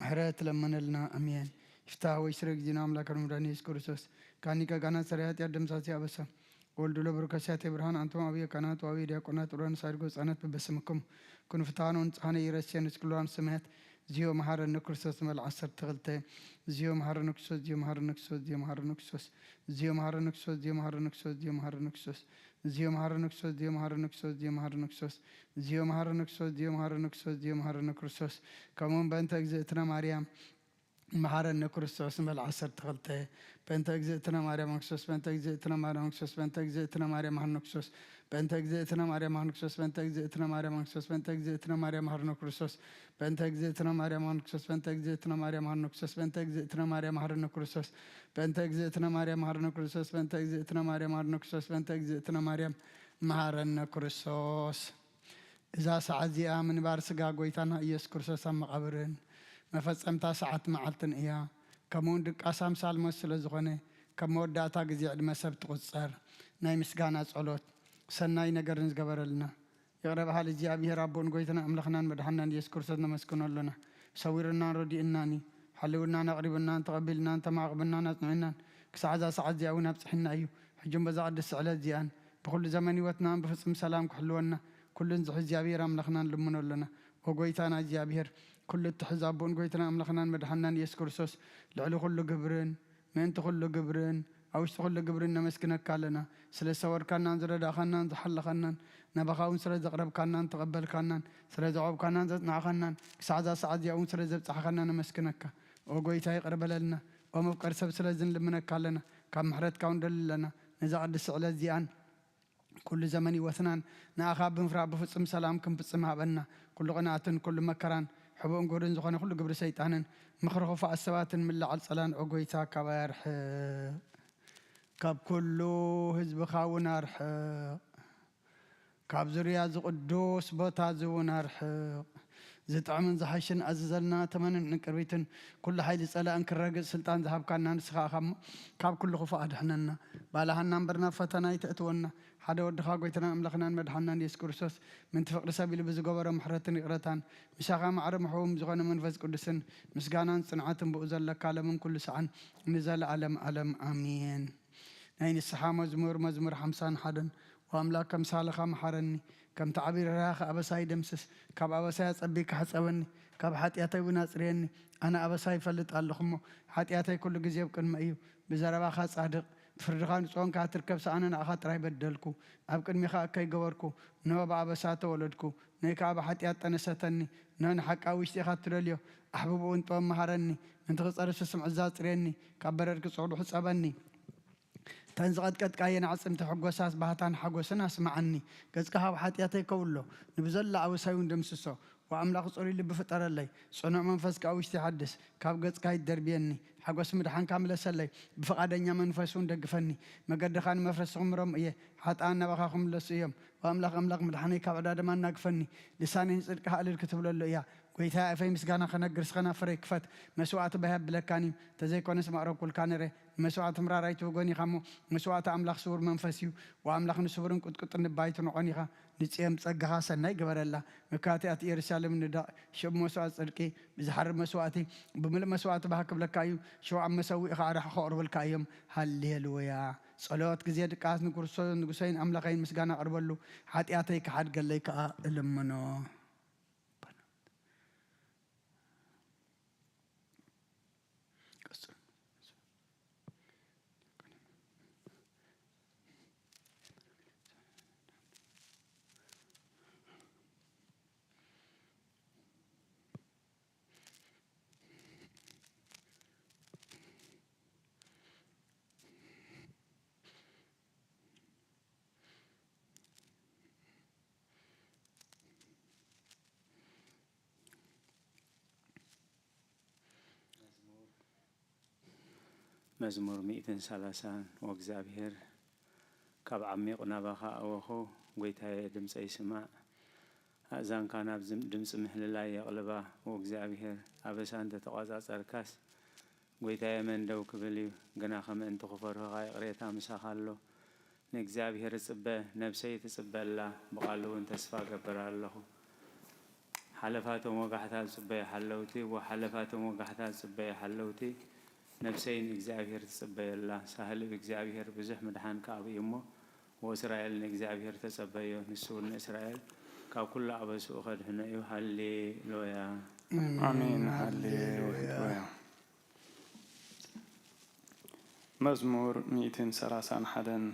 ምሕረት ለመነልና። ኣሜን። ይፍታህ ወይ ስረ ጊዜና ኣምላክ መድኃኒት ኢየሱስ ክርስቶስ ካኒ ከጋና ሰሪ ኃጢአት ደምሳሲ ኣበሳ ወልዱ ለብሩከ ሲያቴ ብርሃን አንተም አብየ ካህናት ወአብየ ዲያቆናት ጥሩያን ሳድጎ ህፃናት በበስምኩም ኩኑ ፍትሐነ ወንጽሐነ ኢረስየን እስክሉዋን ሰማያት ዚዮ መሐረነ ክርስቶስ መል ዓሰርተ ክልተ ዚዮ መሐረነ ክርስቶስ ዚዮ መሐረነ ክርስቶስ ዚዮ መሐረነ ክርስቶስ ዚዮ መሐረነ ክርስቶስ ዚዮ መሐረነ ክርስቶስ ዚዮ መሐረነ ክርስቶስ ዚዮ መሐረነ ክርስቶስ ዚዮ መሐረነ ክርስቶስ ዚዮ መሐረነ ክርስቶስ ዚዮ መሐረነ ክርስቶስ ዚዮ መሐረነ ክርስቶስ ዚዮ መሐረነ ክርስቶስ ከምኡውን በእንተ እግዝእትነ ማርያም መሐረነ ክርስቶስ መል ዓሰርተ ክልተ በእንተ እግዝእትነ ማርያም ክርስቶስ በእንተ እግዝእትነ ማርያም ክርስቶስ በእንተ እግዝእትነ ማርያም መሐረነ ክርስቶስ በእንተ እግዝእትነ ማርያም መሐረነ ክርስቶስ በእንተ እግዝእትነ ማርያም መሐረነ ክርስቶስ በእንተ እግዝእትነ ማርያም መሐረነ ክርስቶስ በእንተ እግዝእትነ ማርያም መሐረነ ክርስቶስ በእንተ እግዝእትነ ማርያም መሐረነ ክርስቶስ በእንተ እግዝእትነ ማርያም መሐረነ ክርስቶስ በእንተ እግዝእትነ ማርያም መሐረነ ክርስቶስ በእንተ እግዝእትነ ማርያም መሐረነ ክርስቶስ በእንተ እግዝእትነ ማርያም መሐረነ ክርስቶስ። እዛ ሰዓት እዚኣ ምንባር ስጋ ጎይታና ኢየሱስ ክርስቶስ ኣብ መቓብርን መፈጸምታ ሰዓት መዓልትን እያ። ከምኡውን ድቃስ ኣምሳል ሞት ስለ ዝኾነ፣ ከም መወዳእታ ግዜ ዕድመ ሰብ ትቑጸር። ናይ ምስጋና ጸሎት። ሰናይ ነገርን ዝገበረልና ይቕረ በሃሊ እግዚኣብሔር ኣቦን ጎይታና ኣምላኽናን መድሓናን ኢየሱስ ክርስቶስ ነመስግኖ ኣሎና። ሰዊሩናን ረዲኡናን እዩ። ሓልውናን ኣቕሪቡናን ተቐቢልናን ተማዕቕብናን ኣጽኒዑናን ክሳዕ እዛ ሰዓት እዚኣ እውን ኣብጽሕና እዩ። ሕጂ እውን በዛ ቅድስቲ ዕለት እዚኣን ብኹሉ ዘመን ህይወትናን ብፍጹም ሰላም ክሕልወና ኩሉን ዝሕዝ እግዚኣብሔር ኣምላኽና ንልምኖ ኣሎና። ኦ ጎይታና እግዚኣብሔር፣ ኩሉ እትሕዝ ኣቦን ጎይታና ኣምላኽናን መድሓናን ኢየሱስ ክርስቶስ፣ ልዕሊ ኩሉ ግብርን ምእንቲ ኩሉ ግብርን ኣብ ውሽጢ ኩሉ ግብርን ነመስግነካ ኣለና። ስለ ዝሰወርካናን ዝረዳእኻናን ዝሓለኻናን፣ ናባኻ እውን ስለ ዘቕረብካናን ተቐበልካናን፣ ስለ ዘዕቆብካናን ዘጽናዕኻናን፣ ክሳዕ እዛ ሰዓት እዚኣ እውን ስለ ዘብጻሕኻና ነመስግነካ። ኦ ጎይታ፣ ይቕረ በለልና። ኦ መፍቀሪ ሰብ፣ ስለዚ ንልምነካ ኣለና። ካብ ምሕረትካ እውን ንደሊ ኣለና። ነዛ ቅድስቲ ዕለት እዚኣን ኩሉ ዘመን ህይወትናን ንኣኻ ብምፍራህ ብፍጹም ሰላም ክንፍጽም ሃበና። ኩሉ ቅንኣትን ኩሉ መከራን ሕቡእን ግሁድን ዝኾነ ኩሉ ግብሪ ሰይጣንን ምኽሪ ክፉኣት ሰባትን ምልዓል ጸላን፣ ኦ ጎይታ፣ ካባይ ኣርሕቕ። ካብ ኩሉ ህዝብኻ እውን ኣርሕቕ። ካብ ዙርያ እዚ ቅዱስ ቦታ እዚ እውን ኣርሕቕ። ዝጥዕምን ዝሓሽን ኣዝዘልና፣ ተመንን ዕንቅርቢትን ኩሉ ሓይሊ ጸላእን ክረግጽ ስልጣን ዝሃብካና ንስኻ ኢኻ እሞ፣ ካብ ኩሉ ክፉእ ኣድሕነና። ባልሃና እምበር ናብ ፈተና ኣይተእትወና። ሓደ ወድኻ ጎይታናን ኣምላኽናን መድሓናን የሱስ ክርስቶስ፣ ምንቲ ፍቕሪ ሰብ ኢሉ ብዝገበሮ ምሕረትን ይቕረታን፣ ምሳኻ ማዕረ ምሕውም ዝኾነ መንፈስ ቅዱስን፣ ምስጋናን ጽንዓትን ብኡ ዘለካ፣ ለምን ኩሉ ሰዓን ንዘለኣለም ኣለም ኣሜን። ናይ ንስሓ መዝሙር፣ መዝሙር ሓምሳን ሓደን። ወኣምላክ ከምሳልኻ መሓረኒ፣ ከምቲ ዓብዪ ርህራኸ ኣበሳይ ደምስስ። ካብ ኣበሳይ ኣጸቢካ ሕጸበኒ፣ ካብ ሓጢኣተይ እውን ኣጽርየኒ። ኣነ ኣበሳይ ይፈልጥ ኣለኹ እሞ፣ ሓጢኣተይ ኩሉ ግዜ ኣብ ቅድመይ እዩ። ብዘረባኻ ጻድቕ፣ ብፍርድኻ ንጹህ ኮንካ ትርከብ፣ ሰኣነ ንኣኻ ጥራይ በደልኩ። ኣብ ቅድሚኻ እከይ ገበርኩ፣ እንሆ ብኣበሳ ተወለድኩ። ነይ ከኣ ብሓጢኣት ጠነሰተኒ። እንሆ ንሓቂ ኣብ ውሽጢኻ ትደልዮ፣ ኣሕብብ እውን ጥበብ መሃረኒ። ምንቲ ክጸሪ ስስም ዕዛ ኣጽርየኒ፣ ካብ በረድ ክጽዕዱ ሕጸበኒ። እተን ዝቐጥቀጥካየን ኣዕጽምቲ ሕጎሳስ ባህታን ሓጎስን ኣስምዓኒ። ገጽካ ካብ ሓጢኣተይ ከውሎ፣ ንብዘላ ኣበሳይ እውን ደምስሶ። ወኣምላኽ ጽሩይ ልቢ ፍጠረለይ፣ ጽኑዕ መንፈስ ከኣ ውሽጢ ሓድስ። ካብ ገጽካ ኣይትደርብየኒ፣ ሓጎስ ምድሓንካ ምለሰለይ። ብፍቓደኛ መንፈስ እውን ደግፈኒ፣ መገድኻ ንመፍረሲ ክምሮም እየ። ሓጥኣን ናባኻ ክምለሱ እዮም። ወኣምላኽ ኣምላኽ ምድሓነይ ካብ ዕዳ ደም ኣናግፈኒ። ልሳነይ ንጽድቅኻ እልል ክትብለሉ እያ። ጐይታየ ኣፈይ ምስጋና ክነግር፣ ስኸን ኣፈረይ ክፈት። መስዋእቲ ባህ የብለካን እዩ፣ እንተዘይኮነስ ምኣረግኩልካ ነይረ። ንመስዋእቲ ምራር ኣይትውጎን ኢኻ እሞ፣ መስዋእቲ ኣምላኽ ስዉር መንፈስ እዩ። ወኣምላኽ ንስቡርን ቅጥቅጥን ልቢ ኣይትንዖን ኢኻ። ንጽየም ጸጋኻ ሰናይ ግበረላ። መካትኣት ኢየሩሳሌም ንደቕ፣ ሽም መስዋእቲ ጽድቂ ብዝሓርብ መስዋእቲ፣ ብምሉእ መስዋእቲ ባህ ክብለካ እዩ። ሽውዓም መሰውኢ ኸኣ ራሕኻ ከቕርቡልካ እዮም። ሃሌሉያ። ጸሎት ግዜ ድቃስ ንጉርሶ-፣ ንጉሰይን ኣምላኸይን ምስጋና ኣቕርበሉ፣ ሓጢኣተይ ክሓድገለይ ከኣ እልምኖ። መዝሙር ሚእትን ሰላሳን። ወእግዚኣብሔር፣ ካብ ዓሚቕ ናባኻ ኣወኹ፣ ጐይታየ፣ ድምጸይ ስማዕ። ኣእዛንካ ናብ ዝም-፣ ድምጺ ምህልላይ የቕልባ። ወእግዚኣብሔር፣ ኣበሳ እንተ ተቋጻጸርካስ፣ ጐይታየ፣ መን ደው ክብል እዩ? ግናኸ ምእንቲ ክፈርሁኻ ይቕሬታ ምሳኻ ኣሎ። ንእግዚኣብሔር እጽበ፣ ነብሰይ ትጽበ ኣላ፣ ብቓሉ እውን ተስፋ እገብር ኣለኹ። ሓለፋቶም ወጋሕታ ዝጽበዩ ሓለውቲ፣ ወሓለፋቶም ወጋሕታ ዝጽበዩ ሓለውቲ፣ ነፍሰይ ንእግዚኣብሔር ትጽበዮ ኣላ። ሳህሊ ብእግዚኣብሔር ብዙሕ ምድሓን ከኣቡ እዩ እሞ፣ ወእስራኤል ንእግዚኣብሔር ተጸበዮ፣ ንሱ እውን ንእስራኤል ካብ ኩሉ ኣበስኡ ከድሕኖ እዩ። ሃሌሉያ። ኣሜን። ሃሌሉያ። መዝሙር ሚእትን ሰላሳን ሓደን።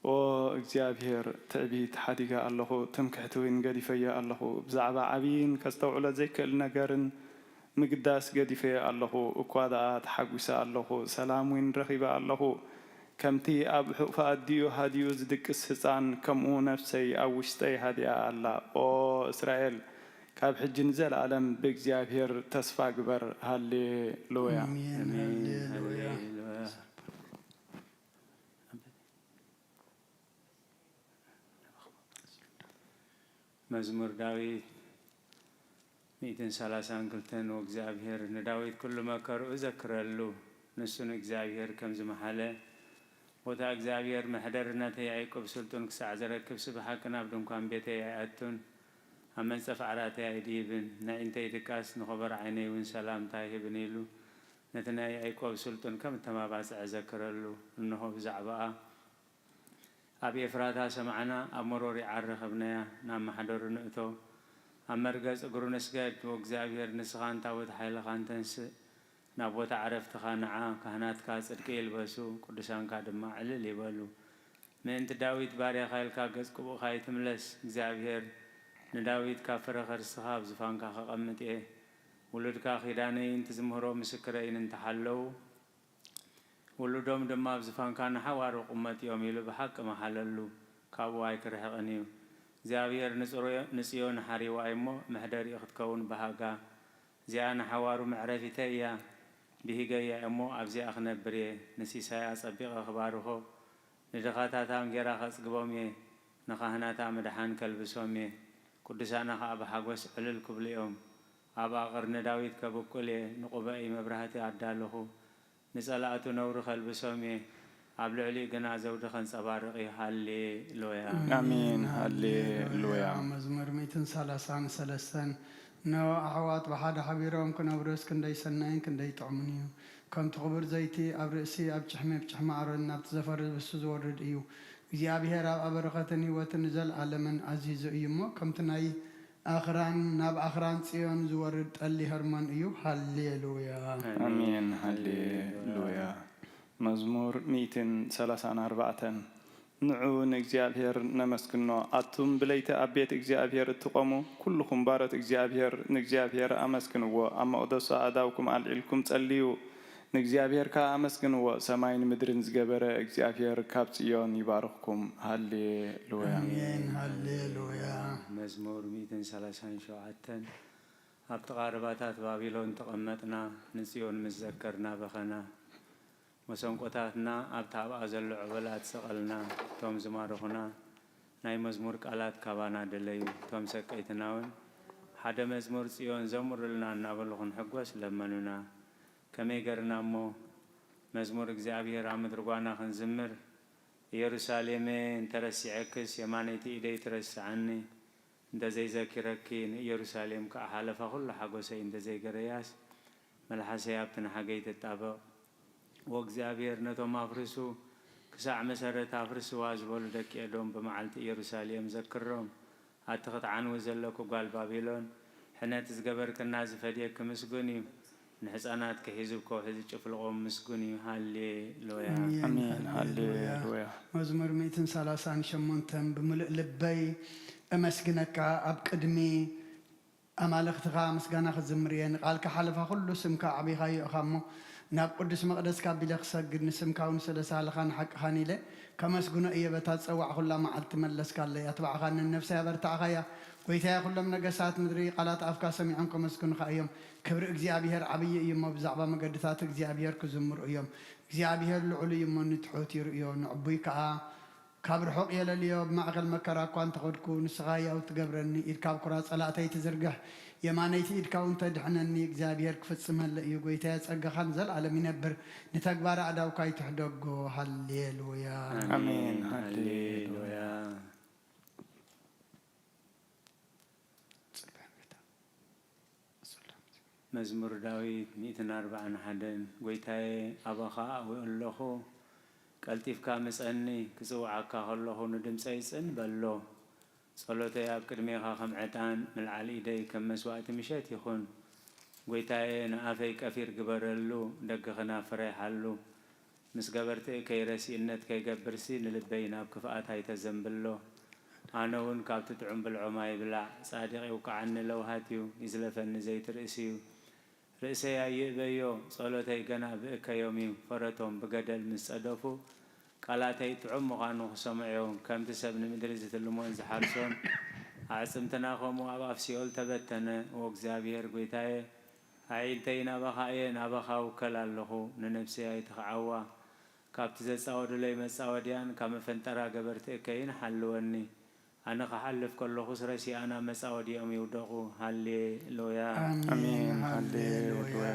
ኦ እግዚኣብሔር፣ ትዕቢት ሓዲገ ኣለኹ፣ ትምክሕቲ እውን ገዲፈዮ ኣለኹ። ብዛዕባ ዓብይን ከስተውዕሎ ዘይክእል ነገርን ምግዳስ ገዲፈዮ ኣለኹ። እኳ ደኣ ተሓጒሰ ኣለኹ፣ ሰላም እውን ረኺበ ኣለኹ። ከምቲ ኣብ ሕቑፊ ኣዲኡ ሃዲኡ ዝድቅስ ህጻን፣ ከምኡ ነፍሰይ ኣብ ውሽጠይ ሃዲኣ ኣላ። ኦ እስራኤል፣ ካብ ሕጂ ንዘለኣለም ብእግዚኣብሔር ተስፋ ግበር። ሃሌሉያ። ኣሜን። ኣሜን። ሃሌሉያ። ሃሌሉያ። መዝሙር ዳዊት ሚእትን ሰላሳን ክልተን። ወእግዚኣብሔር ንዳዊት ኩሉ መከርኡ ዘክረሉ፣ ንሱ ንእግዚኣብሔር ከም ዝመሓለ፣ ቦታ እግዚኣብሔር መሕደሪ ነቲ ያዕቆብ ስልጡን ክሳዕ ዘረክብሲ ብሓቂ ናብ ድንኳን ቤተይ ኣይኣቱን፣ ኣብ መንጸፍ ዓራተይ ኣይድይብን። ነዒንተይ ድቃስ ንኸበሮ ዓይነይ እውን ሰላምታ ኣይህብን ኢሉ ነቲ ናይ ያዕቆብ ስልጡን ከም እተማባጽዐ ዘክረሉ። እንሆ ብዛዕባኣ፣ ኣብ ኤፍራታ ሰማዕና፣ ኣብ መሮር ይዓር ረኸብናያ። ናብ ማሕደሩ ንእቶ፣ ኣብ መርገጽ እግሩ ንስገድ። ወእግዚኣብሔር፣ ንስኻን ታቦት ሓይልኻን ተንስእ፣ ናብ ቦታ ዕረፍትኻ ንዓ። ካህናትካ ጽድቂ ይልበሱ፣ ቅዱሳንካ ድማ ዕልል ይበሉ። ምእንቲ ዳዊት ባርያኻ ኢልካ ገጽ ቅቡእካ ኣይትምለስ። እግዚኣብሔር ንዳዊት ካብ ፍረ ከርስኻ ኣብ ዝፋንካ ከቐምጥ እየ። ውሉድካ ኪዳነይን ትዝምህሮ ምስክረይን እንተሓለዉ፣ ውሉዶም ድማ ኣብ ዝፋንካ ንሓዋሩ ቅመጥዮም ኢሉ ብሓቂ መሓለሉ፣ ካብኡ ኣይክርሕቕን እዩ። እግዚኣብሔር ንጽሮ-፣ ንጽዮን ሓሪዋ እሞ፣ መሕደሪኡ ክትከውን በሃጋ። እዚኣ ንሓዋሩ መዕረፊተይ እያ፣ ብሂገያ እሞ ኣብዚኣ ክነብር እየ። ንሲሳያ ጸቢቐ ክባርኾ፣ ንድኻታታ እንጌራ ከጽግቦም እየ፣ ንኻህናታ ምድሓን ከልብሶም እየ። ቅዱሳና ኸኣ ብሓጎስ ዕልል ክብሉ እዮም። ኣብ ኣቐርኒ ዳዊት ከብቁል እየ፣ ንቑበይ መብራህቲ ኣዳለኹ። ንጸላእቱ ነውሪ ከልብሶም እየ፣ ኣብ ልዕሊኡ ግና ዘውዲ ከንጸባርቕ እዩ። ሃሌ ሉያ። ኣሜን። ሃሌ ሉያ። መዝሙር ሚእትን ሰላሳን ሰለስተን። እነሆ ኣሕዋት ብሓደ ሓቢሮም ክነብሩስ ክንደይ ሰናይን ክንደይ ጥዑምን እዩ። ከምቲ ክቡር ዘይቲ ኣብ ርእሲ ኣብ ጭሕሚ ብጭሕሚ ኣሮን ናብቲ ዘፈሪ ብሱ ዝወርድ እዩ። እግዚኣብሔር ኣብ ኣበረኸትን ህይወትን ንዘለኣለምን ኣዚዙ እዩ እሞ፣ ከምቲ ናይ ኣኽራን፣ ናብ ኣኽራን ጽዮን ዝወርድ ጠሊ ሄርሞን እዩ። ሃሌሉያ። ኣሜን። ሃሌሉያ። መዝሙር ሚእትን ሰላሳን ኣርባዕተን። ንዑ ንእግዚኣብሔር ነመስግኖ፣ ኣቱም ብለይቲ ኣብ ቤት እግዚኣብሔር እትቖሙ፣ ኩልኹም ባሮት እግዚኣብሔር፣ ንእግዚኣብሔር ኣመስግንዎ፣ ኣብ መቕደሱ ኣእዳውኩም ኣልዒልኩም ጸልዩ፣ ንእግዚኣብሔር ከኣ ኣመስግንዎ። ሰማይን ምድርን ዝገበረ እግዚኣብሔር ካብ ጽዮን ይባርኽኩም። ሃሌሉያ። ኣሜን። ሃሌሉያ። መዝሙር ሚእትን ሰላሳን ሸውዓተን። ኣብ ጥቓ ርባታት ባቢሎን ተቐመጥና፣ ንጽዮን ምስ ዘከርና በኸና። መሰንቆታትና ኣብቲ ኣብኣ ዘሎ ዕበላት ሰቐልና። እቶም ዝማረኹና ናይ መዝሙር ቃላት ካባና ደለዩ። እቶም ሰቀይትና እውን ሓደ መዝሙር ጽዮን ዘምሩልና እናበሉ ክንሕጎስ ለመኑና። ከመይ ገርና እሞ መዝሙር እግዚኣብሔር ኣብ ምድሪ ጓና ክንዝምር? ኢየሩሳሌመ እንተረሲዐክስ የማነይቲ ኢደይ ትረስዓኒ። እንተዘይዘኪረኪ ንኢየሩሳሌም ከኣ ሓለፋ ኩሉ ሓጎሰይ እንተዘይገረያስ፣ መልሓሰይ ኣብቲ ንሓገይ ትጣበቕ። ወእግዚኣብሔር ነቶም ኣፍርሱ ክሳዕ መሰረት ኣፍርስዋ ዝበሉ ደቂ ኤዶም ብመዓልቲ ኢየሩሳሌም ዘክሮም። ኣቲ ክትዓንዊ ዘለኪ ጓል ባቢሎን፣ ሕነት ዝገበርክና ዝፈድየኪ ምስጉን እዩ። ንሕፃናት ክሒዙ ከውሒ ዝጭፍልቖም ምስጉን እዩ። ሃሌ ሉያ። ኣሜን። ኣሜን። ሃሌ ሃሌ ሉያ። ሉያ። መዝሙር ሚእትን ሰላሳን ሸሞንተን። ብምሉእ ልበይ እመስግነካ፣ ኣብ ቅድሚ ኣማልኽትኻ ምስጋና ክዝምር እየ። ንቓልካ ሓለፋ ኩሉ ስምካ ኣዕቢኻዮ ኢኻ እሞ፣ ናብ ቅዱስ መቕደስካ ኣቢለ ክሰግድ፣ ንስምካ እውን ስለ ሳህልኻን ሓቅኻን ኢለ ከመስግኖ እየ። በታ ዝጸዋዕኩላ መዓልቲ መለስካለይ፣ ኣትባዕኻንን ነፍሰይ ኣበርታዕኻያ። ጐይታየ፣ ኩሎም ነገሳት ምድሪ ቃላት ኣፍካ ሰሚዖም ከመስግኑኻ እዮም። ክብሪ እግዚኣብሄር ዓብዪ እዩ እሞ፣ ብዛዕባ መገድታት እግዚኣብሄር ክዝምሩ እዮም። እግዚኣብሄር ልዑል እዩ እሞ፣ ንትሑት ይርእዮ፣ ንዕቡይ ከኣ ካብ ርሑቕ የለልዮ። ኣብ ማእከል መከራ እኳ እንተ ኸድኩ፣ ንስኻ ህያው ትገብረኒ። ኢድካ ኣብ ኩራ ጸላእተይ ትዝርግሕ፣ የማነይቲ ኢድካ እውን ተድሕነኒ። እግዚኣብሄር ክፍጽመለይ እዩ። ጐይታየ፣ ጸጋኻ ንዘለኣለም ይነብር፣ ንተግባር ኣእዳውካ ኣይትሕደጎ። ሃሌሉያ። ኣሜን። ኣሜን። ሃሌሉያ። ሃሌሉያ። መዝሙር ዳዊት ሚእትን ኣርባዓን ሓደን። ጐይታየ፣ ኣባኻ ኣእዊ ኣለኹ፣ ቀልጢፍካ ምጸኒ፣ ክጽውዓካ ከለኹ ንድምጸይ ጽን በሎ። ጸሎተይ ኣብ ቅድሜኻ ከም ዕጣን፣ ምልዓል ኢደይ ከም መስዋእቲ ምሸት ይኹን። ጐይታየ፣ ንኣፈይ ቀፊር ግበረሉ፣ ደገ ኸናፍረይ ሓሉ። ምስ ገበርቲ እከይ ረሲእነት ከይገብርሲ፣ ንልበይ ናብ ክፍኣት ኣይተዘንብሎ። ኣነ እውን ካብቲ ጥዑም ብልዖም ኣይብላዕ። ጻድቕ ይውቅዓኒ ለውሃት እዩ፣ ይዝለፈኒ ዘይትርእሲ እዩ። ርእሰይ ኣይእበዮ፣ ጸሎተይ ገና ብእከዮም እዩ። ፈረቶም ብገደል ምስ ጸደፉ፣ ቃላተይ ጥዑም ምዃኑ ክሰምዑ እዮም። ከምቲ ሰብ ንምድሪ ዝትልሞን ዝሓርሶን፣ ኣዕጽምትና ከምኡ ኣብ ኣፍ ሲኦል ተበተነ። ኦ እግዚኣብሔር ጐይታየ፣ ኣዒንተይ ናባኻ እየን፣ ናባኻ እውከል ኣለኹ። ንነብሰይ ኣይትኽዓዋ። ካብቲ ዘጻወዱለይ መጻወድያን ካብ መፈንጠራ ገበርቲ እከይን ሓልወኒ። ኣነ ክሓልፍ ከለኹስ ረሲኣን ኣብ መጻወድያኦም ይውደቑ። ሃሌሉያ። ኣሜን። ሃሌሉያ።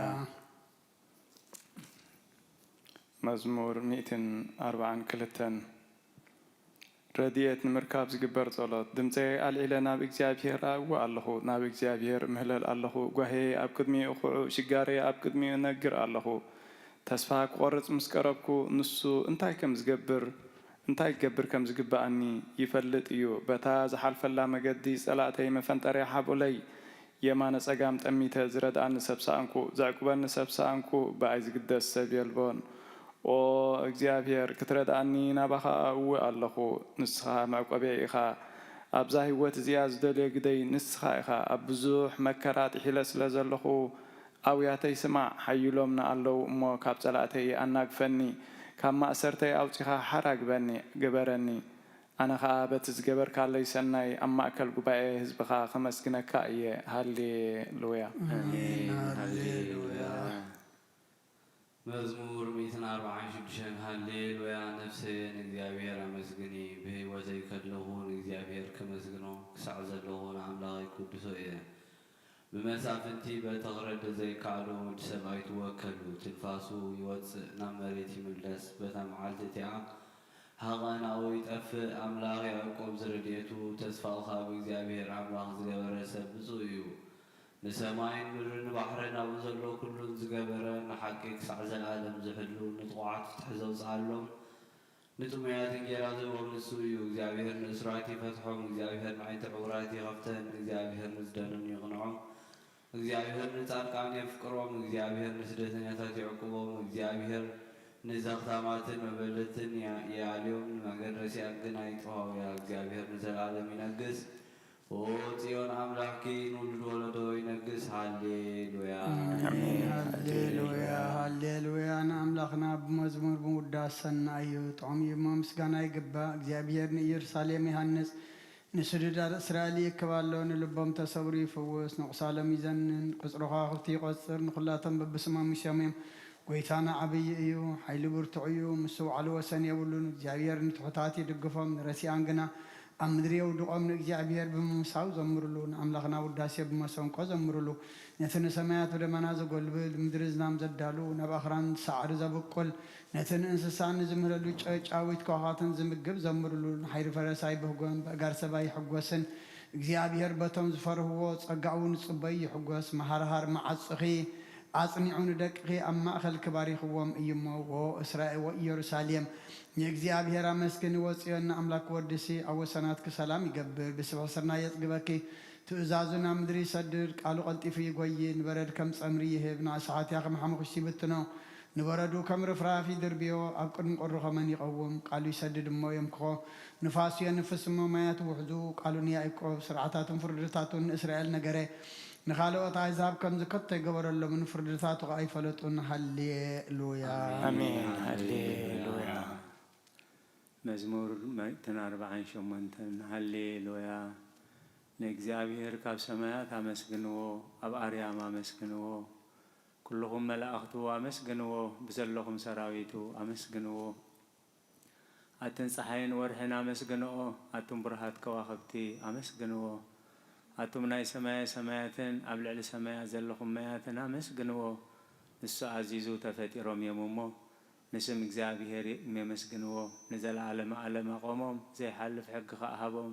መዝሙር ሚእትን ኣርባዓን ክልተን። ረድኤት ንምርካብ ዝግበር ጸሎት። ድምጸይ ኣልዒለ ናብ እግዚኣብሔር ኣእዊ ኣለኹ፣ ናብ እግዚኣብሔር እምህለል ኣለኹ። ጓሄ ኣብ ቅድሚኡ ኹዑ፣ ሽጋረየ ኣብ ቅድሚኡ እነግር ኣለኹ። ተስፋ ክቖርጽ ምስ ቀረብኩ፣ ንሱ እንታይ ከም ዝገብር፣ እንታይ ክገብር ከም ዝግብኣኒ ይፈልጥ እዩ። በታ ዝሓልፈላ መገዲ ጸላእተይ መፈንጠርያ ሓብኡለይ። የማነ ጸጋም ጠሚተ ዝረድኣኒ ሰብ ሰኣንኩ፣ ዘዕቁበኒ ሰብ ሰኣንኩ፣ ብኣይ ዝግደስ ሰብ የልቦን። ኦ እግዚኣብሔር፣ ክትረድኣኒ ናባኻ እእዊ ኣለኹ፣ ንስኻ መዕቆብየይ ኢኻ። ኣብዛ ህይወት እዚኣ ዝደልዮ ግደይ ንስኻ ኢኻ። ኣብ ብዙሕ መከራ ጥሒለ ስለ ዘለኹ፣ ኣውያተይ ስማዕ፣ ሓይሎም ንኣለዉ እሞ ካብ ጸላእተይ ኣናግፈኒ፣ ካብ ማእሰርተይ ኣውጺኻ ሓራ ግበኒ፣ ግበረኒ። ኣነ ኸኣ በቲ ዝገበርካለይ ሰናይ ኣብ ማእከል ጉባኤ ህዝብኻ ከመስግነካ እየ። ሃሌሉያ። ኣሜን። ኣሜን። ሃሌሉያ። ሃሌሉያ። መዝሙር ሚእትን ኣርባዓን ሽዱሽተን። ሃሌሉያ፣ ነፍሰየ ንእግዚኣብሔር ኣመስግኒ፣ ብህይወተይ ከለኹ ንእግዚኣብሔር ከመስግኖ፣ ክሳዕ ዘለኹ ንኣምላኸይ ክውድሶ እየ። ብመሳፍንቲ በቲ ክረድእ ዘይከኣሎ ወዲ ሰብ ኣይትወከሉ። ትንፋሱ ይወጽእ፣ ናብ መሬት ይምለስ፣ በታ መዓልቲ እቲኣ ሃቐናኡ ይጠፍእ። ኣምላኽ ያዕቆብ ዝረድኤቱ፣ ተስፋኡ ኻብ እግዚኣብሔር ኣምላኽ ዝገበረ ሰብ ብፁዕ እዩ። ንሰማይን ምድርን ባሕርን ኣብኡ ዘሎ ኩሉን ዝገበረ፣ ንሓቂ ክሳዕ ዘለኣለም ዝሕሉ፣ ንጥቑዓት ፍትሒ ዘውጽኣሎም፣ ንጥሙያት እንጌራ ዝህቦም ንሱ እዩ። እግዚኣብሔር ንእሱራት ይፈትሖም፣ እግዚኣብሔር ንዓይንቲ ዕውራት ይኸፍተን፣ እግዚኣብሔር ንዝደነኑ ይቕንዖም፣ እግዚኣብሔር ንጻድቃን የፍቅሮም፣ እግዚኣብሔር ንስደተኛታት ይዕቁቦም፣ እግዚኣብሔር ንዘኽታማትን መበለትን ያ-፣ ይኣልዮም፣ ንመንገድ ረሲኣን ግና ይጠዋውያ። እግዚኣብሔር ንዘለኣለም ይነግስ። ኦ ጽዮን ኣምላኽኪ ንውሉድ ወለዶ ይነግስ። ሃሌሉያ። ኣሜን። ኣሜን። ሃሌሉያ፣ ሃሌሉያ። ንኣምላኽና ብመዝሙር ብምውዳስ ሰናይ እዩ፣ ጥዑም እዩ እሞ ምስጋና ይግባእ። እግዚኣብሔር ንኢየሩሳሌም ይሃንጽ፣ ንስዱዳት እስራኤል ይእክብ ኣሎ። ንልቦም ተሰብሩ ይፍውስ፣ ንቑሳሎም ይዘንን፣ ቁጽሪ ከዋኽብቲ ይቖጽር። ንኹላቶም በብስሞም ይሰምዮም። ጐይታና ዓብዪ እዩ፣ ሓይሉ ብርቱዕ እዩ፣ ምስ ዝወዓሉ ወሰን የብሉን። እግዚኣብሔር ንትሑታት ይድግፎም፣ ንረሲኣን ግና ኣብ ምድሪ የውድቖም። ንእግዚኣብሔር ብምምሳው ዘምሩሉ፣ ንኣምላኽና ውዳሴ ብመሰንቆ ዘምሩሉ። ነቲ ንሰማያት ብደመና ዘጎልብል፣ ምድሪ ዝናም ዘዳሉ፣ ናብ ኣኽራን ሳዕሪ ዘብቁል፣ ነቲ ንእንስሳ ንዝምህለሉ ጨጫዊት ከዋኽብትን ዝምግብ ዘምሩሉ። ንሓይሪ ፈረስ ኣይብህጎን፣ በእጋር ሰብ ኣይሕጎስን። እግዚኣብሔር በቶም ዝፈርህዎ ጸጋኡ ንጽበዩ ይሕጎስ። መሃርሃር መዓጹኺ ኣጽኒዑ ንደቅኺ ኣብ ማእከልኪ ባሪኽዎም እዩ እሞ፣ ዎ እስራኤል ወኢየሩሳሌም ንእግዚኣብሔር ኣመስግኒ፣ ወጽዮን ንኣምላክ ወድሲ። ኣብ ወሰናትኪ ሰላም ይገብር፣ ብስብሒ ስርናይ የጽግበኪ። ትእዛዙ ናብ ምድሪ ይሰድድ፣ ቃሉ ቀልጢፉ ይጎዪ። ንበረድ ከም ጸምሪ ይህብ፣ ንኣስሓትያ ከም ሓሙኽሽቲ ይብትኖ። ንበረዱ ከም ርፍራፍ ይድርብዮ፣ ኣብ ቅድሚ ቁሪ ኸመን ይቐውም። ቃሉ ይሰድድ እሞ የምክኾ፣ ንፋሱ የንፍስ እሞ ማያት ውሕዙ። ቃሉ ንያዕቆብ ስርዓታቱን ፍርድታቱን ንእስራኤል ነገረ። ንኻልኦት ኣህዛብ ከምዚ ከቶ ኣይገበረሎምን፣ ፍርድታቱ ኸኣ ኣይፈለጡን። ሃሌሉያ። ኣሜን። ሃሌሉያ። መዝሙር ሚእትን ኣርባዓን ሸሞንተን። ሃሌሉያ። ንእግዚኣብሔር ካብ ሰማያት ኣመስግንዎ፣ ኣብ ኣርያም ኣመስግንዎ። ኩልኹም መላእኽቱ ኣመስግንዎ፣ ብዘለኹም ሰራዊቱ ኣመስግንዎ። ኣትን ጸሓይን ወርሕን ኣመስግንኦ፣ ኣቱም ብሩሃት ከዋኽብቲ ኣመስግንዎ። ኣቱም ናይ ሰማየ ሰማያትን ኣብ ልዕሊ ሰማያት ዘለኹም ማያትን ኣመስግንዎ። ንሱ ኣዚዙ ተፈጢሮም እዮም እሞ፣ ንስም እግዚኣብሔር የመስግንዎ። ንዘለዓለመ ዓለም ኣቖሞም፣ ዘይሓልፍ ሕጊ ኸኣ ሃቦም።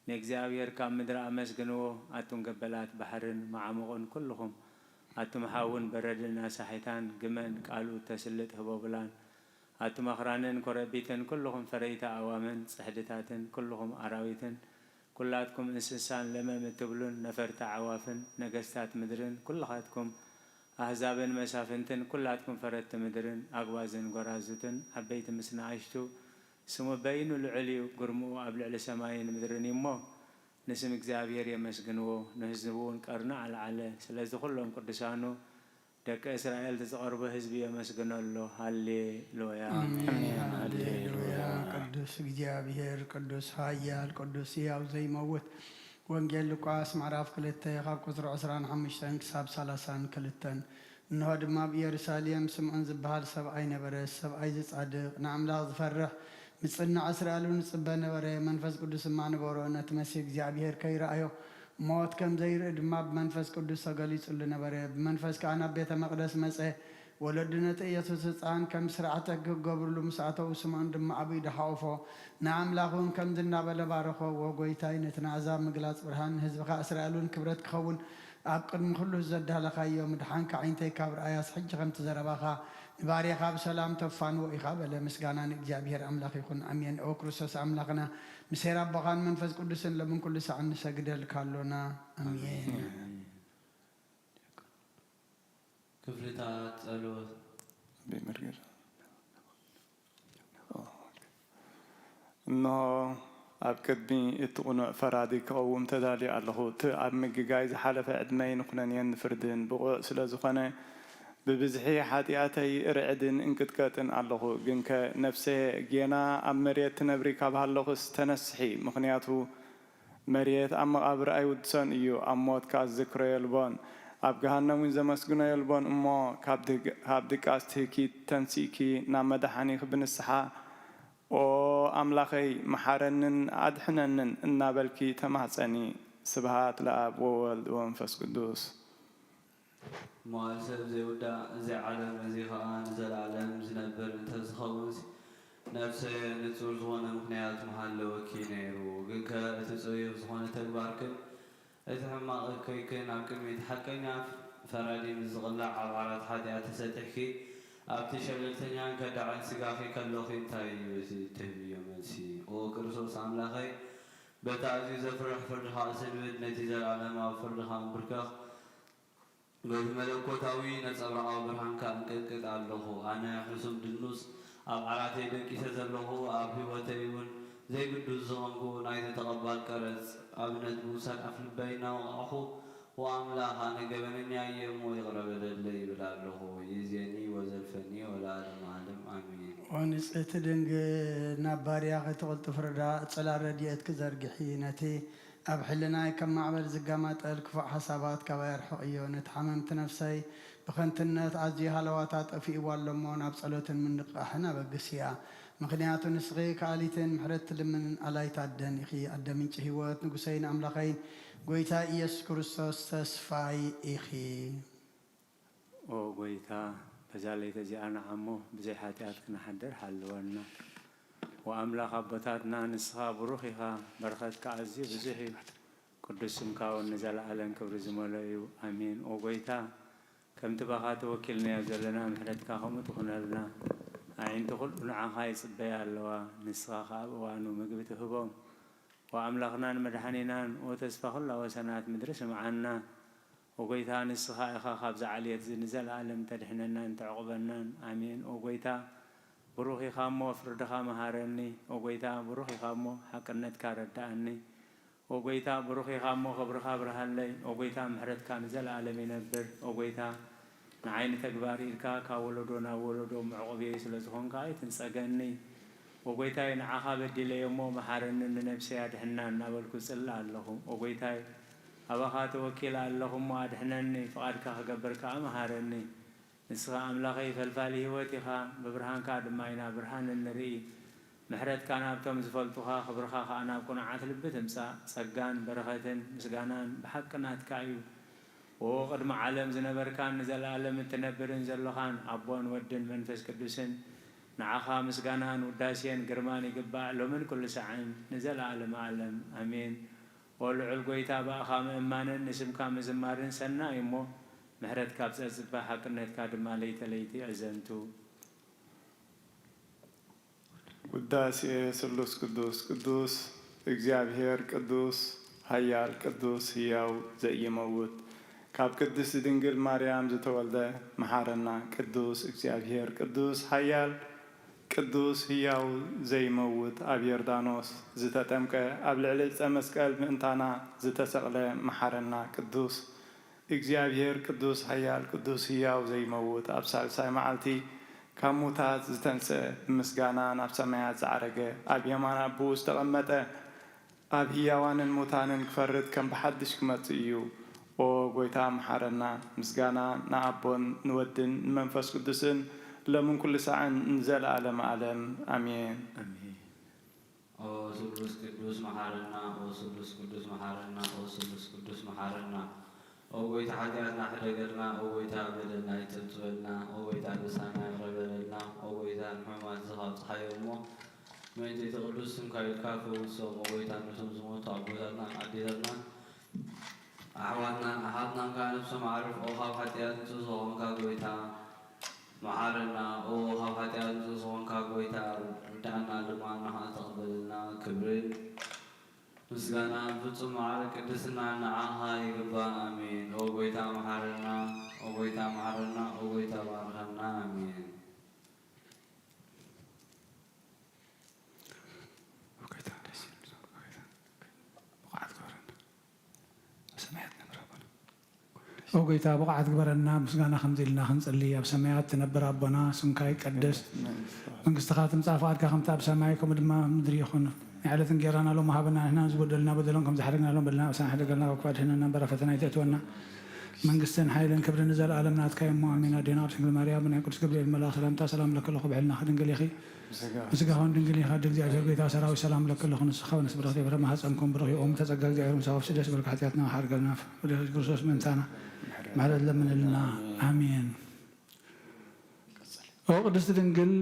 ንእግዚኣብሔር ካብ ምድሪ ኣመስግንዎ፣ ኣቱም ገበላት ባሕርን መዓሙቕን ኩልኹም ኣቱም ሓውን በረድን ኣሳሒታን፣ ግመን ቃሉ እተስልጥ ህቦብላን፣ ኣቱም ኣኽራንን ኮረቢትን፣ ኩልኹም ፈረይቲ ኣእዋምን ጽሕድታትን፣ ኩልኹም ኣራዊትን፣ ኩላትኩም እንስሳን ለመም እትብሉን ነፈርቲ ኣዕዋፍን፣ ነገስታት ምድርን፣ ኩልኻትኩም ኣህዛብን መሳፍንትን፣ ኩላትኩም ፈረድቲ ምድርን፣ ኣግባዝን ጎራዙትን፣ ዓበይቲ ምስ ንኣሽቱ፣ ስሙ በይኑ ልዑል እዩ፣ ግርምኡ ኣብ ልዕሊ ሰማይን ምድርን እዩ እሞ፣ ንስም እግዚኣብሔር የመስግንዎ፣ ንህዝቡ እውን ቀርኒ ኣልዓለ። ስለዚ ኩሎም ቅዱሳኑ፣ ደቂ እስራኤል፣ እቲ ዝቐርቦ ህዝቢ የመስግኖ ኣሎ። ሃሌሉያ። ኣሜን። ኣሜን። ሃሌሉያ። ሃሌሉያ። ቅዱስ እግዚኣብሔር፣ ቅዱስ ኃያል፣ ቅዱስ ሕያው ዘይመውት። ወንጌል ሉቃስ ምዕራፍ ክልተ ካብ ቁጽሪ ዕስራን ሓሙሽተን ክሳብ ሰላሳን ክልተን። እንሆ ድማ ኣብ ኢየሩሳሌም ስምዖን ዝበሃል ሰብኣይ ነበረ። ሰብኣይ እዚ ጻድቕ፣ ንኣምላኽ ዝፈርሕ፣ ምጽናዕ እስራኤል እውን ዝጽበ ነበረ። መንፈስ ቅዱስ ድማ ነበሮ። ነቲ መሲህ እግዚኣብሔር ከይረኣዮ ሞት ከም ዘይርኢ ድማ ብመንፈስ ቅዱስ ተገሊጹሉ ነበረ። ብመንፈስ ከኣ ናብ ቤተ መቕደስ መጸ። ወለዱ ነቲ ኢየሱስ ህጻን ከም ስራሕቲ ሕጊ ክገብርሉ ምስ ኣተዉ፣ ስምዖን ድማ ኣብ ኢዱ ሓቖፎ። ንኣምላኽ እውን ከምዚ እናበለ ባረኾ፣ "እወ ጐይታይ፣ ነቲ ንኣሕዛብ ምግላጽ ብርሃን፣ ንህዝብኻ እስራኤል እውን ክብረት ክኸውን ኣብ ቅድሚ ኩሉ ዘዳለኻዮ ምድሓንካ ኣዒንተይ ካብ ረኣያስ፣ ሕጂ ከምቲ ዘረባኻ ንባርያኻ ብሰላም ተፋንዎ ኢኻ" በለ። ምስጋና ንእግዚኣብሔር ኣምላኽ ይኹን። ኣሜን። ኦ ክርስቶስ ኣምላኽና፣ ምስ ኄር ኣቦኻን መንፈስ ቅዱስን ሎምን ኩሉ ሳዕን ንሰግደልካ ኣሎና። ኣሜን። ኣሜን። ክፍልታት ጸሎት። እነሆ ኣብ ቅድሚ እቲ ቅኑዕ ፈራዲ ክቐውም ተዳልዩ ኣለኹ። እቲ ኣብ ምግጋይ ዝሓለፈ ዕድመይ ንኹነኔን ንፍርድን ብቑዕ ስለ ዝኾነ፣ ብብዝሒ ሓጢኣተይ ርዕድን እንቅጥቀጥን ኣለኹ። ግንከ ነፍሰየ፣ ጌና ኣብ መሬት ትነብሪ ካብ ሃለኹስ ተነስሒ፣ ምኽንያቱ መሬት ኣብ መቓብር ኣይውድሶን እዩ፣ ኣብ ሞት ከኣ ዝዝክሮ የልቦን። ኣብ ገሃነም እውን ዘመስግኖ የልቦን እሞ፣ ካብ ድግ-፣ ካብ ድቃስ ትህኪ ተንሲእኪ ናብ መድሓኒኺ ብንስሓ፣ "ኦ ኣምላኸይ፣ መሓረንን ኣድሕነንን" እናበልኪ ተማህጸኒ። ስብሃት ለኣብ ወወልድ ወመንፈስ ቅዱስ። መዋል ሰብ ዘይውዳእ እዚ ዓለም እዚ ኸኣ ንዘለኣለም ዝነብር እንተዝኸውንሲ፣ ነፍሰየ ንጹር ዝኾነ ምኽንያት ምሃለወኪ ነይሩ። ግንከ እቲ ጸዩፍ ዝኾነ ተግባርክን እቲ ሕማቕ እከይክን ኣብ ቅድሚ እቲ ሓቀኛ ፈራዲ ምስ ዝቕላዕ፣ ኣብ ዓራት ሓጢኣት ተሰጢሕኪ፣ ኣብቲ ሸለልተኛን ከዳዕን ስጋኺ ከሎኺ እንታይ እዩ እቲ ትህብዮ መልሲ? ኦ ክርስቶስ ኣምላኸይ፣ በቲ ኣዝዩ ዘፍርሕ ፍርድኻ እሰንብድ፣ ነቲ ዘለኣለማዊ ፍርድኻ እንብርከኽ፣ በቲ መለኮታዊ ነጸብራቓዊ ብርሃንካ እንቅጥቅጥ ኣለኹ። ኣነ ሕሱም ድኑስ ኣብ ዓራተይ ደቂሰ ዘለኹ፣ ኣብ ህይወተይ እውን ዘይግዱስ ዝኾንኩ ናይቲ ተቐባል ቀረጽ ኣብነት ብምውሳድ ኣፍልበይ እናወቓዕኹ፣ "ኦ ኣምላኽ፣ ኣነ ገበነኛ እየ እሞ ይቕረ በለለይ" ይብል ኣለኹ። ይእዜኒ ወዘልፈኒ ወለዓለመ ዓለም ኣሜን። ኦ ንጽህቲ ድንግል፣ ናብ ባርያኺ ትቕልጥፍ ርዳ ጽላል ረድኤትኪ ዘርግሒ፣ ነቲ ኣብ ሕልናይ ከም ማዕበል ዝገማጠል ክፉእ ሓሳባት ካባይ ኣርሕቕዮ። ነቲ ሓመምቲ ነፍሰይ ብኸንትነት ኣዝዩ ሃለዋታ ጠፊእዋ ኣሎ እሞ፣ ናብ ጸሎትን ምንቕቓሕን ኣበግስያ። ምኽንያቱ ንስኺ ከኣሊትን ምሕረት ትልምንን ኣላይት ኣደን ኢኺ። ኣደ ምንጪ ህይወት፣ ንጉሰይን ኣምላኸይን፣ ጐይታ ኢየሱስ ክርስቶስ ተስፋይ ኢኺ። ኦ ጐይታ፣ በዛ ለይቲ እዚኣ ንዓሞ ብዘይ ሓጢኣት ክንሓድር ሓልወና። ወኣምላኽ ኣቦታትና፣ ንስኻ ብሩኽ ኢኻ፣ በረኸትካ ኣዝዩ ብዙሕ እዩ። ቅዱስ ስምካ እውን ንዘለኣለም ክብሪ ዝመልኦ እዩ። ኣሜን። ኦ ጐይታ፣ ከምቲ ባኻ ተወኪልናዮ ዘለና ምሕረትካ ከምኡ ትኹነልና። ኣዒንቲ ኩሉ ንዓኻ ይጽበያ ኣለዋ፣ ንስኻ ኸኣ ኣብ እዋኑ ምግቢ ትህቦም። ኦ ኣምላኽናን መድሓኒናን፣ ኦ ተስፋ ኩላ ወሰናት ምድሪ፣ ስምዓና። ኦ ጐይታ፣ ንስኻ ኢኻ ካብዚ ዓሌት እዚ ንዘለኣለም ተድሕነናን ተዕቑበናን። ኣሜን። ኦ ጐይታ፣ ብሩኽ ኢኻ እሞ ፍርድኻ መሃረኒ። ኦ ጐይታ፣ ብሩኽ ኢኻ እሞ ሓቅነትካ ረድኣኒ። ኦ ጐይታ፣ ብሩኽ ኢኻ እሞ ክብርኻ ኣብርሃለይ። ኦ ጐይታ፣ ምሕረትካ ንዘለኣለም ይነብር። ኦ ጐይታ፣ ንዓይ ንተግባር ኢልካ ካብ ወለዶ ናብ ወለዶ መዕቆብየይ ስለ ዝኾንካ ኣይትንጸገኒ። ኦ ጐይታይ፣ ንዓኻ በዲለዮ እሞ መሓረኒ፣ ንነብሰይ ኣድሕና እናበልኩ እጽሊ ኣለኹ። ኦ ጐይታይ፣ ኣባኻ ተወኪለ ኣለኹ እሞ ኣድሕነኒ፣ ፍቓድካ ክገብር ከኣ መሃረኒ። ንስኻ ኣምላኸይ ፈልፋሊ ህይወት ኢኻ፣ ብብርሃንካ ድማ ኢና ብርሃን እንርኢ። ምሕረትካ ናብቶም ዝፈልጡኻ፣ ክብርኻ ኸኣ ናብ ቅኑዓት ልቢ ትምጻእ። ጸጋን በረኸትን ምስጋናን ብሓቂ ናትካ እዩ። ኦ ቅድሚ ዓለም ዝነበርካን ንዘለኣለም እትነብርን ዘሎኻን፣ ኣቦን ወድን መንፈስ ቅዱስን፣ ንዓኻ ምስጋናን ውዳሴን ግርማን ይግባእ፣ ሎምን ኩሉ ሳዕን ንዘለኣለመ ኣለም። ኣሜን። ኦ ልዑል ጐይታ፣ ብኣኻ ምእማንን ንስምካ ምዝማርን ሰናይ እሞ፣ ምሕረትካ ኣብ ጸጽባ፣ ሓቅነትካ ድማ ለይተ ለይቲ ኣዕዘንቱ። ውዳሴ ስሉስ ቅዱስ። ቅዱስ እግዚኣብሔር፣ ቅዱስ ኃያል፣ ቅዱስ ሕያው ዘኢይመውት፣ ካብ ቅድስት ድንግል ማርያም ዝተወልደ፣ መሓረና። ቅዱስ እግዚኣብሔር፣ ቅዱስ ኃያል፣ ቅዱስ ሕያው ዘይመውት፣ ኣብ ዮርዳኖስ ዝተጠምቀ፣ ኣብ ልዕሊ ዕፀ መስቀል ምእንታና ዝተሰቕለ፣ መሓረና። ቅዱስ እግዚኣብሔር፣ ቅዱስ ኃያል፣ ቅዱስ ሕያው ዘይመውት፣ ኣብ ሳልሳይ መዓልቲ ካብ ሙታት ዝተንስአ፣ ብምስጋና ናብ ሰማያት ዝዓረገ፣ ኣብ የማን ኣቦኡ ዝተቐመጠ፣ ኣብ ህያዋንን ሙታንን ክፈርድ ከም ብሓድሽ ክመጽእ እዩ። ኦ ጐይታ፣ መሓረና። ምስጋና ንኣቦን ንወድን ንመንፈስ ቅዱስን፣ ሎምን ኩሉ ሳዕን ንዘለዓለመ ዓለም። ኣሜን። ኣሜን። ኦ ስሉስ ቅዱስ መሓረና፣ ኦ ስሉስ ቅዱስ መሓረና፣ ኦ ስሉስ ቅዱስ መሓረና። ኦ ጐይታ፣ ሓጢኣትና ሕደገልና። ኦ ጐይታ፣ በደልና ይጸብጽበልና። ኦ ጐይታ፣ ንስሓና ይቕረ በለልና። ኦ ጐይታ፣ ንሕሙማት ዝኻ ኣብጽሓዮ እሞ፣ ምእንቲ እቲ ቅዱስ ስምካ ኢልካ ፈውሶም። ኦ ጐይታ፣ ነቶም ዝሞቱ ኣቦታትናን ኣዴታትናን ኣሕዋትናን ኣሓትናን ከኣ ነብሶም ኣዕርፍ። ኦ ካብ ሓጢኣት ንጹህ ዝኾንካ ጐይታ፣ መሓረና። ኦ ካብ ሓጢኣት ንጹህ ዝኾንካ ጐይታ፣ ርድኣና፣ ልመናና ከኣ ተቐበለልና። ክብርን ምስጋናን ፍጹም ማዕረ ቅድስና ንዓኻ ይግባእ። ኣሜን። ኦ ጐይታ፣ መሓረና። ኦ ጐይታ፣ መሓረና። ኦ ጐይታ፣ ባርኸና። ኣሜን። ጐይታ፣ ደስ ይበል። ጐይታ፣ ብቕዓት ግበረና። ኣብ ሰማያት ነብር ኣቦና። ኦ ጐይታ፣ ብቕዓት ግበረና፣ ምስጋና ከምዚ ኢልና ክንጽሊ። ኣብ ሰማያት ትነብር ኣቦና፣ ስምካ ይቀደስ፣ መንግስትኻ ትምጻእ፣ ፍቓድካ ከምቲ ኣብ ሰማይ ከምኡ ድማ ኣብ ምድሪ ይኹን። ናይ ዕለት እንጌራና ሎሚ ሃበና፣ ንሕና ዝበደሉና በደሎም ከም ዝሓደግናሎም በደልና ኣበሳና፣ ሕደገልና ካብ ክፉእ ኣድሕነና፣ እምበር ኣብ ፈተና ኣይተእትወና። መንግስትን ሓይልን ክብርን ንዘለኣለም ናትካ እሞ፣ ኣሜን። ኣዴና ቅድስት ድንግል ማርያም ብናይ ቅዱስ ገብርኤል መልኣኽ ሰላምታ ሰላም ለኪ ኣለኹ፣ ብሕልና ድንግል ኢኺ፣ ብስጋኹን ድንግል ኢኻ። ኣደ እግዚኣብሔር ጐይታ ሰራዊት ሰላም ለኪ ኣለኹ፣ ንስኻ ወነስ ብረኽቲ ፍረ ማህፀንኩም ብሩኽ እዩ። ኦም ተጸጋ እግዚኣብሔር ምሳኻ፣ ደስ ይበልኪ፣ ሓጢኣትና ሓርገልና፣ ወደ ክርስቶስ ምእንታና ምሕረት ለምንልና። ኣሜን። ኦ ቅድስት ድንግል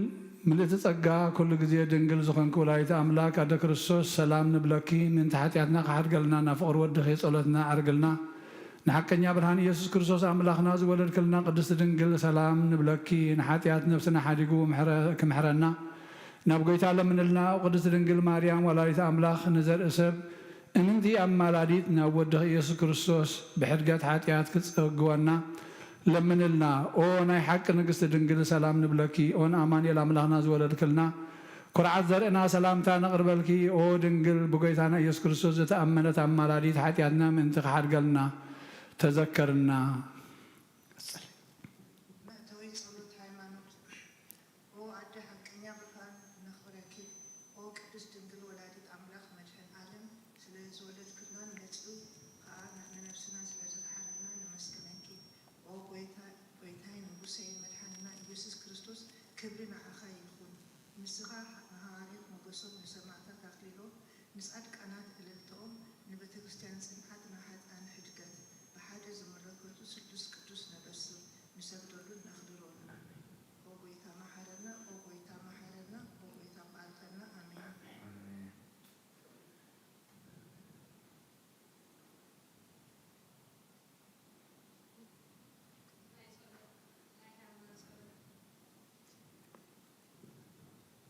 ምልእቲ ጸጋ፣ ኩሉ ግዜ ድንግል ዝኾንኪ ወላዲተ ኣምላክ ኣደ ክርስቶስ፣ ሰላም ንብለኪ። ምእንቲ ሓጢኣትና ክሓድገልና፣ ናብ ፍቕሪ ወድኺ ጸሎትና ኣዕርግልና። ንሓቀኛ ብርሃን ኢየሱስ ክርስቶስ ኣምላኽና ዝወለድክልና ቅድስት ድንግል፣ ሰላም ንብለኪ። ንሓጢኣት ነፍስና ሓዲጉ ምሕረ-፣ ክምሕረና ናብ ጐይታ ለምንልና። ኦ ቅድስት ድንግል ማርያም ወላዲተ ኣምላኽ፣ ንዘርኢ ሰብ እምንቲ ኣማላዲት ናብ ወድኺ ኢየሱስ ክርስቶስ ብሕድገት ሓጢኣት ክጸግወና ለምንልና። ኦ ናይ ሓቂ ንግስቲ ድንግል፣ ሰላም ንብለኪ። ኦ ንኣማኑኤል ኣምላኽና ዝወለድክልና፣ ኩርዓት ዘርእና፣ ሰላምታ ነቕርበልኪ። ኦ ድንግል፣ ብጐይታና ኢየሱስ ክርስቶስ ዝተኣመነት ኣማላዲት፣ ሓጢኣትና ምእንቲ ክሓድገልና ተዘከርና። መእተዊ ጸሎት ሃይማኖት። ኦ ኣደ ሓቀኛ ብርሃን፣ ነኽብረኪ። ኦ ቅድስት ድንግል ወላዲት ኣምላኽ መድሕን ዓለም፣ ስለ ዝወለድክናን መጺኡ ኸኣ ንነብስና ስለ ዘድሓነና ነመስግነኪ። ኦ ጐይታ፣ ጐይታይ ንጉሰይን መድሓንና ኢየሱስ ክርስቶስ፣ ክብሪ ንዓኻ ይኹን። ንስኻ ንሃዋርያት ሞገሶም፣ ንሰማዕታት ኣኽሊሎም፣ ንጻድቃናት እልልታኦም፣ ንቤተ ክርስቲያን ጽንዓት፣ ንሓጥኣን ሕድገት፣ ብሓደ ዝምረከቱ ስሉስ ቅዱስ ነበስር፣ ንሰግደሉን ነኽብሮን። ኦ ጐይታ መሓረና፣ ኦ ጐይታ መሓረና፣ ኦ ጐይታ ባርከና። ኣሜን። ኣሜን።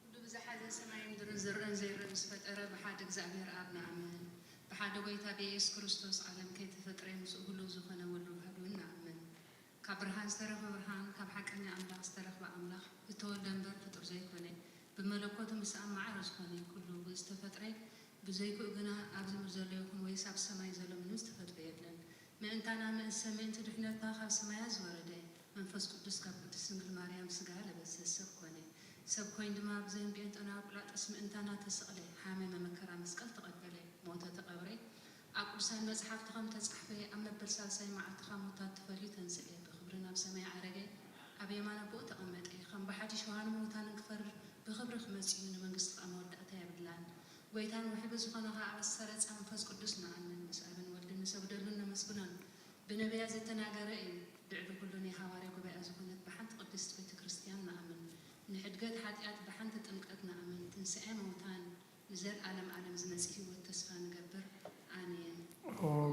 ኩሉ ብዝሓዘ ሰማይን ምድርን ዝረኣን ዘይረኣን ዝፈጠረ ብሓደ እግዚኣብሔር ኣብ ንኣምን። ብሓደ ጐይታ ብኢየሱስ ክርስቶስ ዓለም ከይተፈጥረ ምስኡ ህሉው ዝኾነ ወልዱ ዋህዱ ንኣምን። ካብ ብርሃን ዝተረኽበ ብርሃን፣ ካብ ሓቀኛ ኣምላኽ ዝተረኽበ ኣምላኽ፣ ዝተወልደ እምበር ፍጡር ዘይኮነ፣ ብመለኮቱ ምስ ኣብ ማዕረ ዝኾነ ኩሉ ብዝተፈጥረ፣ ብዘይክኡ ግና ኣብዚ ምድሪ ዘሎ ይኹን ወይስ ኣብ ሰማይ ዘሎ ምንም ዝተፈጥረ የለን። ምእንታና ምእንሰ ምእንቲ ድሕነትና ካብ ሰማያት ዝወረደ፣ መንፈስ ቅዱስ ካብ ቅድስት ድንግል ማርያም ስጋ ለበሰ፣ ሰብ ኮነ። ሰብ ኮይኑ ድማ ብዘይ ጴንጠናዊ ጲላጦስ ምእንታና ተሰቕለ፣ ሓመመ፣ መከራ መስቀል ተቐበለ፣ ሞተ፣ ተቐብረ። ኣብ ቅዱሳን መጽሓፍቲ ከም ተጻሕፈ፣ ኣብ መበል ሳልሳይ መዓልቲ ካብ ሙታት ተፈልዩ ተንስኤ፣ ብኽብሪ ናብ ሰማይ ዓረገ፣ ኣብ የማን ኣቦኡ ተቐመጠ። ከም ብሓድሽ ውሃን ምውታንን ክፈርድ ብኽብሪ ክመጽእ እዩ፣ ንመንግስቲ ከኣ መወዳእታ የብላን። ጐይታን ውሒቡ ዝኾነ ከኣ ኣብ ዝተሰረጸ መንፈስ ቅዱስ ንኣምን፣ ምስ ኣብን ወልድን ንሰግደሉን ነመስግኖን። ብነቢያት ዝተናገረ እዩ። ልዕሊ ኩሉ ናይ ሃዋርያ ጉባኤ ዝኾነት ብሓንቲ ቅድስት ቤተ ክርስቲያን ንኣምን። ንሕድገት ሓጢኣት ብሓንቲ ጥምቀት ንኣምን። ትንሳኤ መውታን ንዘልኣለም ኣለም ዝመጽእ ህይወት ተስፋ ንገብር። ኣሜን። ኦ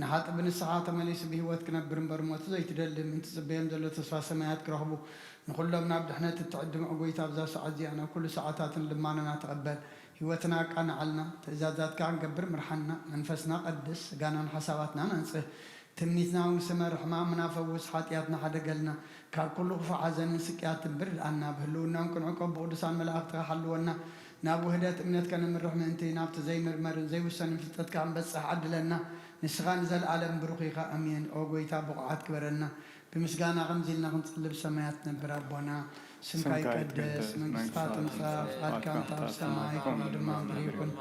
ንሓጥእ ብንስሓ ተመሊሱ ብህይወት ክነብር እምበር፣ ሞት ዘይትደሊ፣ ምእንቲ ትጽበዮም ዘሎ ተስፋ ሰማያት ክረኽቡ፣ ንኹሎም ናብ ድሕነት እትዕድም፣ ኦ ጐይታ፣ ኣብዛ ሰዓት እዚኣ ናብ ኩሉ ሰዓታትን ልማኖና ተቐበል። ህይወትና ኣቃንዓልና፣ ትእዛዛትካ ክንገብር ምርሓና። መንፈስና ቀድስ፣ ስጋናን ሓሳባትናን ኣንጽህ። ትምኒትና እውን ስመር፣ ሕማምና ፈውስ፣ ሓጢኣትና ሓደገልና፣ ካብ ኩሉ ክፉእ ሓዘንን ስቅያትን ብርድኣና። ብህልውናን ክንዕቆብ ብቅዱሳን መላእኽትኻ ሓልወና። ናብ ውህደት እምነት ከነምርሕ ምእንቲ፣ ናብቲ ዘይምርመርን ዘይውሰንን ፍልጠትካ ክንበጽሕ ዓድለና። ንስኻ ንዘለኣለም ብሩኽ ኢኻ። ኣሜን። ኦ ጐይታ፣ ብቑዓት ግበረና፣ ብምስጋና ከምዚ ኢልና ክንጽሊ ብሰማያት ትነብር ኣቦና። ስምካ ስምካ ይቀደስ፣ ይትቀደስ፣ መንግስትኻ መንግስትኻ ትምጻእ፣ ትምጻእ፣ ፍቓድካ ፍቓድካ ከምታ ኣብ ከምታ ኣብ ሰማይ ሰማይ ከምኡ ከምኡ ድማ ኣብ ምድሪ ይኹን። ይኹን።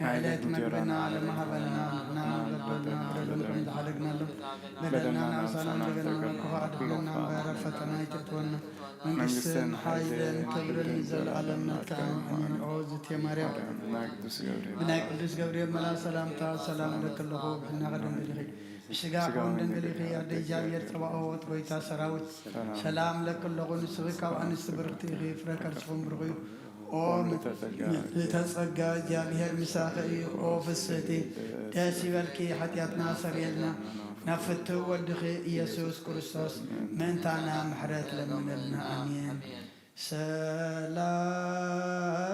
ናይ ዕለት ዕለት መግብና እንጀራና ሎሚ ሃበና፣ ንሕና ንበደልና በደልና በደልና ከም ዝሓደግናሎም በደልና በደልና ንሓድግ፣ ንሳና ንበደልና ንበደልና ንበደልና ንበደልና እምበር፣ ኣብ ፈተና ኣይተእትወና። መንግስትን መንግስትን ሓይልን ሓይልን ክብርን ክብርን ዘለኣለም ናትካ እዩ። ዘለኣለም ኣሜን። ናትካ እዩ። ኦ ዝቴ ማርያም፣ ማርያም፣ ብናይ ቅዱስ ገብርኤል ብናይ ቅዱስ ገብርኤል መልኣክ ሰላምታ ሰላም እብለኪ ኣለኹ። ብሕልናኺ ድንግል ኢኺ፣ ብስጋኺ እውን ድንግል ኢኺ። ኣደ እግዚኣብሔር ጸባኦት፣ ጐይታ ሰራዊት፣ ሰላም እብለኪ ኣለኹ። ንስኺ ካብ ኣንስቲ ብርኽቲ ኢኺ፣ ፍረ ከርስኺ እውን ብሩኽ እዩ። ኦ ምልእተ ጸጋ፣ ምልእተ ጸጋ፣ እግዚኣብሔር ምሳኺ እዩ። ኦ ፍስህቲ፣ ደስ ይበልኪ፣ ሓጢኣትና ኣሰርየልና፣ ናብ ፍትው ወድኺ ኢየሱስ ክርስቶስ ምእንታና ምሕረት ለምንልና። ኣሜን።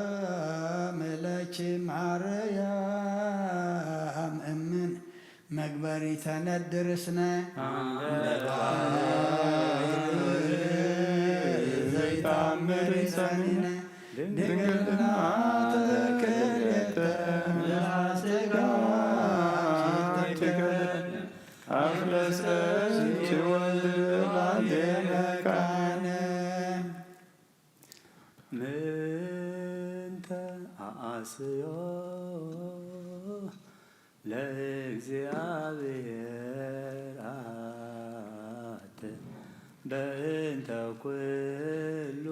ሰላም ለኪ ማርያም እምን መግበሪተ ነድር ስነ ዘይታምር ሰኒነ ድንግልና ተክልተ ምላስጋ ኣፍለሰኪ ወልድ ባዴ መካነ ምንተ ኣኣስዮ ለእግዚኣብሔር ኣት በእንተ ኩሉ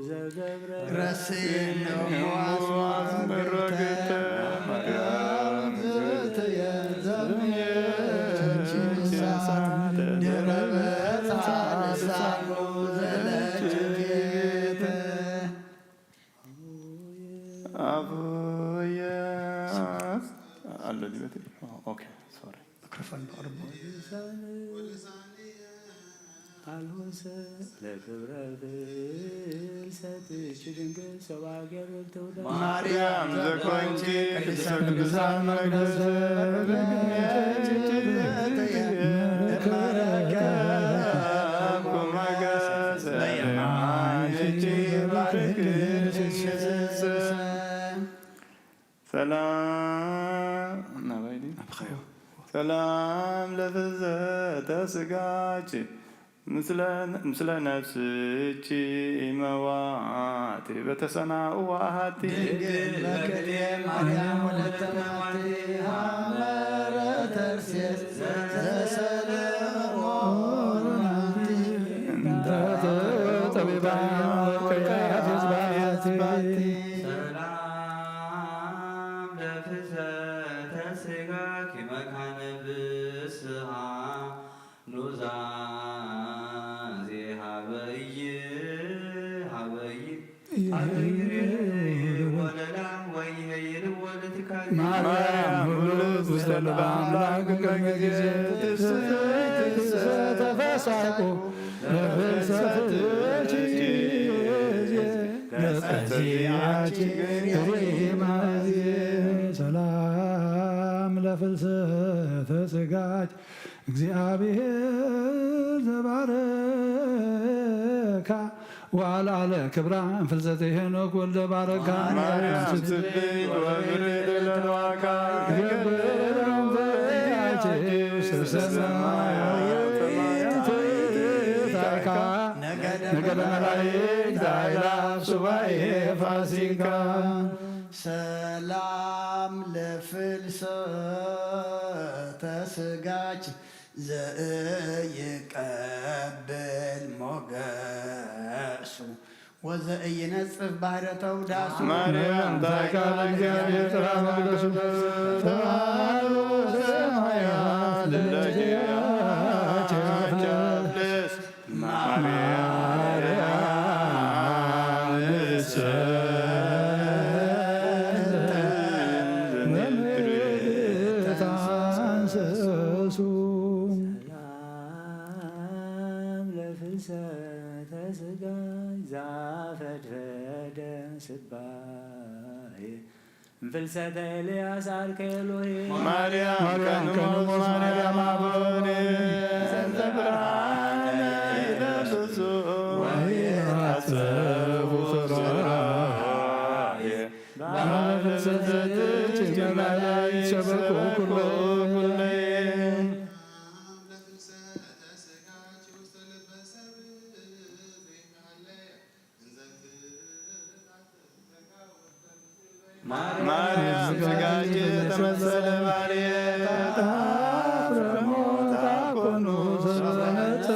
ዘገብረ ረሴኖ ዋስዋስ ምረግተ ማርያም ዘተየ ዘምየ ኪሳ ድረበ ጻልሳኑ ዘለችቤት ኣቡየ ኣሎ ዲበቲ ኦኬ ሶሪ። ክረፈን ብቕርቡ ኣልሆሰ ለክብረ ፍልሰትኪ ድንግል ሰብአ ገርል ተውዳ ማርያም ዘኮንኪ ቅድስተ ቅዱሳን መቅደስ ኩማገሰ በየማንኪ ባርክ ሰላም ናባይ ድዩ? ናብኻዮ። ሰላም ለፍዘተ ስጋኪ ምስለ፣ ምስለ ነፍስኪ መዋቲ በተሰናኡ ወአሐቲ። ድንግል በክልኤ ማርያም ወለተ መዋቲ ሐመረ ተርሴስ ዘሰለሞን አንቲ። እንተ ጠቢባን ወቀያት ህዝባያት ባቲ። ሰላም ለፍሰተ ስጋኪ መካነ ብስሃ ኑዛዜ ሀበይ ሀበይ ወለላ ወይ ሄይል ወለትካል ማርያም ሁሉ ውስተ ልበ አምላክ ቅድመ ጊዜ ትስሕት ተፈሳቁ ለፍልሰትኪ ጊዜ ለጸዚያኪ ሪማዜ ሰላም ለፍልሰተ ስጋኪ እግዚአብሔር ዘባረካ ወአልዓለ ክብራ እንፍልሰተ ሄኖክ ወልደ ባረካ ማርያም ስብሕት ወብርክ ለለዋካ ይገብር እንተ ያኪ ውስተ ሰማያት ታካ ነገደ መላእክት አእላፍ ሱባኤ ፋሲካ ሰላም ለፍልሰተ ስጋኪ ዘእይቀብል ሞገሱ ወዘእይነጽፍ ባህረ ተውዳሱ ማርያም ታይካ ለእግዚአብሔር ጥራ መቅደሱ ተዋህዶ ሰማያት ለኪ ያቸፍለስ ማርያም ተስጋይ ዛፈድፈደ ስባኤ እምፍልሰተ ኤልያስ ዓርከ ኤሎሄ። ማርያም ከንሞስ ማርያም አበሬ ዘንተ ብርሃነ ይለብሱ ወይራጸቡ ስራየ ባለ ፍልሰትኪ መላእክት ሰበኩ ኩሎ ኩለየ። ማርያም ስጋኪ ተመሰለ ባርየ ታፍረ ሞት አኮኑ ዘበነተ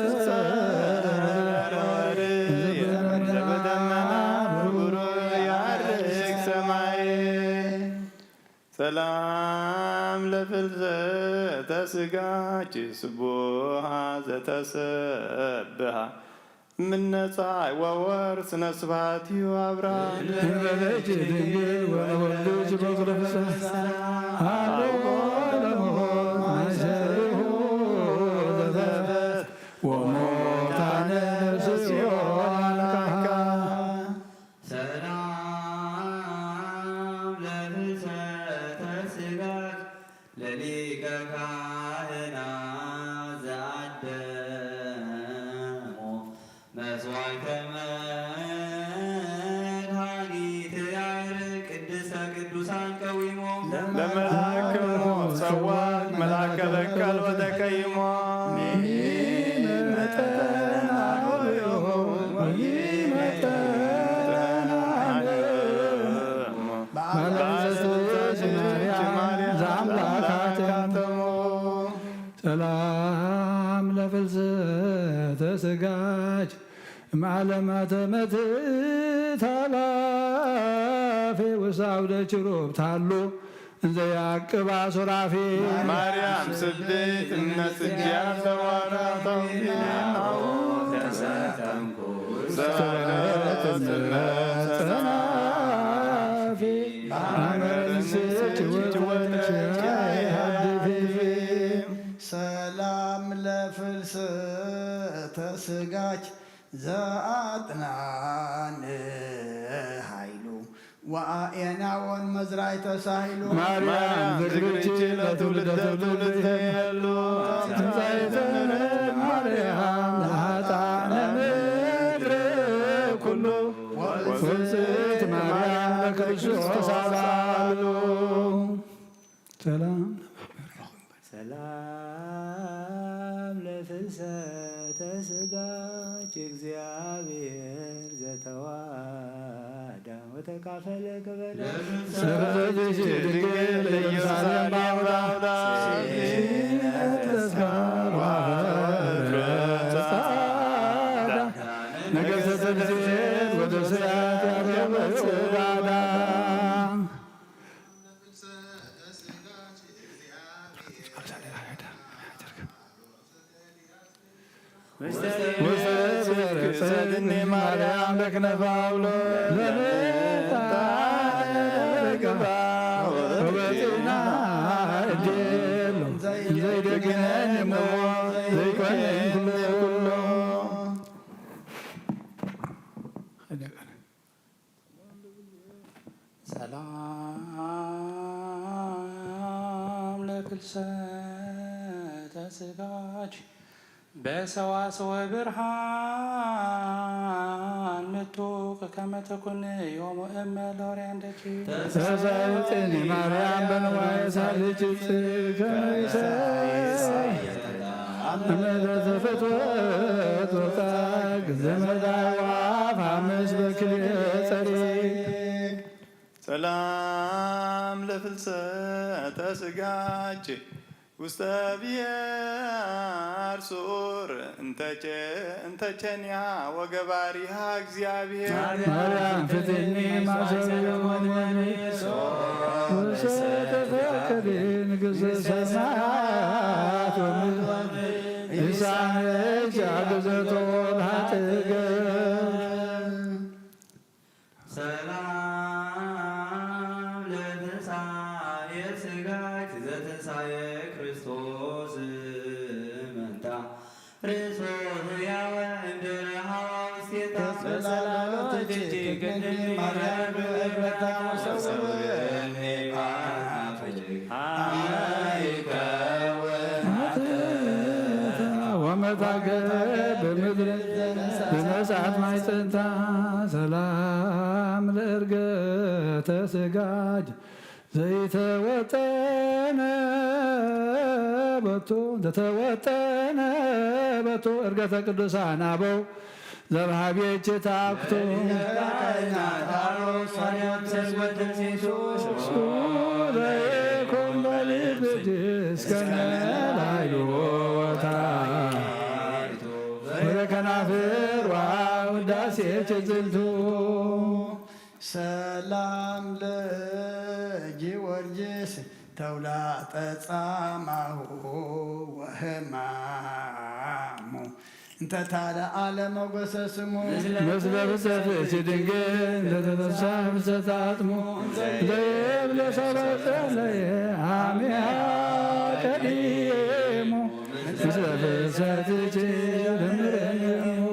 ዘበደመና ብሩር ያርግ ሰማይ። ሰላም ለፍልሰተ ስጋኪ ስቡሃ ዘተሰብሃ ምነ ጸሓይ ወወር ስነ ስብሐት እዩ ኣብርሃም። እንበለኪ ድንግል ወለወልድኪ በኩረ ፍስሐ ሀሎ ለሞት ማእሰሪሁ ዘተፈት ወሞታ ነፍስዮ አልካካ። ሰላም ለፍልሰተ ስጋኪ ለሊቀ ካህናት ዘአደሞ መስዋዕተ መድኃኒት ያዕርግ ቅድስተ ቅዱሳን ቀዊሞ ለመልአክሙ ጸዋዕ መልአከ በቀል ወተቀይሞ። ሰላም ለፍልሰተ ስጋኪ እምዓለመ ተመትእ ታላፌ ውስተ አውደ ችሩብ ታሉ እንዘ ያቅባ ሱራፌ። ማርያም ስብሕት እምነ ጽጌ አብ ዘዋራ ተውፊ ናሁ ተሰጠምኩ ሰበረ ጽልመት ሰናፊ አመ ንስች ወተች ሃድፊ። ሰላም ለፍልሰተ ስጋኪ ዘአጥናን ኃይሉ ወአየናወን መዝራይ ተሳሂሉ። ማርያም ዝክርኪ ለትውልደ ትውልድ የሉ። ትምጻኤተ ማርያም ለኃጥአነ ምድር ኩሉ ወውፅእት ማርያም ለክርስቶስ አልዓሉ። ሰላም ሰላም ለፍልሰተ ስጋኪ እግዚአብሔር ዘተዋዳ ወተካፈለ ክበደ ለፍልሰትኪ ድንግል ኢየሩሳሌም ባውዳ ሲነት ተስካር ዋፈረ ጸዓዳ ነገሰተ ጊዜ ወደ ሰያት ያገበ ጽባዳ። ውስተ በረከት ጸድኒ ማርያም በክነፋ አውሎ ለመጣ ለገባ ወበጤና እዴሎ ዘይደግነን እሞ ዘይኮነን ኩሎ። ሰላም ለፍልሰተ ስጋኪ በሰዋስወ ብርሃን ምጡቅ ከመ ትኩን ዮሙ እመ ለኦርያን ደኪ። ተሳለጥኒ ማርያም በንዋየ ሳልኪ ከመ ይሰይ አመ ለተፈትወት ወጻግ ዘመዳይ ወአፍ አምስ በክልኤ ጸሪግ። ሰላም ለፍልሰተ ስጋኪ ውስተ ብሔር ሱር እንተቸ-፣ እንተቸኒያ ወገባሪሃ እግዚአብሔር። ማርያም ፍትኒ ማሰሮ ውስተ ተፈከሪ ንግሥተ ሰማያት ወምድር ኢሳነች አግዘቶ ለኃጥእ ገር። ሰላም ለትንሳኤ ስጋኪ ዘትንሳኤ ክርስቶስ መንታ ርእሶ ሕያወ እምድረ ሐዋውስ። በጸላሎትኪ ቅድስት ማርያም ክብርታ ሰውረኒ። ወመታገ ብምድር ብነሳት ማይፀንታ ሰላም ለእርገተ ስጋጅ ዘይተወጠነ በቱ እንተተወጠነ በቱ እርገተ ቅዱሳን ኣበው ዘብሃብ የችታክቱ ለይኩም በልብ ድስከነ ላይሉ ወታ ወደ ከናፍር ውዳሴ ችዝንቱ ሰላም ለጊዮርጊስ ተውላጠ ጻማሁ ወህማሙ እንተ ታለዓለ መጎሰ ስሙ። ምስለ ፍሰትኪ ድንግል እንተ ተተሳ ፍሰት ኣጥሙ። ዘይብለ ሰበ ጸለየ ኣሚሃ ቀዲሙ። ምስለ ፍሰትኪ ድምርንሙ።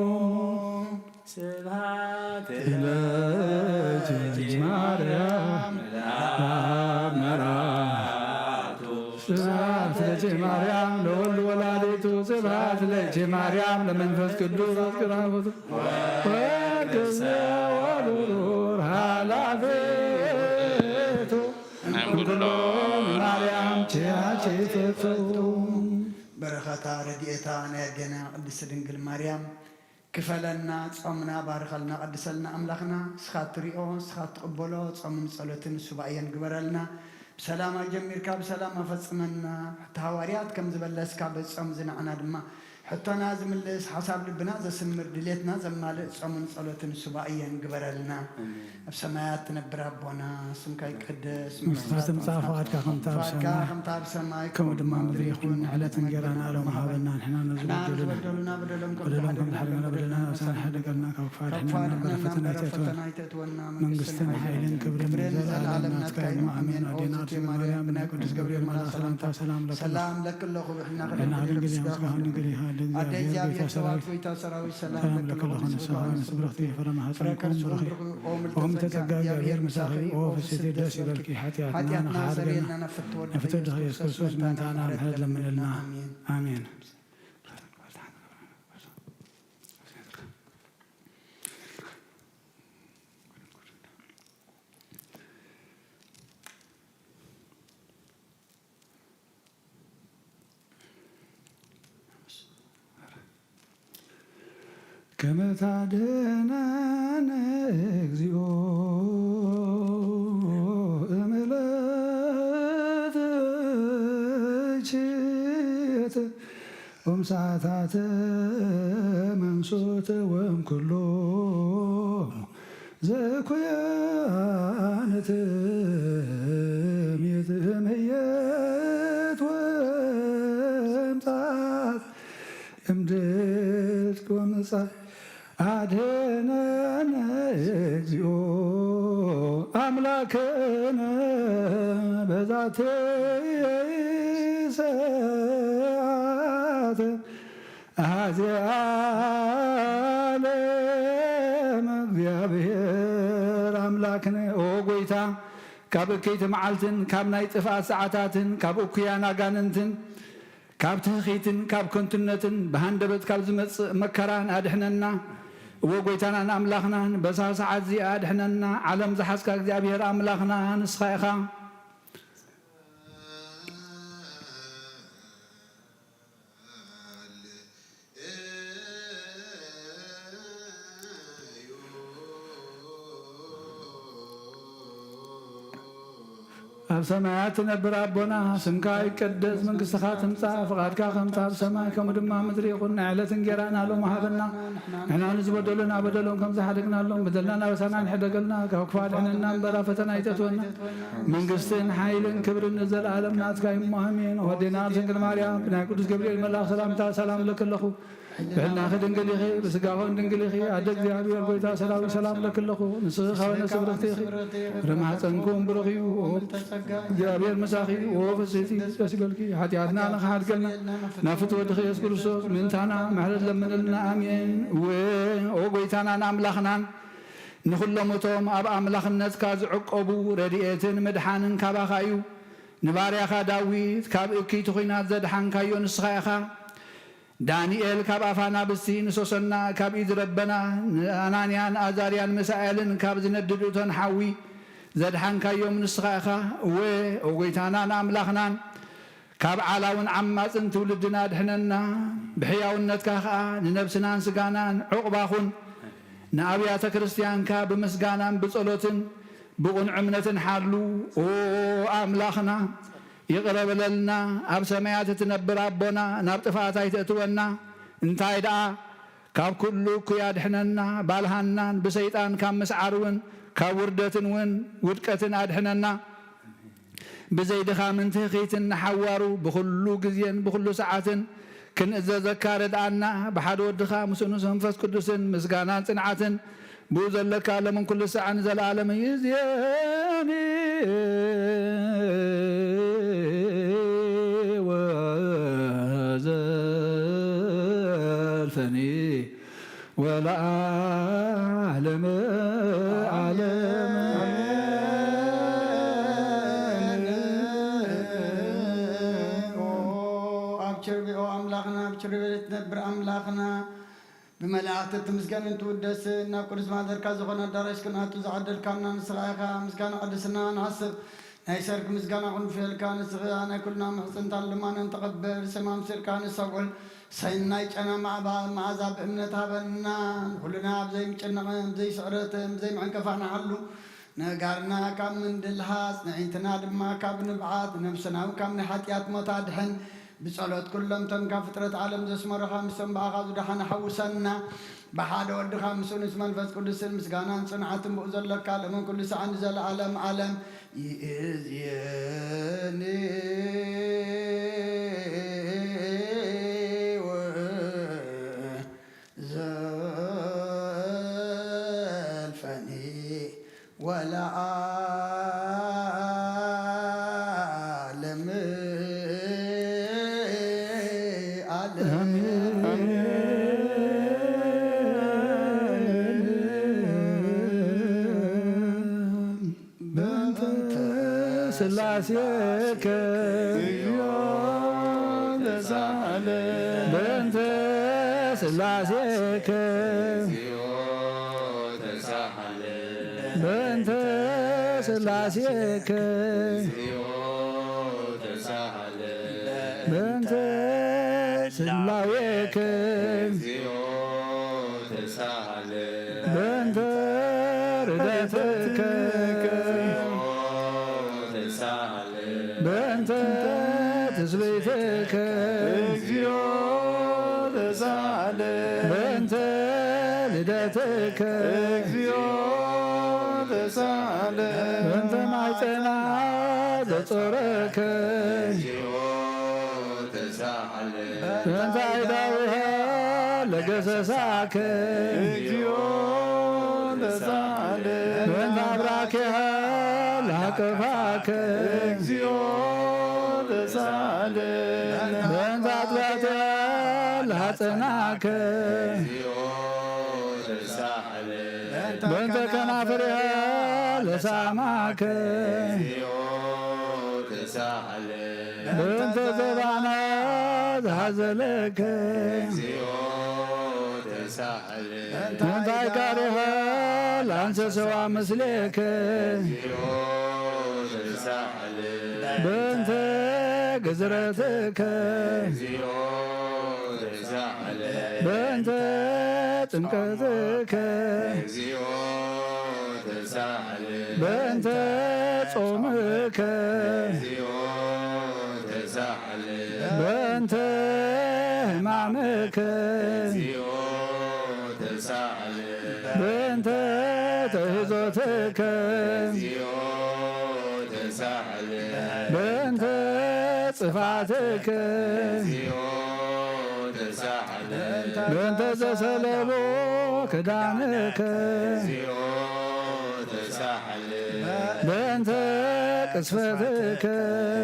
ስብሐት ለኪ ማርያም ለአብ መርዓቱ። ስብሐት ለኪ ማርያም ለወልድ ወላዲቱ። ስብሐት ለኪ ማርያም ለመንፈስ ቅዱስ አፍቅራሁት ወቅሰ ወብሩር ሃላፊቱ። እምኩሎ ማርያም ኪያኪ ፍቱ። በረኸታ ረድኤታ ናይ ኣዴና ቅድስት ድንግል ማርያም ክፈለና፣ ጾምና ባርኸልና፣ ቀድሰልና ኣምላኽና። ንስኻ እትሪኦ፣ ንስኻ እትቕበሎ ጾምን ጸሎትን ሱባኤን ግበረልና። ብሰላም ኣጀሚርካ ብሰላም ኣፈጽመና። ሕቶ ሃዋርያት ከም ዝበለስካ በዚ ጾም እዚ ንዓና ድማ ሕቶና ዝምልስ፣ ሓሳብ ልብና ዘስምር፣ ድሌትና ዘማልእ ጾምን ጸሎትን ሱባኤን ግበረልና። ኣሜን። ኣብ ሰማያት ትነብር ኣቦና፣ ስምካ ይቀደስ፣ መንግስትኻ ትምጻእ፣ ፍቓድካ ከምታ ኣብ ፍቓድካ ሰማይ ከምታ ኣብ ሰማይ ከምኡ ድማ ምድሪ ይኹን። ንዕለት እንጀራና ሎሚ ሃበና፣ ንሕና ንዝበደሉና በደሎም ከም በደሎም ከም ዝሓደገና በደልና በደልና ነብስና ኣይትሓደገልና፣ ካብ ክፉእ ካብ ክፉእ ኣድሕነና፣ ኣድሕነና፣ እምበር ኣብ ፈተና እምበር ኣብ ኣይተእትወና። ፈተና ኣይተእትወና። መንግስትን መንግስትን ሓይልን ክብርን ክብርን ንዘለኣለም ዘለኣለም ናትካ ናትካ እዩ። እዩ። ኣሜን። ኣዴና ኣዴና ኣርሴማ ማርያም፣ ብናይ ቅዱስ ገብርኤል መልኣክ ሰላምታ ሰላም ለኪ። ሰላም ለኪ ኣለኹ፣ ብሕና ብሕና ድንግል እያ፣ ጸጋኺ ምልእቲ፣ ኣዴ ኣዴ እግዚኣብሔር ጌታ ሰራዊት፣ ጌታ ሰራዊት፣ ሰላም ሰላም ለኪ ለኪ ኣለኹ፣ ኣለኹ፣ ንስኻ ንስኻ ንስብርኽቲ ፍረ ማህፀንኩም ፍረ ከርስኹም ብሩኽ እዩ። ብሩኽ እዩ። ኦ ምልዕተ ጸጋ፣ ጸጋ፣ እግዚኣብሔር ምሳኺ፣ ኦ ፍስሕቲ ደስ ይበልኪ፣ ኃጢአትና ኃጢአትና ነኻሕድገና፣ ሰሪየልና፣ ነፍትወ ነፍትወ ድኻ ኢየሱስ ክርስቶስ ምእንታና ምሕረት ለምንልና። ኣሜን። ኣሜን። ከመ ታድነነ እግዚኦ እምዕለትኪ ወምሰዓታተ መንሱት ወእምኩሎ ዘኩያነ ትምክሕቲ እምየት ወምጽኣት እምድት ወምጻእ ኣድህነነ እግዚኦ ኣምላክነ በዛቲ ሰዓት። ኣዜ ዓለም እግዚኣብሔር ኣምላክነ። ኦ ጎይታ፣ ካብ እከይቲ መዓልትን ካብ ናይ ጥፍኣት ሰዓታትን ካብ እኩያን ኣጋንንትን ካብ ትህኺትን ካብ ከንቱነትን ብሃንደበት ካብ ዝመጽእ መከራን ኣድሕነና። እወ ጎይታናን ኣምላኽናን፣ በዛ ሰዓት እዚኣ ኣድሕነና። ዓለም ዝሓዝካ እግዚኣብሔር ኣምላኽና ንስኻ ኢኻ። ኣብ ሰማያት ትነብር ኣቦና፣ ስምካ ይቀደስ፣ መንግስትኻ ትምጻእ፣ ፍቓድካ ከምታ ኣብ ሰማይ ከምኡ ድማ ምድሪ ይኹን። ናይ ዕለት እንጌራና ሎሚ ሃበና። ንሕና ንዝበደሉና በደሎም ከም ዝሓደግናሎም፣ በደልና ናበሳና ንሕደገልና፣ ካብ ክፉእ ኣድሕነና እምበር ኣብ ፈተና ኣይተእትወና። መንግስትን ሓይልን ክብርን ንዘለኣለም ናትካ እዩ እሞ ኣሜን። ወዴና ድንግል ማርያም ብናይ ቅዱስ ገብርኤል መልኣኽ ሰላምታ ሰላም እለኪ ኣለኹ። ብሕልናኺ ድንግል ኢኺ፣ ብስጋኺ እውን ድንግል ኢኺ። ኣደ እግዚኣብሔር ጐይታ ሰራዊት ሰላም እለኪ ኣለኹ። ንስኺ ካብ ኣንስቲ ብርኽቲ ኢኺ፣ ፍረ ማሕፀንኪ እውን ብሩኽ እዩ። እግዚኣብሔር ምሳኺ እዩ። ኦ ፍስሕቲ ደስ ይበልኪ፣ ሓጢኣትና ንኽሓድገልና ናብ ፍትወትኺ ኢየሱስ ክርስቶስ ምእንታና ምሕረት ለምንልና። ኣሜን። እወ ኦ ጐይታናን ኣምላኽናን፣ ንኹሎም እቶም ኣብ ኣምላኽነትካ ዝዕቆቡ ረድኤትን ምድሓንን ካባኻ እዩ። ንባርያኻ ዳዊት ካብ እኩይቲ ኹናት ዘድሓንካዮ ንስኻ ኢኻ። ዳንኤል ካብ ኣፍ ኣናብስቲ፣ ንሶሰና ካብ ኢድ ረበና፣ ንኣናንያን ኣዛርያን ሚሳኤልን ካብ ዝነድድ እቶን ሓዊ ዘድሓንካዮም ንስኻ ኢኻ። እወ ኦ ጐይታናን ኣምላኽናን፣ ካብ ዓላውን ዓማጽን ትውልድና ኣድሕነና። ብሕያውነትካ ኸኣ ንነብስናን ስጋናን ዕቑባ ኹን። ንኣብያተ ክርስትያንካ ብምስጋናን ብጸሎትን ብቕኑዕ እምነትን ሓሉ። ኦ ኣምላኽና፣ ይቕረ በለልና። ኣብ ሰማያት እትነብር ኣቦና፣ ናብ ጥፍኣት ኣይተእትወና። እንታይ ደኣ፣ ካብ ኩሉ እኩይ ኣድሕነና። ባልሃናን ብሰይጣን ካብ ምስዓር እውን፣ ካብ ውርደትን እውን ውድቀትን ኣድሕነና። ብዘይ ድኻምን ትህኺትን ንሓዋሩ ብኹሉ ግዜን ብኹሉ ሰዓትን ክንእዘዘካ ርድኣና። ብሓደ ወድኻ ምስ ንኡስ መንፈስ ቅዱስን ምስጋናን ጽንዓትን ብኡ ዘለካ ሎምን ኩሉ ሰዓት ንዘለኣለም ይእዜኒ ወዘልፈኒ ወለዓለመ ዓለም። ኦ ኣብ ቸርቤኦ ኣምላኽና፣ ኣብ ቸርቤት ትነብር ኣምላኽና፣ ብመላእኽቲ እትምስገንን ትውደስን፣ ናብ ቅዱስ ማሕደርካ ዝኾነ ኣዳራሽ ክንኣቱ ዝዓደልካና ንስኻ ኢኻ። ምስጋና ቅድስና ንሓስብ፣ ናይ ሰርክ ምስጋና ክንፍየልካ ንስኻ፣ ናይ ኩልና ምሕጽንታን ልማነን ተቐበል። ሰማም ስርካ ንሰብኦል ሰናይ ጨና ማዕባ መዓዛ ብእምነት ሃበና። ንኹልና ኣብ ዘይምጭነቕን ዘይስዕረትን ዘይምዕንቀፋ ንሓሉ። ነጋርና ካብ ምንድልሃስ፣ ንዒንትና ድማ ካብ ንብዓት፣ ነብስና እውን ካብ ናይ ሓጢኣት ሞት ኣድሕን። ብጸሎት ኩሎም እቶም ካብ ፍጥረት ዓለም ዘስመሩኻ፣ ምስቶም ብኣኻ ዝደሓኑ ሓውሰና። ብሓደ ወድኻ ምስ ንኡስ መንፈስ ቅዱስን ምስጋናን ጽንዓትን ብኡ ዘሎካ፣ ሎምን ኩሉ ሰዓት ንዘለኣለም ዓለም ይእዝየኒ ወዘልፈኒ ወለዓለም ዓለም። በእንተ ስላሴከ እግዚኦ ተሳለ። በእንተ ስላሴከ እግዚኦ ተሳለ። በእንተ ስላሴከ እግዚኦ ተሳለ። በእንተ ስላዌከ እግዚኦ ተሳለ። በእንተ ርደትከ ተሳለ። በእንተ ትስብእትከ እግዚኦ ተሳለ። በእንተ ልደትከ እግዚኦ ተሳለ። በእንተ ማይጸና ዘጾረከ እግዚኦ ተሳለ። በእንተ ኣይዳዊሃ ለገሰሳከ እግዚኦ ተሳለ። በእንተ ኣብራኪሃ ለሃቀፋከ እግዚኦ ተሳለ። በእንተ ኣጥባዕቲሃ ለሃጸናከ እግዚኦ ተሳለ። በእንተ ከናፍሪሃ ለሳማከ እግዚኦ ተሳለ። በእንተ ዘባና ዝሃዘለከ እግዚኦ ተሳለ። በእንተ ኣይጋሪሃ ለኣንሰሰዋ ምስሌከ እግዚኦ ተሳለ። በእንተ ግዝረትከ እግዚኦ ተሳለ። በእንተ ጥምቀትከ እግዚኦ ተሳለ። በእንተ ጾምከ እግዚኦ ተሳለ። በእንተ ሕማምከ እግዚኦ ተሳለ። በእንተ ተሕዞትከ እግዚኦ ተሳለ። በእንተ ጽፋትከ እግዚኦ ተሳለ። በእንተ ዘሰለቦ ክዳንከ እግዚኦ ተሳሃለ። በእንተ ቅስፈትከ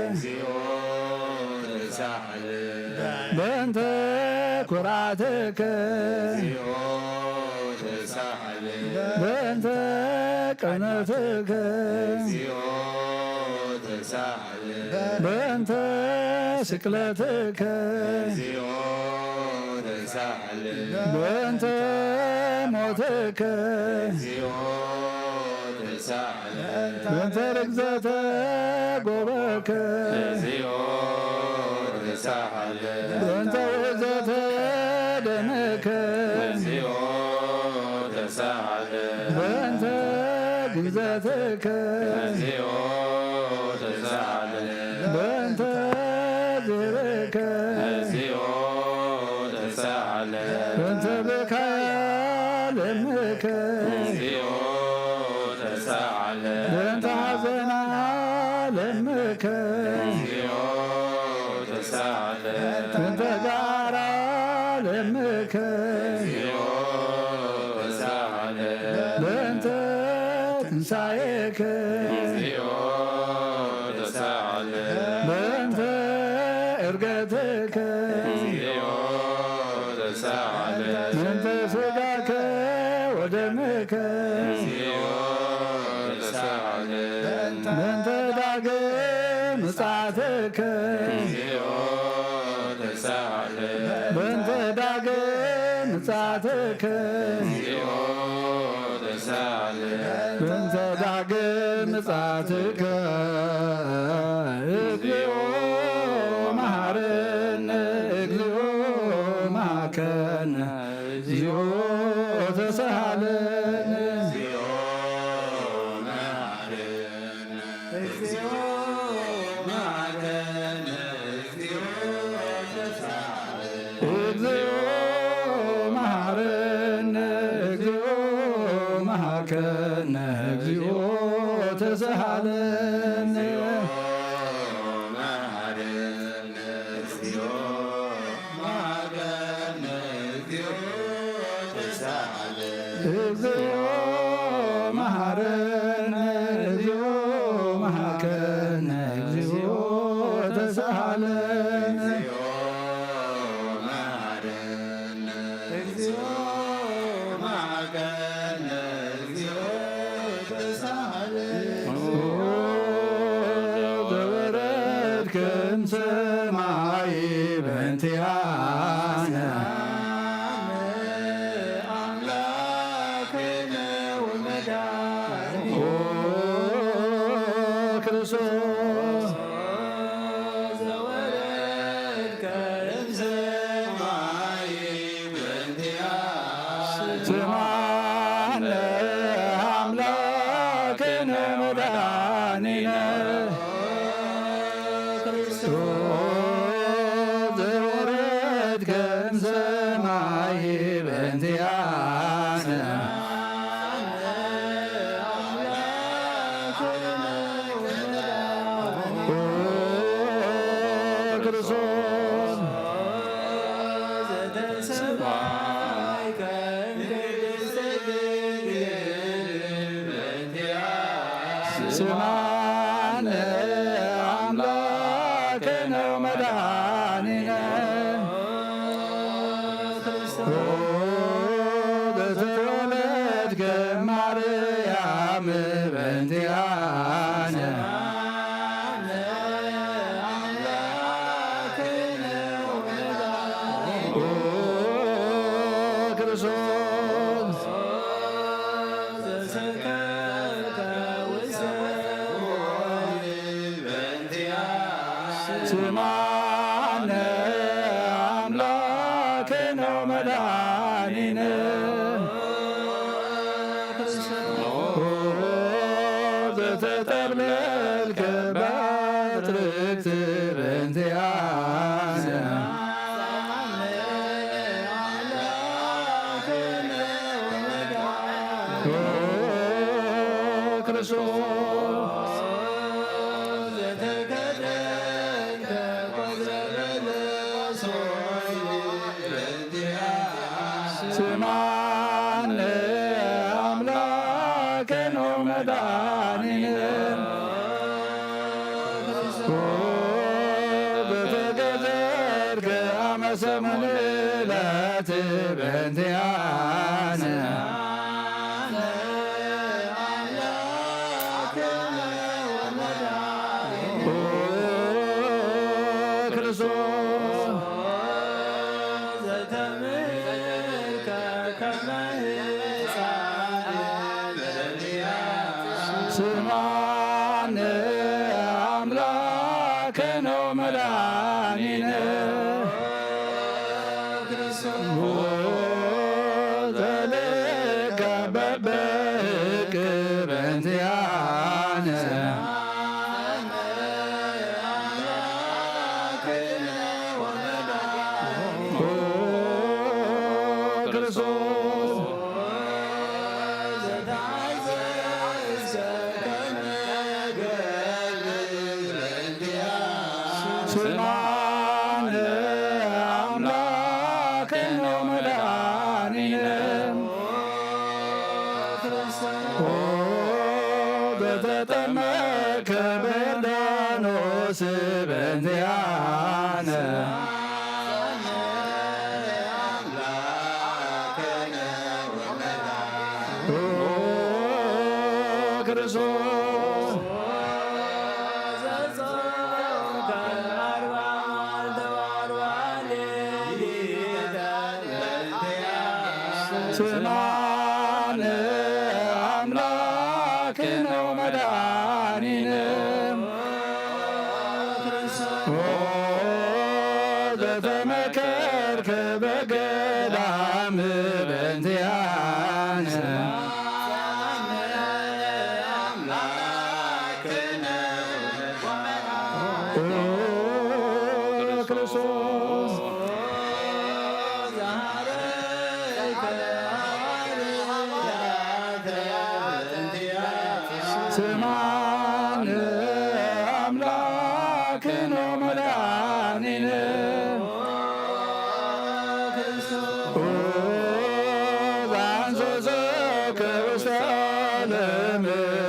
እግዚኦ ተሳሃለ። በእንተ ኩርዓትከ እግዚኦ ተሳሃለ። በእንተ ቅነትከ እግዚኦ ተሳሃለ። በእንተ ስቅለትከ እግዚኦ ተሳሃለ። በእንተ ሞትከ እግዚኦ ተሳሃለ። በእንተ ርግዘተ ጎበከ እግዚኦ ተሳሃለ። በእንተ ውእዘተ ደመከ እግዚኦ ተሳሃለ። በእንተ ግንዘተከ እግዚኦ ተሳሃለ። በእንተ ዝብከ እግዚኦ ተሳሃለ። በእንተ ብካያ ለምከ እግዚኦ ተሳሃለ። በእንተ ሐዘና ለምከ እግዚኦ ተሳሃለ። በእንተ ጋራ ለምከ እግዚኦ ተሳሃለ። በእንተ ትንሳኤከ እግዚኦ ተሳሃለ። በእንተ እርገትከ እግዚኦ ተሳሃለ። በእንተ ስጋከ ወደምከ እግዚኦ ተሳሃለ። በእንተ ዳግም ምጽኣትከ እግዚኦ ተሳሃለ። በእንተ ዳግም ምጽኣትከ እግዚኦ ተሳሃለ። በእንተ ዳግም ምጽኣትከ እግዚኦ መሐረነ፣ እግዚኦ መሐከነ፣ እግዚኦ ተሳሃለነ። እግዚኦ መሐረነ፣ እግዚኦ መሐከነ፣ እግዚኦ ተሳሃለነ። እግዚኦ መሐረነ፣ እግዚኦ መሐከነ፣ እግዚኦ ተሳሃለነ። መሐረነ፣ እግዚኦ መሐረነ፣ እግዚኦ ተሳሃለነ። እግዚኦ መሐረነ፣ እግዚኦ መሐከነ፣ እግዚኦ ተሳሃለነ። እግዚኦ መሐረነ፣ እግዚኦ መሐረነ፣ እግዚኦ ተሳሃለነ። ዘወረድከ እምሰማይ በእንቲአነ አምላክነ ወመድኃኒነ ኦ ክርስቶስ ዘወረድከ እምሰማይ በእንቲአነ ስምዓነ አምላክነ መድኃኒነ ክርስቶስ ዘወረድከ እምሰማይ በእንቲአነ ኦ ክርስቶስ ስምዓነ አምላክነ ወመድኃኒነ ኦ ዘተወለድከ ማርያም በእንቲአነ ኦ ክርስቶስ ስምዓነ አምላክነ ወመድኃኒነ ኦ ዘተጠብለልከ በትርክት በእንቲአነ ኦ ክርስቶስ ሰሙን ዕለት በእንቲኣነ ኦ ክርስቶስ ስማነ አምላክነ ወመድኃኒነ ኦ ዘልከ በበሕቅ በእንቲኣነ ኦ ክርስቶስ ስማነ አምላክነ ወመድኃኒነ ኦ ዘተጠመቀ በዮርዳኖስ በእንቲኣነ ኦ ክርስቶስ ስማነ አምላክነ ወመድኃኒነ ኦ ዘተመከርክ በገዳም በእንቲኣነ ኦ ክርስቶስ ስማነ አምላክነ ወመድኃኒነ ኦ ዘአንሶሶከ ውስተ ዓለም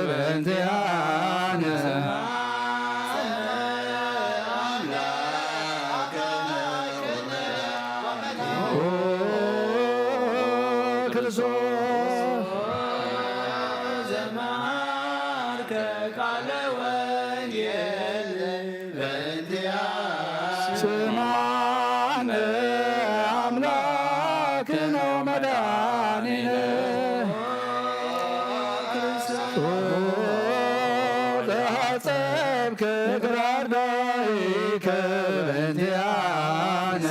በእንቲኣነ ኦ ክርስቶስ ዘመሃርከ ቃለ ወንጌል በእንቲኣነ ስማነ አምላክነ ወመድኃኒነ ኦ ዘሐጸብከ እግረ አርዳኢከ በእንቲኣነ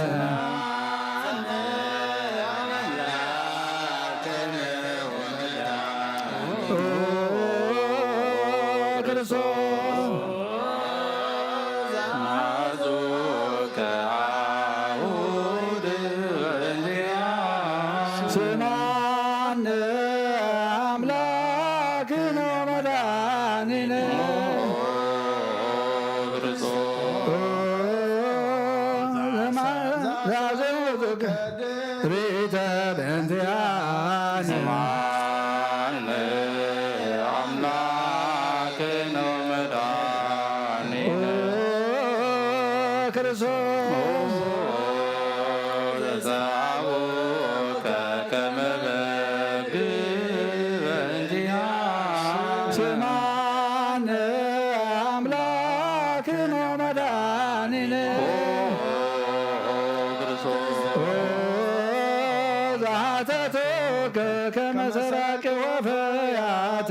ኦ ክርስቶስ ስማነ አምላክነ ወመድኃኒነ ኦ ዘማዘ ሪተ በእንቲኣነ ስማነ አምላክነ ወመድኃኒነ ኦ ክርስቶስ ዘጸውከ ከመ በግ በእንቲኣነ ስማነ አምላክነ ወመድኃኒነ ኦ ክርስቶስ ኦ ዘአተትከ ከመ ሰራቂ ወፈያት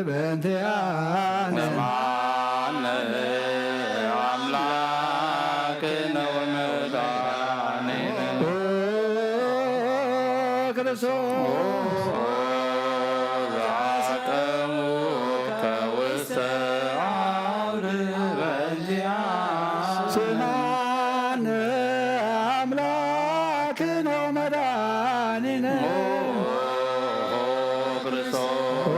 በእንቲኣነ ስማነ አምላክነ ወመድኃኒነ ኦ ክርስቶስ ዘአስቀሙከ ውስተ አውድ በእንቲኣነ ስማነ አምላክነ ወመድኃኒነ ኦ ክርስቶስ ኦ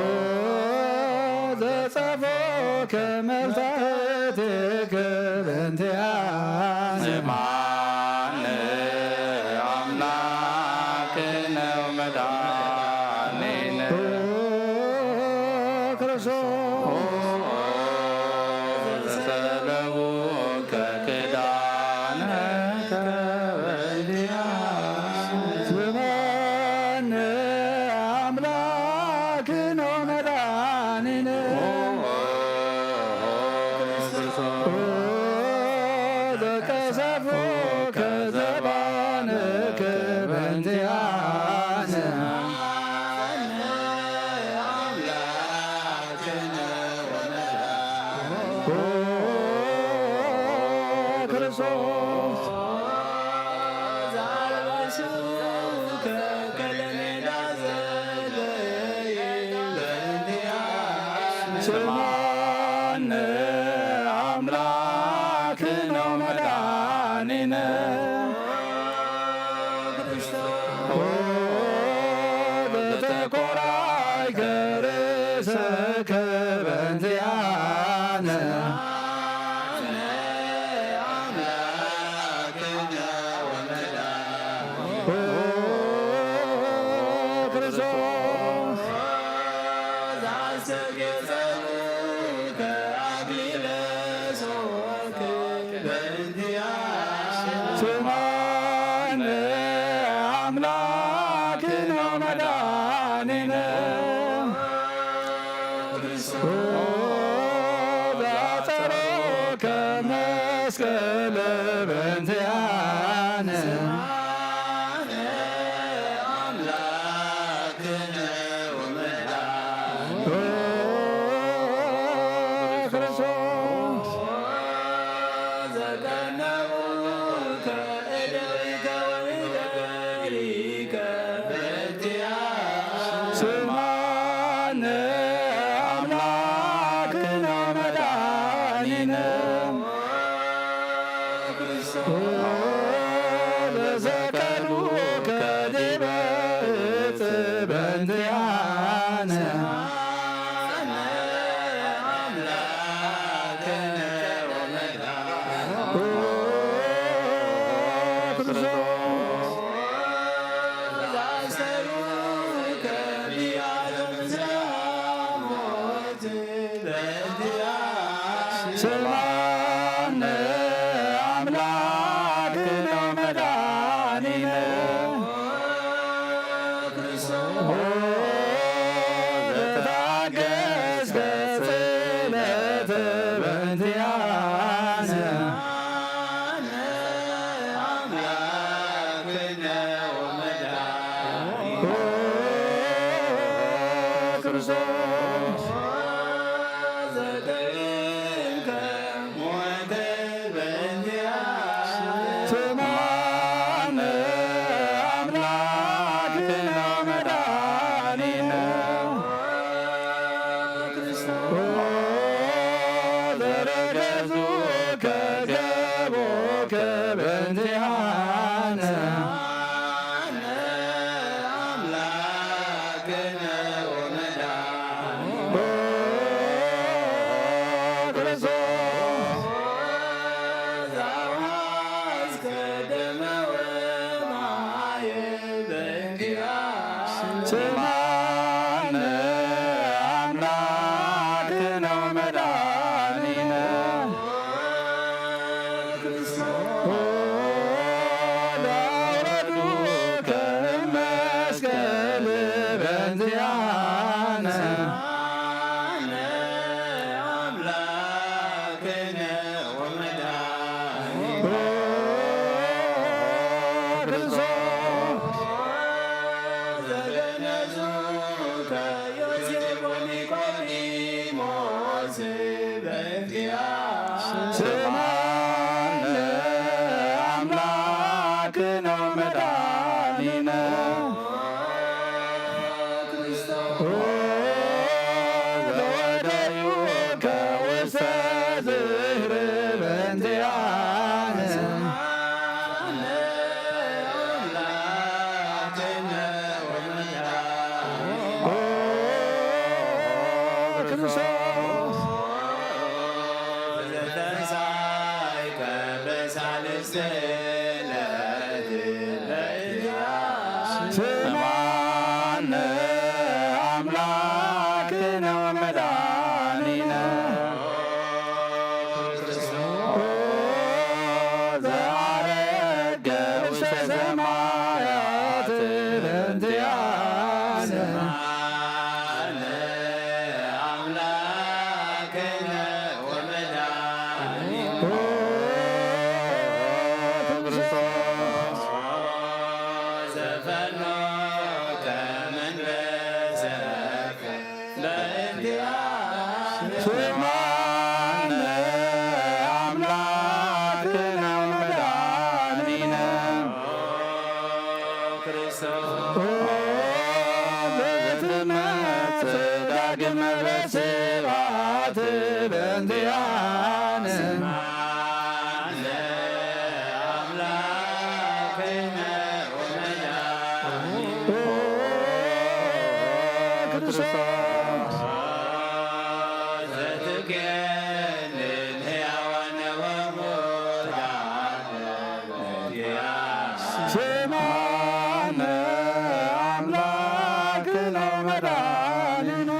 ዘጸፎከ መፍታሕትከ በእንቲኣነ ስማነ አምላክነ ወመድኃኒነ ኦ ክርስቶስ ኦ ዘሰለሙከ ክዳነከ ክርስቶስ። ስማነ አምላክነ ወመድኃኒነ። ኦ፣ በተኮራይከ ርእሰከ በእንቲአነ። ኦ፣ ክርስቶስ። ስማነ አምላክነ ወመድኃኒነ። ኦ፣ ዘአጸሮከ መስቀለ በእንቲአነ። ኦ፣ ክርስቶስ። ስማነ አምላክነ ወመድኃኒነ። ኦ፣ ለሰቀሉከ ዲበ ዕፅ በእንቲአነ። ኦ፣ ክርስቶስ። ስማነ አምላክነ ወመድኃኒነ። ኦ፣ ዘተአገስከ ስእለተ በእንቲአነ። ኦ፣ ክርስቶስ። ስማነ አምላክነ ወመድኃኒነ። ኦ፣ ዘረገጹከ ገቦከ በእንቲአነ። ኦ፣ ክርስቶስ። ስማነ አምላክነ ወመድኃኒነ። ኦ፣ ለአውረዱከ መስቀል በእንቲአነ። ኦ፣ ክርስቶስ። ስማነ አምላክነ ወመድኃኒነ። ኦ፣ ዘወደዩከ ውስተ ዝህር በእንቲአነ። ኦ፣ ክርስቶስ። ስማነ አምላክነ ወመድኃኒነ። ኦ፣ ዘዐረገ ውስተ ሰማያት በእንቲአነ። ኦ፣ ክርስቶስ። ስማነ አምላክነ ዳግመ በስብሐት በእንቲአነ። ኦ ክርስቶስ ስማነ አምላክነ ወመድኃኒነ።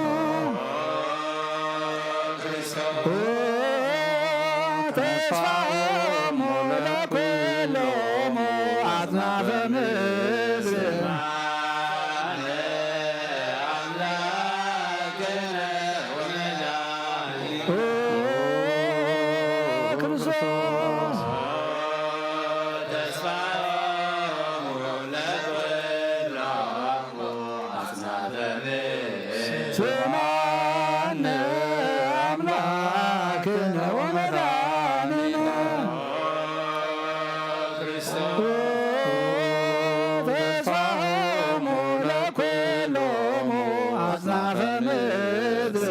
ተስፋሆሙ ለኩሎሙ አጽናፈ ምድር። ኦ ክርስቶስ ስማነ አምላክነ ወመድኃኒነ። ተስፋሆሙ ለኩሎሙ አጽናፈ ምድር።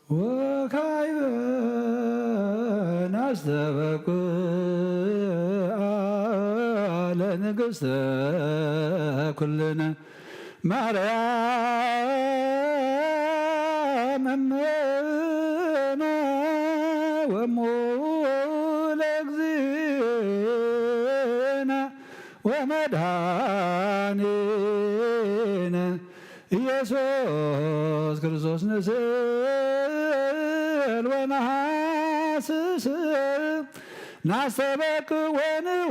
ወካዕበ ናስተበቅዓ ለንግሥተ ኩልነ ማርያም እምነ ወእሙ ለእግዚእነ ወመድኃኒነ ኢየሱስ ክርስቶስ ንስእል ወነሃስስ ናስተበቅ ወንወድስ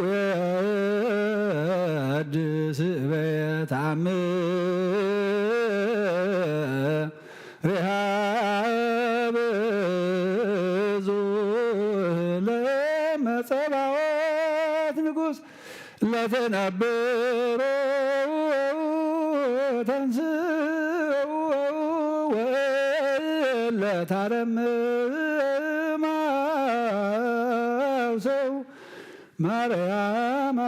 በየተአምር ሪሃብ ዙ ለመጸባወት ንጉሥ ለትነብሮ ተንሥኡ ወለታረምም አብሰው ማርያም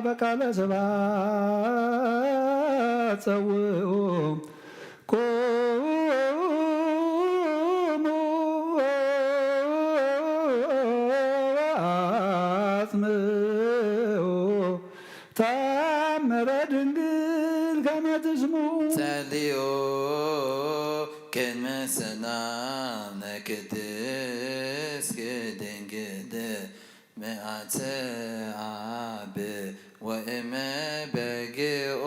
በቃለ ስብሐት ጸውዑ ቁሙ አጽምዑ ተአምረ ድንግል ከመ ትስምዑ። ጸልዩ ቅድመ ሰላም ለቅድስት ድንግል ምአተ አብ ወእመ በግኡ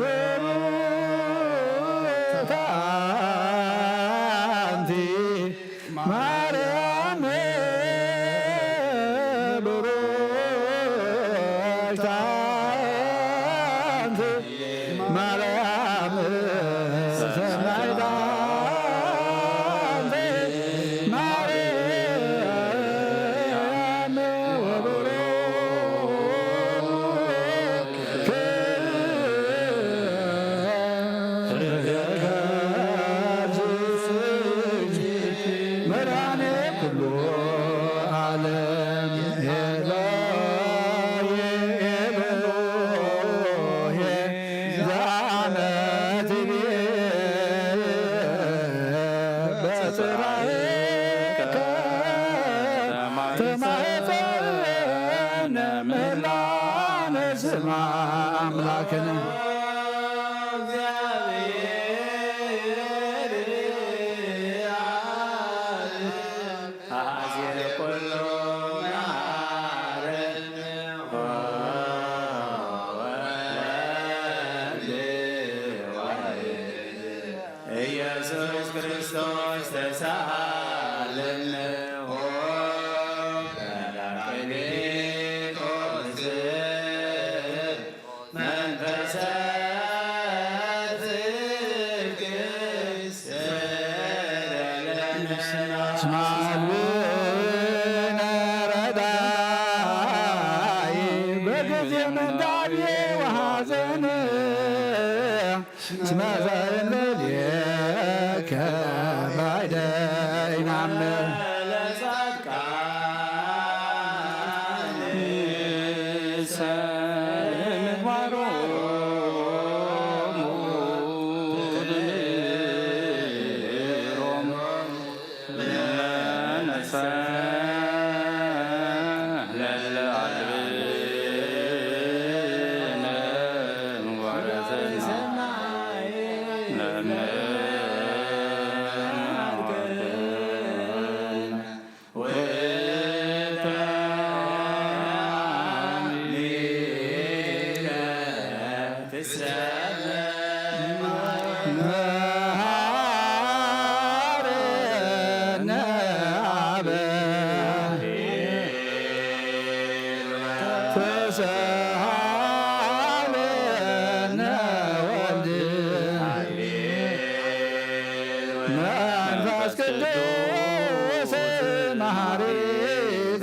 ብሩክት አንቲ ማርያም ብሩክት አንቲ ማርያም ሰናይት አንቲ ማርያም ወብሩክ መድኃኔ ኩሉ ዓለም ኤሎሄ ኤሎሄ ዘአመትብየ በጽራኤከ ተማሕፀነ ምላነ ስማ አምላክነ። ኢየሱስ ክርስቶስ ተሳለነ ኦ ጰራቅሊጦስ መንፈሰ ጽድቅ ስረለነ። እስመ አልብነ ረዳኢ በጊዜ ምንዳቤ ወሐዘን። እስመ ዘእንበሌከ ባይደ ናምነ ተሰሃለነ ወልድ መንፈስ ቅዱስ መሐሪ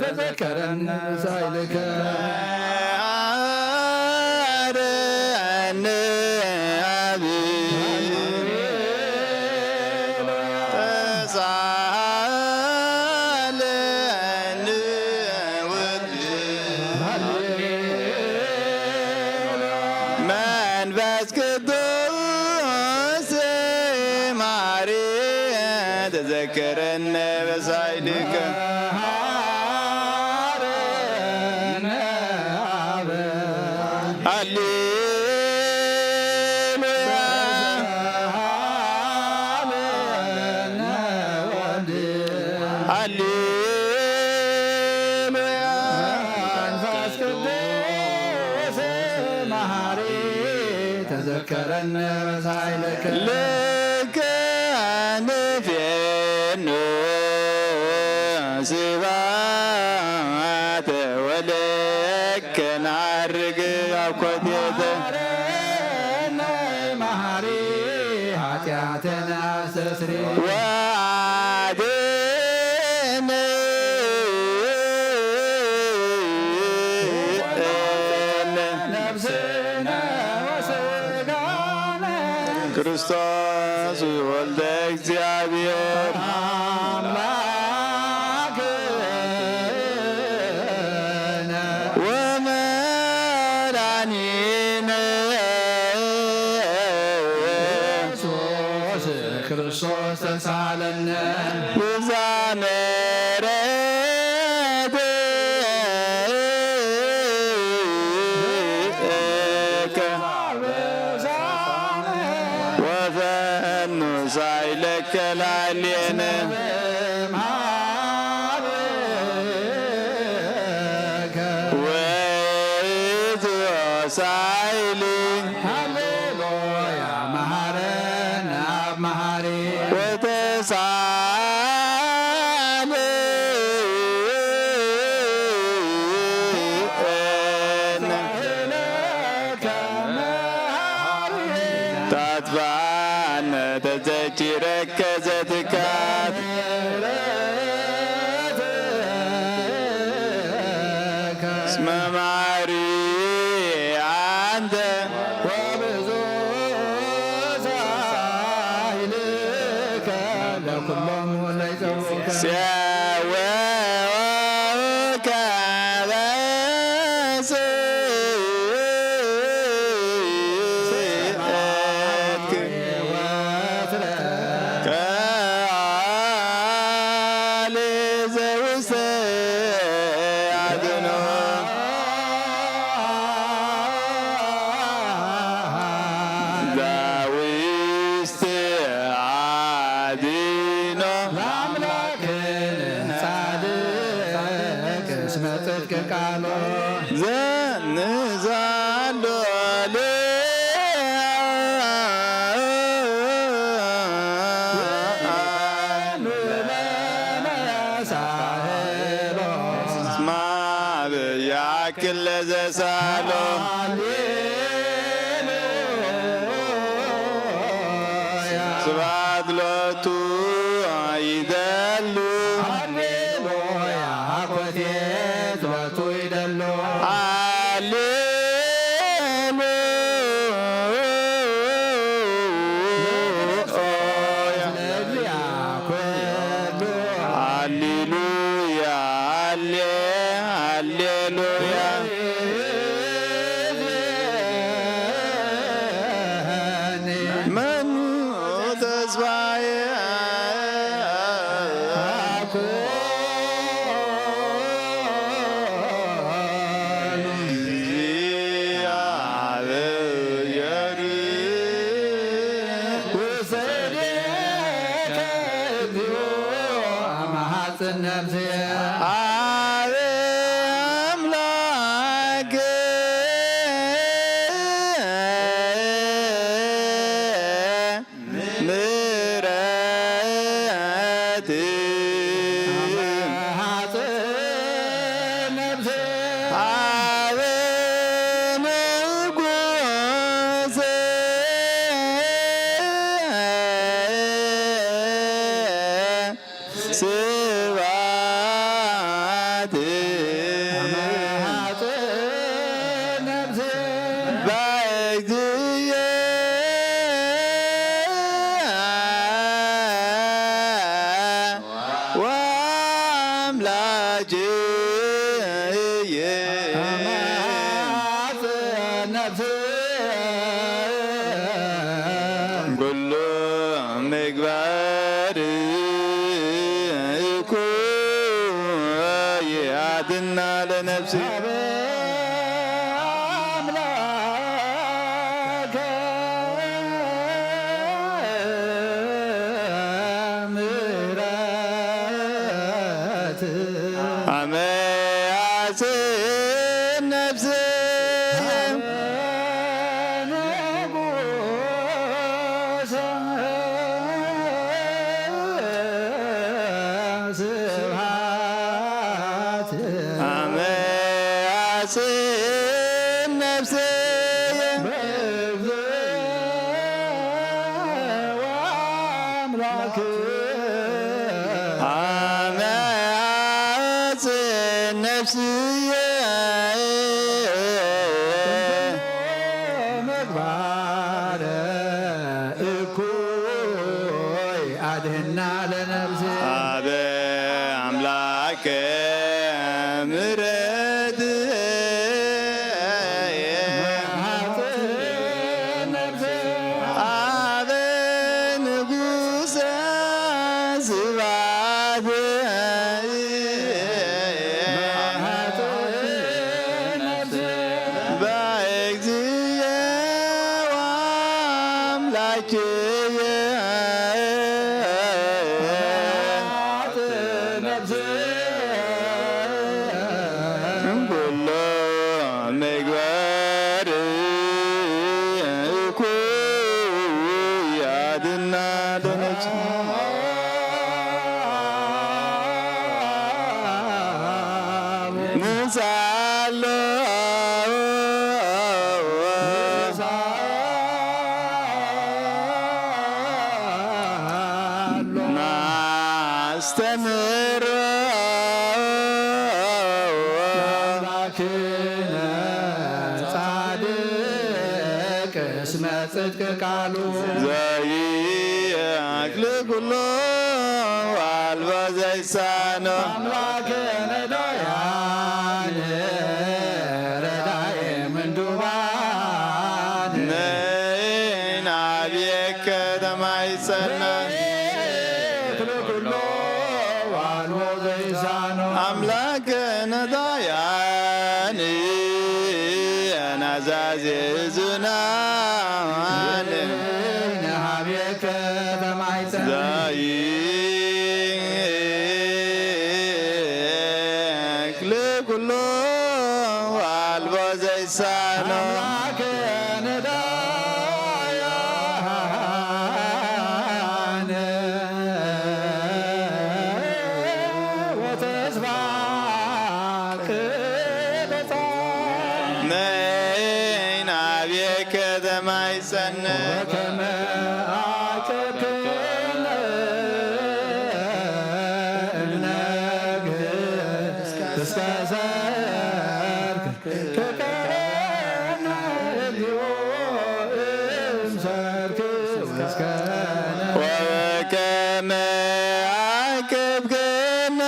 ተዘከረነ ሳይልከ። መንፈስ ቅዱስ መሐሪ ተዘከረነ በሳይልከ። ሃሌሉያ። ሃሌሉያ። መንፈስ ቅዱስ መሐሪ ተዘከረነ በሳይልከ። ልከ ንፌኑ ስብሐተ ወለከ ናርግ ኣብ ኮቴተ። መሐሪ ኃጢአተነ አስተስሪ። ወአድን ነፍስነ ወሥጋነ። ክርስቶስ ወልደ እግዚአብሔር አምላክነ ወመድኃኒነ ኢየሱስ ክርስቶስ ተሳለነ። ብዝሓት ምሕረትከ ወፈኑ ሳይለከ ላዕሌነ። ውእቱ ሳይሊ። ሃሌሉያ መሐረነ አብ መሐሪ። ወተሳለ ታጥፋነ ተዘኪረከ ዘትካት። እስመ መሐሪ አንተ። ለኩሎም ለይጸውከ። ሲያወከ በስእለትክ። ቃል ዘውስተ አድኖ። ዳዊት አድኖ። ለአምላክነ ጻድቅ እስመ ጽድቅ ቃሎ። ዘንዛሎ ሌ እስመ አብ ያክል ለዘሳሎ። ስብሐት ሎቱ ይደሉ። ሃሌሉያ አኮቴት ሎቱ ይደሉ። ሃሌሉያ። ለእግዚአ ኩሉ ኩን እግዚአብሔር ውሰዴከ እግዚኦ አመ ሐጽን ነፍስየ። አብ አምላክ ምሕረት አብ ንጉሥ ስብሐት በእግዚእ ወአምላክየ። ኩሉ ምግባር እኩይ አድና ለነፍሲ። አምላከ ምሕረት አመ አጽን ነፍስየ። ንጉሰ ስብሐት አመ አጽን ነፍስየ። አምላክ አመ አጽን ነፍስየ። ምግባረ እኩይ አድህና ለነፍስየ። አበ አምላክ ምሕረት አበ ንጉሰ ስብሐት በእግዚእ ወአምላክየ። ኩሎ ምግባር እኩይ አድና ለነፍስ ንሳሎ ናስተምሮ አምላክነ ጻድቅ እስመ ጽድቅ ቃሉ ዘይአክል ኩሎ አልቦ ዘይሳኖ አምላክነ ዳያን ረዳኤ ምንዱባን ንናብየከ ተማይጸና ዘይአክል ኩሎ አልቦ ዘይሳኖ አምላክነ ዳያን ናዛዜ እዝናን ንሃብየከ ተማይጸን ዘይክል ኩሎ አልቦ ዘይሳኖ አምላክነ ዳያን ወተስፋ ነይን አብየከ ተማይጸነ ወከመ አቅብክነ እምነግህ እስከ ሰርክ ከቀነ እልዮ እምሰርክ እስከነ ወከመ አቅብክነ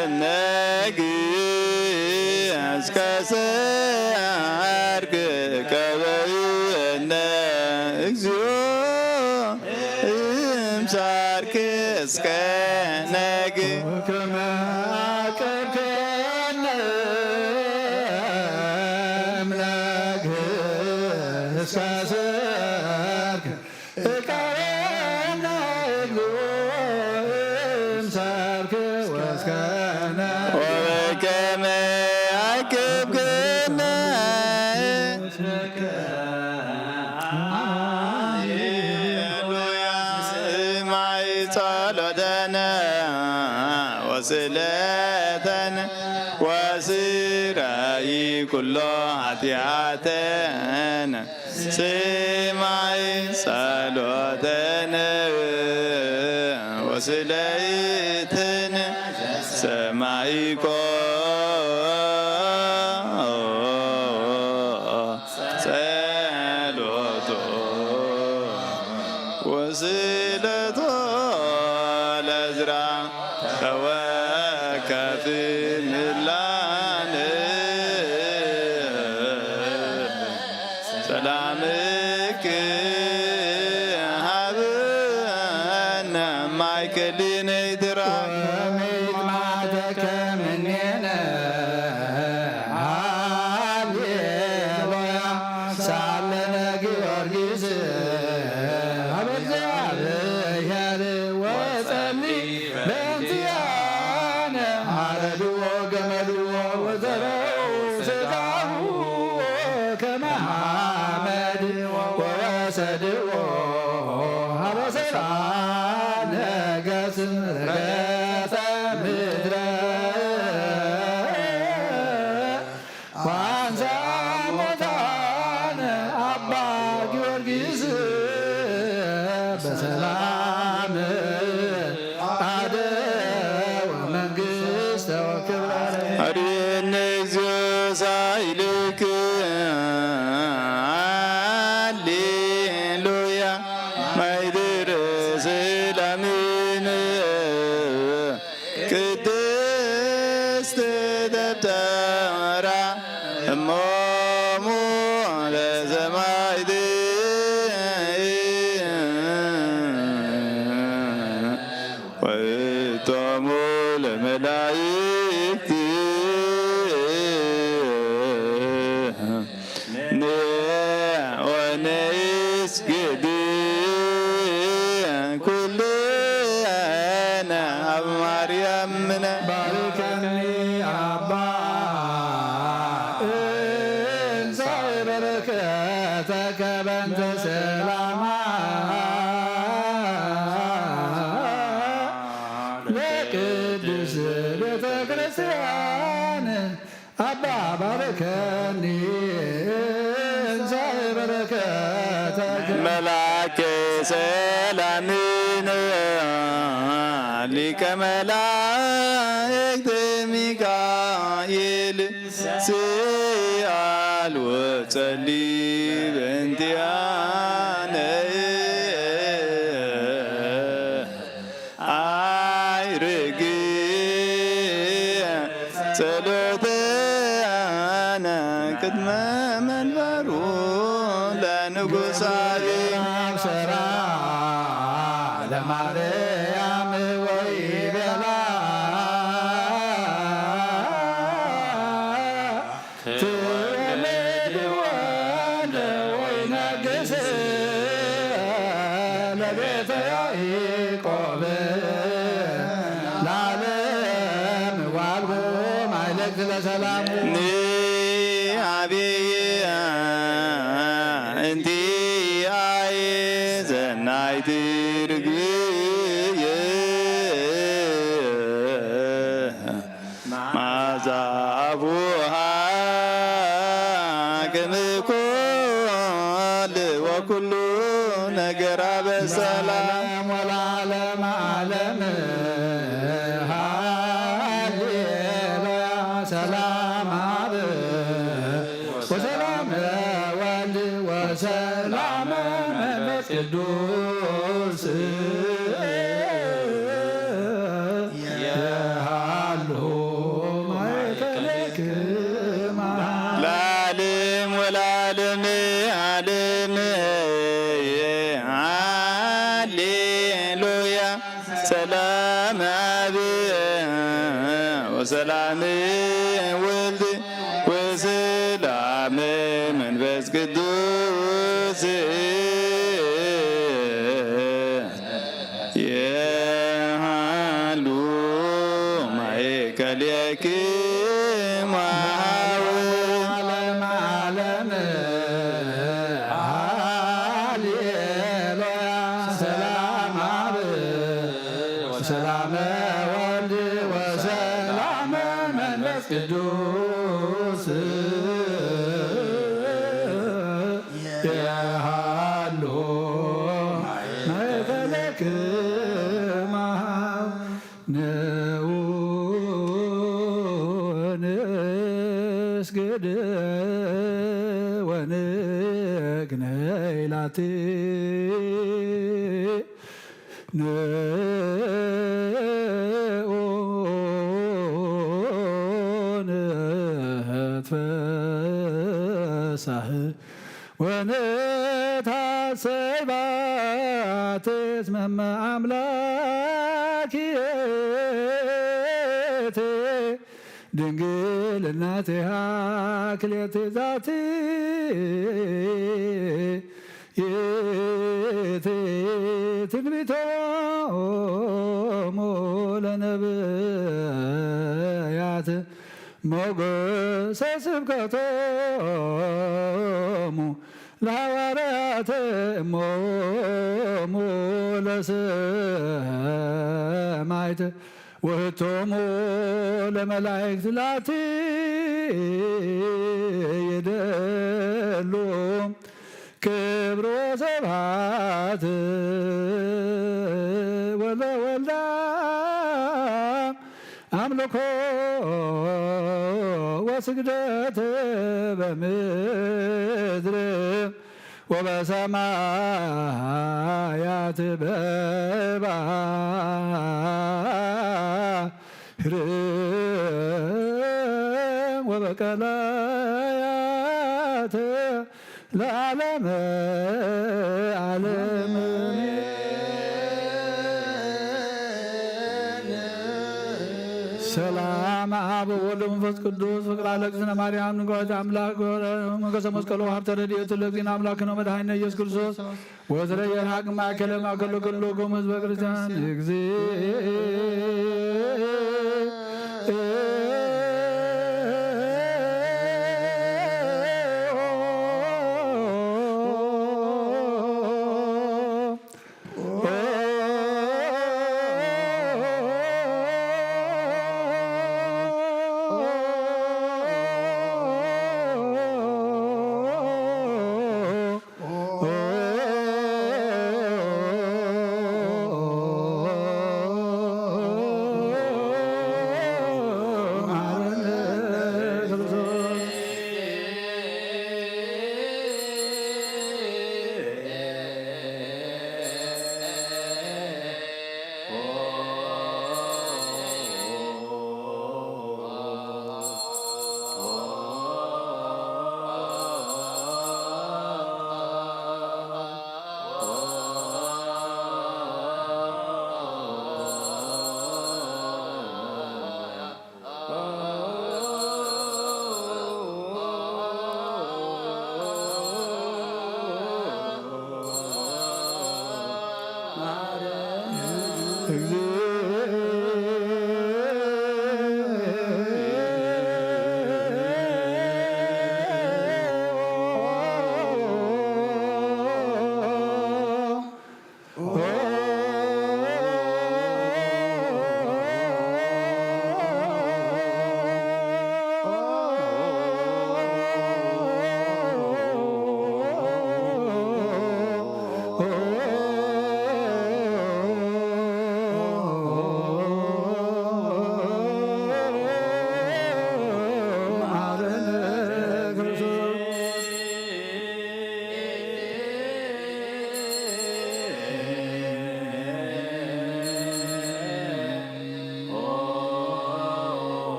እነግ እስከ ሰርክ ከበእነ እግዚኦ እምሳ እስከ ነግ ከመ አቀብከነ እምነግ እስከ ሰርክ እቀበነ እግሉ እምሰርክ ወስከነ ወበከመ አቅብክነ። ሃሌሉያ። ስማይ ጸሎተነ ወስእለተነ ወስራይ ኩሎ ኃጢአተነ። ስማይ ጸሎተነ ወስእለተነ ሰማይኮ ጸሎቶ ወስእለቶ ለዝራ ተወከፍ ምላነ። ሰላምኪ ሃበነ ማእከል ነይትራ ወመይት ማዕተከ ምኔነ። ሃሌሉያ ሳለነ ጊዮርጊስ ሀበ እግዚአብሔር ወጸሊ በእንቲአነ አረድዎ ገመድዎ ወዘረው ስጋሁ ከመ ሐመድ ወወሰድዎ ሀበ ሰላም ነገስ ረገጸ ምድረ ወአንሳ ሙታነ አባ ጊዮርጊስ በሰላም አደወ መንግስተ ወክብረ። አድኅን እግዚኦ ሳይልክ ሃሌሉያ ማይደረ ሰላምን ቅድስት ደብተራ እሞሙ ለሰማዕት ወእቶሙ ለመላእክት። ወነስግድ ኩልነ አብ ማርያምነ። ባርከኒ አባ እንሳይ በረከተከ በእንተ ሰላማ ለቅድስት ቤተ ክርስቲያን። አባ ባርከኒ እንዘ በረከተ መልአከ ሰላምን ሊቀ መላእክት ሚካኤል ስአል ወጸሊ በእንቲአነ። አይርግ ጸሎተነ ቅድመ መንበሩ ለንጉሳዊ። አብሰራ ለማርያም ወይ ቤላ ትወልድ ወልደ ወይነግስ ለቤተ ያዕቆብ ለዓለም ዋልቦ ማይለቅ ለሰላሙ። ንአቤ እንቲአየ ሰናይት ርግብየ መዓዛ አቡሃ ቅድሚ ኩል ወኩሉ ነገር አበ ሰላም። ወለዓለመ ዓለም ሃሌሉያ። ሰላም አብ ወሰላም ወልድ ወሰላም መንፈስ ቅዱስ። የሃሉ ማእከልክማ ለዓለም ወለዓለም ዓለም። ሃሌሉያ። ሰላም አብ ወሰላም ወልድ ወሰላም መንፈስ ቅዱስ የሃሉ ማእከሌክሙ። ዓለም ዓለም ሃሌሉያ። ሰላም አብ ወሰላም ወልድ ወሰላም መንፈስ ቅዱስ የሃሉ ማእከሌክሙ። ንዑ ንስግድ ወንግነይ ላቲ። ንዑ ንትፈሳህ ወንታሰይ ባቲ እስመ አምላክ ይእቲ ድንግል እናቴሃ ክልኤቲ ዛቲ ይእቲ ትንቢቶሙ ለነብያት ሞገሰ ስብከቶሙ ለሐዋርያት እሞሙ ለሰማይት ውህቶሙ ለመላእክት ላቲ ይደሉ ክብር ወስብሐት ወለወልዳ አምልኮ ወስግደት በምድር ወበሰማያት በባህር ወበቀላያት ለዓለመ ዓለም። ሰላም አብ ወወልድ ወመንፈስ ቅዱስ ፍቅር ለእግዝእትነ ማርያም ንግሆት አምላክ ሞገሰ መስቀሉ ሀብተ ረድኤቱ ለእግዚእነ አምላክነ ወመድኃኒነ ኢየሱስ ክርስቶስ ወትረ የርሃቅ ማእከለ ማእከሉ ኩሉ ክሙ ህዝበ ክርስቲያን እግዚእ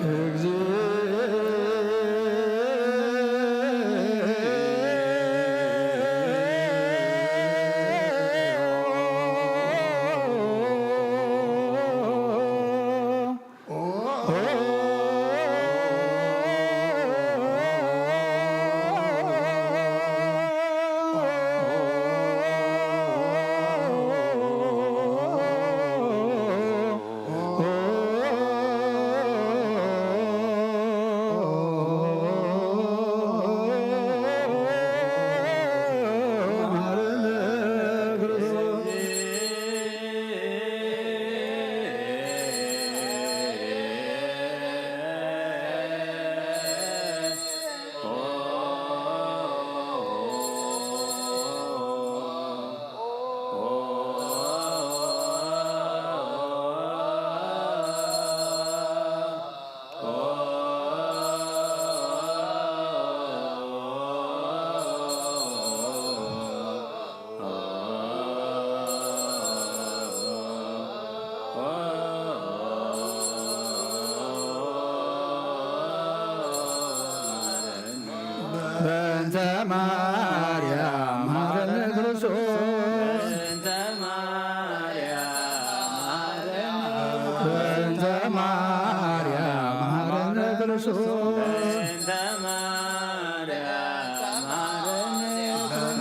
እግዚኦ። በእንተ ማርያም መሐረነ ክርስቶስ። በእንተ ማርያም መሐረነ ክርስቶስ።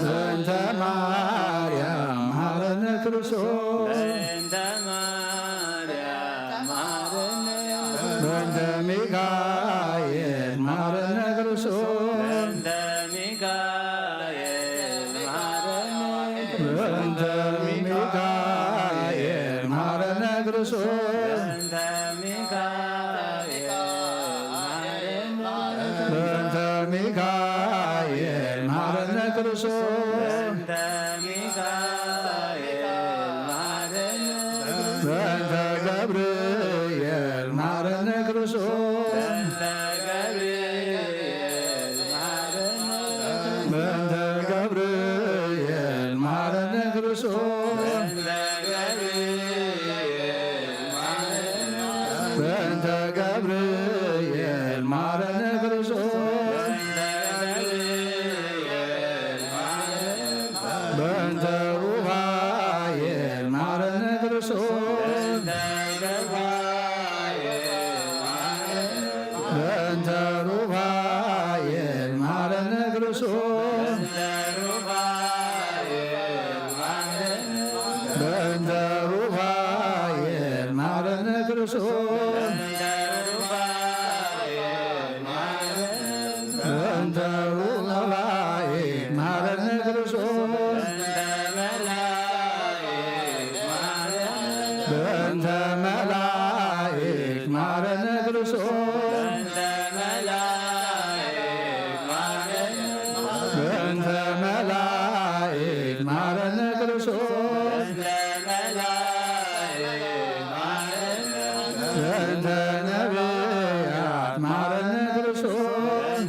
በእንተ ማርያም መሐረነ ክርስቶስ። በእንተ ሚካኤል መሐረነ ክርስቶስ። በእንተ ሚካኤል መሐረነ ክርስቶስ። በእንተ ሚካኤል መሐረነ ክርስቶስ። በእንተ ገብርኤል መሐረነ ክርስቶስ። በእንተ ገብርኤል መሐረነ ክርስቶስ። በእንተ ገብርኤል መሐረነ ክርስቶስ። በእንተ ሩፋኤል መሐረነ ክርስቶስ። በእንተ ሩፋኤል መሐረነ ክርስቶስ። በእንተ ሩፋኤል መሐረነ ክርስቶስ። በእንተ ሩፋኤል መሐረነ ክርስቶስ። በእንተ መላእክት መሐረነ ክርስቶስ። በእንተ መላእክት መሐረነ ክርስቶስ። በእንተ ነቢያት መሐረነ ክርስቶስ።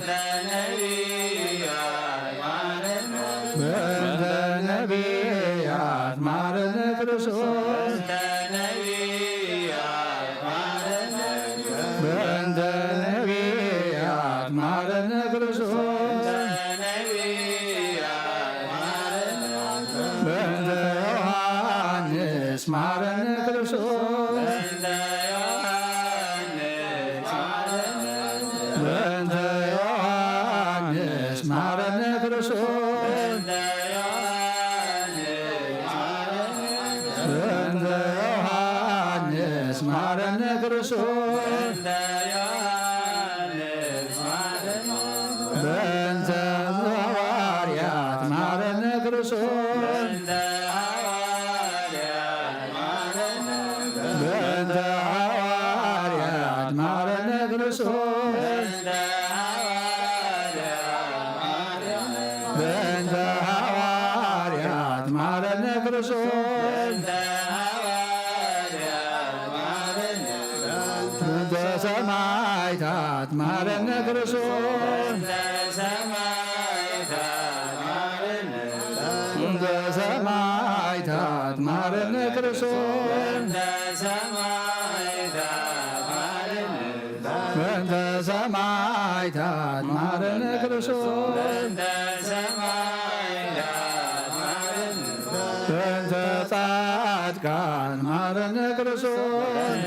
በእንተ ነቢያት መሐረነ ክርስቶስ። በእንተ ነቢያት መሐረነ ክርስቶስ። በእንተ ዮሐንስ መሐረነ ክርስቶስ። በእንተ ዮሐንስ መሐረነ ክርስቶስ። በእንተ ዮሐንስ መሐረነ ክርስቶስ። በእንተ ሐዋርያት መሐረነ ክርስቶስ። በእንተ ሐዋርያት መሐረነ ክርስቶስ። በእንተ ሐዋርያት መሐረነ ክርስቶስ። በእንተ ሰማዕታት መሐረነ ክርስቶስ። በእንተ ሰማዕታት መሐረነ ክርስቶስ። ሰማዕታት ማረነ ክርስቶስ። በእንተ ጻድቃን ማረነ ክርስቶስ።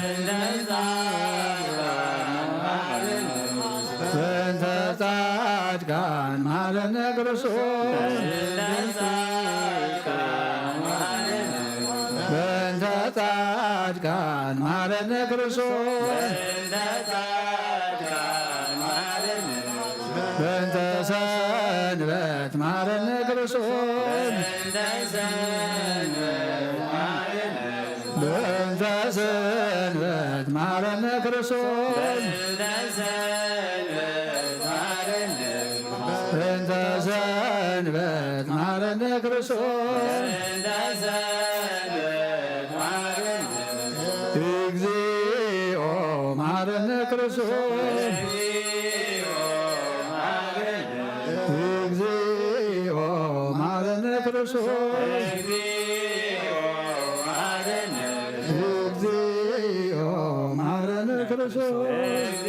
በእንተ ጻድቃን ማረነ ክርስቶስ። በእንተ ጻድቃን ማረነ ክርስቶስ። በእንተ ሰንበት ማረነ ክርስቶስ። በእንተ ሰንበት ማረነ ክርስቶስ። በእንተ ሰንበት ማረነ ክርስቶስ። እግዚኦ ማረነ ክርስቶስ። እግዚኦ ማረነ ክርስቶስ። እግዚኦ ማረነ ክርስቶስ።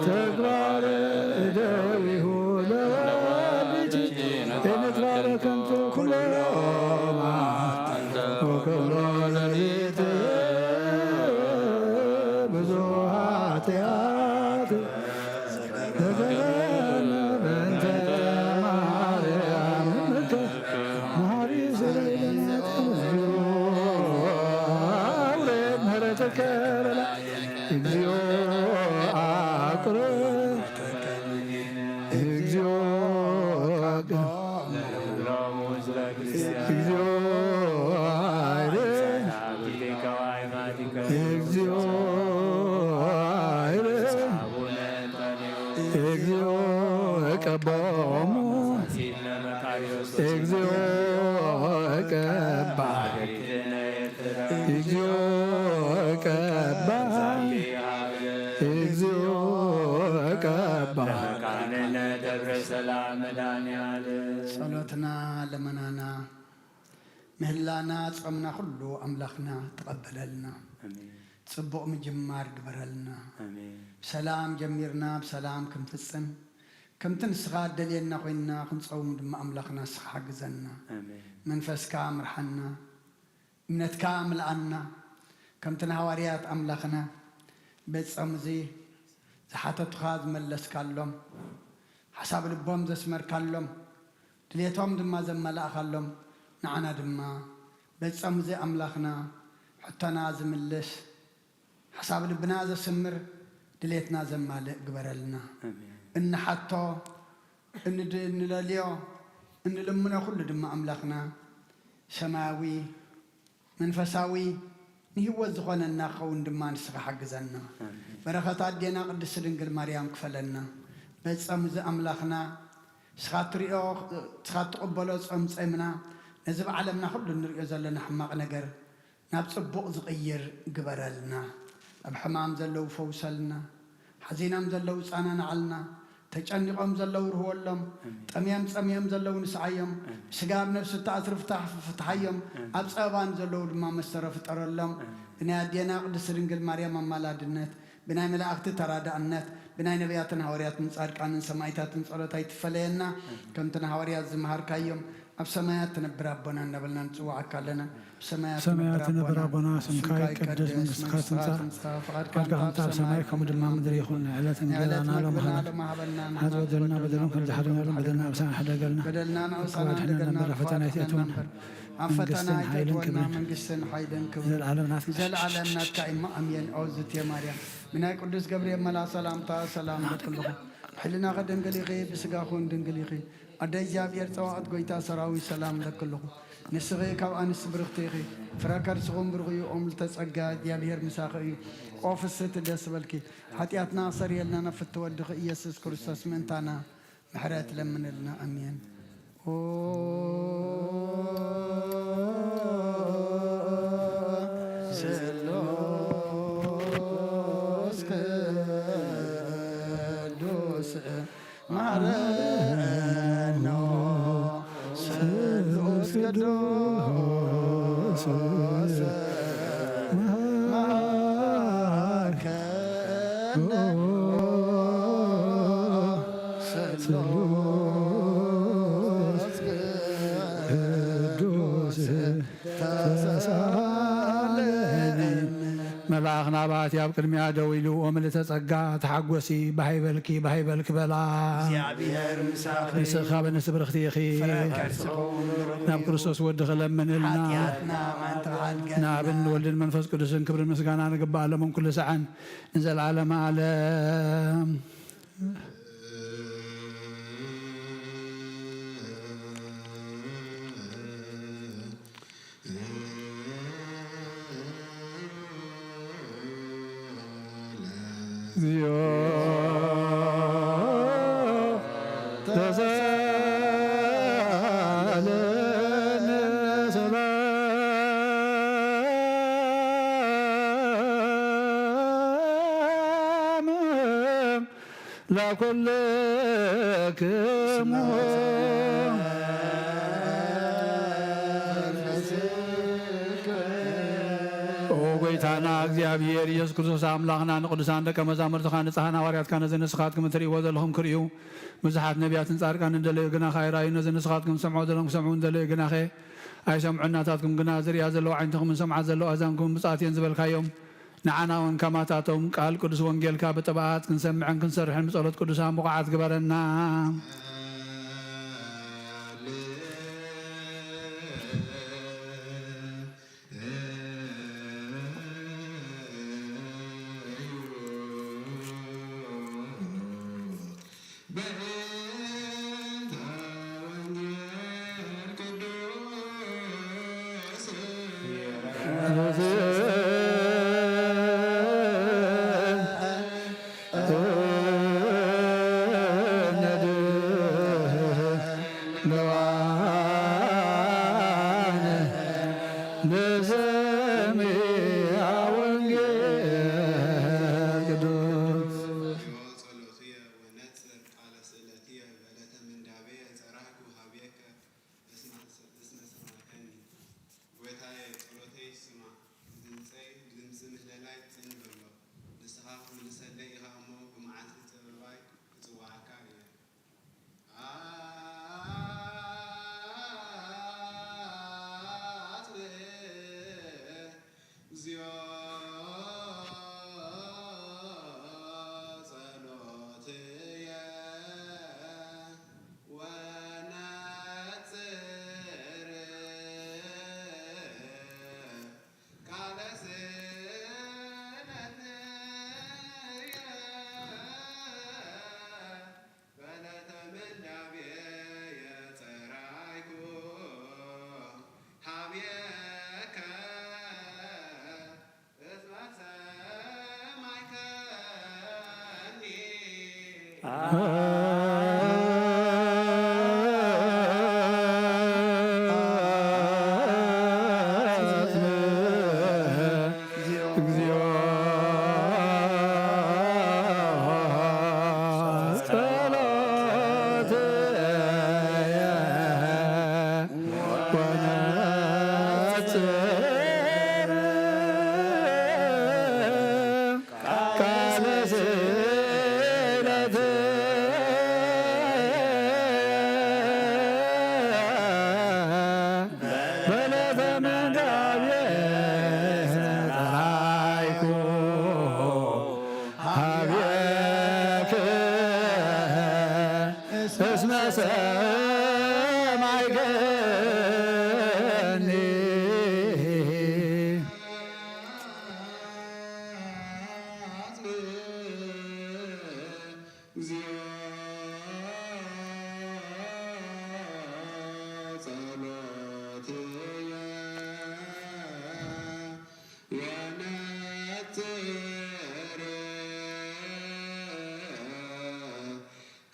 ተግባረ እደዊሁ ለወልድ እንባለ ከንቱ ኩሎ መዓልቲ ወኩሎ ሌሊት ብዙ ኃጢአት ተገበረ በእንተ ማርያም እምከ መሐሪ ስረይ አውረድ ምሕረትከ ለላ እግዚኦ አቅርብ እግዚኦ አቅርብ እግዚኦ አይረ እግዚኦ አይረ እግዚኦ ቀቦሙ እግዚኦ ቀባ እግዚኦ ቀባ እግዚኦ ቀባ። መካንነ ደብረ ሰላም መድኃኔዓለም። ጸሎትና፣ ልመናና፣ ምህላና፣ ጾምና ኩሉ ኣምላኽና ተቐበለልና። ኣሜን። ጽቡቕ ምጅማር ግበረልና። ኣሜን። ብሰላም ጀሚርና ብሰላም ክንፍጽም፣ ከምቲ ንስኻ እደልየና ኮይንና ክንጸውም ድማ ኣምላኽና ንስኻ ሓግዘና። ኣሜን። መንፈስካ ምርሓና። እምነትካ ምልኣና። ከምቲ ንሃዋርያት ኣምላኽና በቲ ጾም እዚ ዝሓተቱኻ ዝመለስካሎም፣ ሓሳብ ልቦም ዘስመርካሎም፣ ድሌቶም ድማ ዘመላእኻሎም፣ ንዓና ድማ በቲ ጾም እዚ ኣምላኽና ሕቶና ዝምልስ፣ ሓሳብ ልብና ዘስምር፣ ድሌትና ዘማልእ ግበረልና። ኣሜን። እንሓቶ፣ እንድ-፣ እንለልዮ፣ እንልምኖ ኩሉ ድማ ኣምላኽና ሰማያዊ፣ መንፈሳዊ፣ ንህይወት ዝኾነና ክኸውን ድማ ንስኻ ሓግዘና። ኣሜን። በረኸት ኣዴና ቅድስቲ ድንግል ማርያም ክፈለና። በጸም እዚ ኣምላኽና ንስኻ ትሪኦ፣ ንስኻ ትቕበሎ ጾም ጸምና፣ ነዚ ብዓለምና ኩሉ እንሪኦ ዘለና ሕማቕ ነገር ናብ ጽቡቕ ዝቕይር ግበረልና። ኣብ ሕማም ዘለዉ ፈውሰልና፣ ሓዚኖም ዘለዉ ጻናንዓልና፣ ተጨኒቖም ዘለዉ ርህወሎም፣ ኣሜን። ጠምዮም ጸምዮም ዘለዉ ንስዓዮም፣ ኣሜን። ስጋ ኣብ ነፍሲ እተኣስሩ ፍታሕ ፍትሓዮም፣ ኣሜን። ኣብ ጸበባ ንዘለዉ ድማ መስተረ ፍጠረሎም። ኣሜን። ብናይ ኣዴና ቅድስቲ ድንግል ማርያም ኣማላድነት፣ ብናይ መላእኽቲ ተራዳእነት፣ ብናይ ነቢያትን ሃዋርያትን ጻድቃንን ሰማዕታትን ጸሎት ኣይትፈለየና። ኣሜን። ከምቲ ንሃዋርያት ዝመሃርካዮም፣ ኣብ ሰማያት ትነብር ኣቦና እንዳበልና ንጽውዓካ ኣለና። ብሰማያት ሰማያት ትነብር ትነብር ኣቦና፣ ኣቦና፣ ስምካ ስምካ ይቀደስ፣ ይቀደስ፣ መንግስትካ መንግስትካ ትምጻእ፣ ትምጻእ፣ ፍቓድካ ፍቓድካ ከምታ ከምታ ኣብ ኣብ ሰማይ ሰማይ ከምኡ ከምኡ ድማ ኣብ ምድሪ ምድሪ ይኹን። ይኹን። ንዕለት ዕለት እንጀራና ሎሚ መግብና ሃበና። ሎሚ ሃበና። ሓጢኣት በደልና በደልና ከም ዝሓደገሎም በደልና ንሕና ንሓደገሎም። በደልና ንሓደገልና። በደልና ንሓደገሎም። ንሓደገልና። በደልና ንሓደገልና። ኣፈታና ኣፈታና ኣይተእትወና። ኣይተእትወና። መንግስትን መንግስትን ሓይልን ክብርን ሓይልን ክብርን ዘለዓለም ናትካ። ዘለዓለም ናትካ እሞ ኣሜን። ኦ ዝትየ ማርያም፣ ብናይ ቅዱስ ገብርኤል መልኣኽ ሰላምታ ሰላም ለክልኹ። ብሕልናኺ ድንግል ኢኺ፣ ብስጋኹን ድንግል ኢኺ። ኣደ እግዚኣብሔር ጸባኦት ጐይታ ሰራዊት ሰላም ለክልኹ። ንስኺ ካብ ኣንስቲ ብርኽቲ ኢኺ፣ ፍረ ከርስኹም ብሩኽ እዩ። ኦም ልተጸጋ እግዚኣብሔር ምሳኺ እዩ። ኦ ፍስሕቲ ደስ በልኪ፣ ሓጢኣትና ኣሰርየልና ናብ ፍትወ ወድኺ ኢየሱስ ክርስቶስ ምእንታና ምሕረት ለምንልና። ኣሜን። ኦ ቅዱስ መሃከነ ስሉስ ቅዱስ ተሳለኒ። መልኣኽ ናባቲ ኣብ ቅድሚኣ ደው ኢሉ፣ "ኦ ምልእተ ጸጋ፣ ተሓጎሲ፣ ባህ ይበልኪ፣ ባህ ይበልኪ" በላ። እግዚኣብሔር ምሳኺ፣ ንስኻ በነፍሲ ብርኽቲ ኢኺ። ፍረ ከርስኺ እውን ብሩኽ ናብ እዩ። ክርስቶስ ወድኺ ለምንልና። ሓጢኣትና ኣማን ተባህልገልና። ንኣብን ወልድን መንፈስ ቅዱስን ክብርን ምስጋና ንግባእ፣ ሎምን ኩሉ ሰዓን ንዘለዓለመ ዓለም። እግዚኦ ተሳለነ ሰላም ለኩልክሙ። ኦ ጎይታና እግዚኣብሔር ኢየሱስ ክርስቶስ ኣምላኽና፣ ንቅዱሳን ደቀ መዛሙርትኻ ንጽሓን ሃዋርያትካ ነዚ ንስኻትኩም እትርእይዎ ዘለኹም ክርእዩ፣ ብዙሓት ነቢያትን ጻድቃንን እንደለዩ ግናኸ ኣይረኣዩ። ነዚ ንስኻትኩም ትሰምዑ ዘለኹም ክሰምዑ እንደለዩ ግናኸ ኣይሰምዑን። ናታትኩም ግና ዝርእያ ዘለዋ ዓይንትኹምን ዝሰምዓ ዘለዋ ኣእዛንኩምን ብፅኣት እየን ዝበልካዮም፣ ንዓና እውን ከማታቶም ቃል ቅዱስ ወንጌልካ ብጥብኣት ክንሰምዕን ክንሰርሕን ብጸሎት ቅዱሳን ብቑዓት ግበረና። ጸሎትየ ወነጽር ቃለ ስእለትየ በለተ ምንዳቤ ጸራህኩ ሀቤከ እስመ ሰማዕከኒ። ጎይታየ፣ ጸሎተይ ስማዕ፣ ድምጸይ ብድምጺ ምህለላይ ጽን በሎ። ንስኻ ክትምልሰለይ ኢኻ እሞ፣ ብመዓልቲ ጥበባይ ክጽውዓካ እየ። ኣጽንዕ፣ እግዚኦ ጸሎትየ ወነጽር ቃለ ስእለትየ በለተ ምንዳቤ የጸራይኩ ሀብየከ እስመ ሰማይከኒ። እግዚኦ ጸሎትየ ወነጽር ቃለ ስእለትየ በለተ ምንዳቤ ጸራይኩ ሀቤከ እስመ ሰማይከኒ።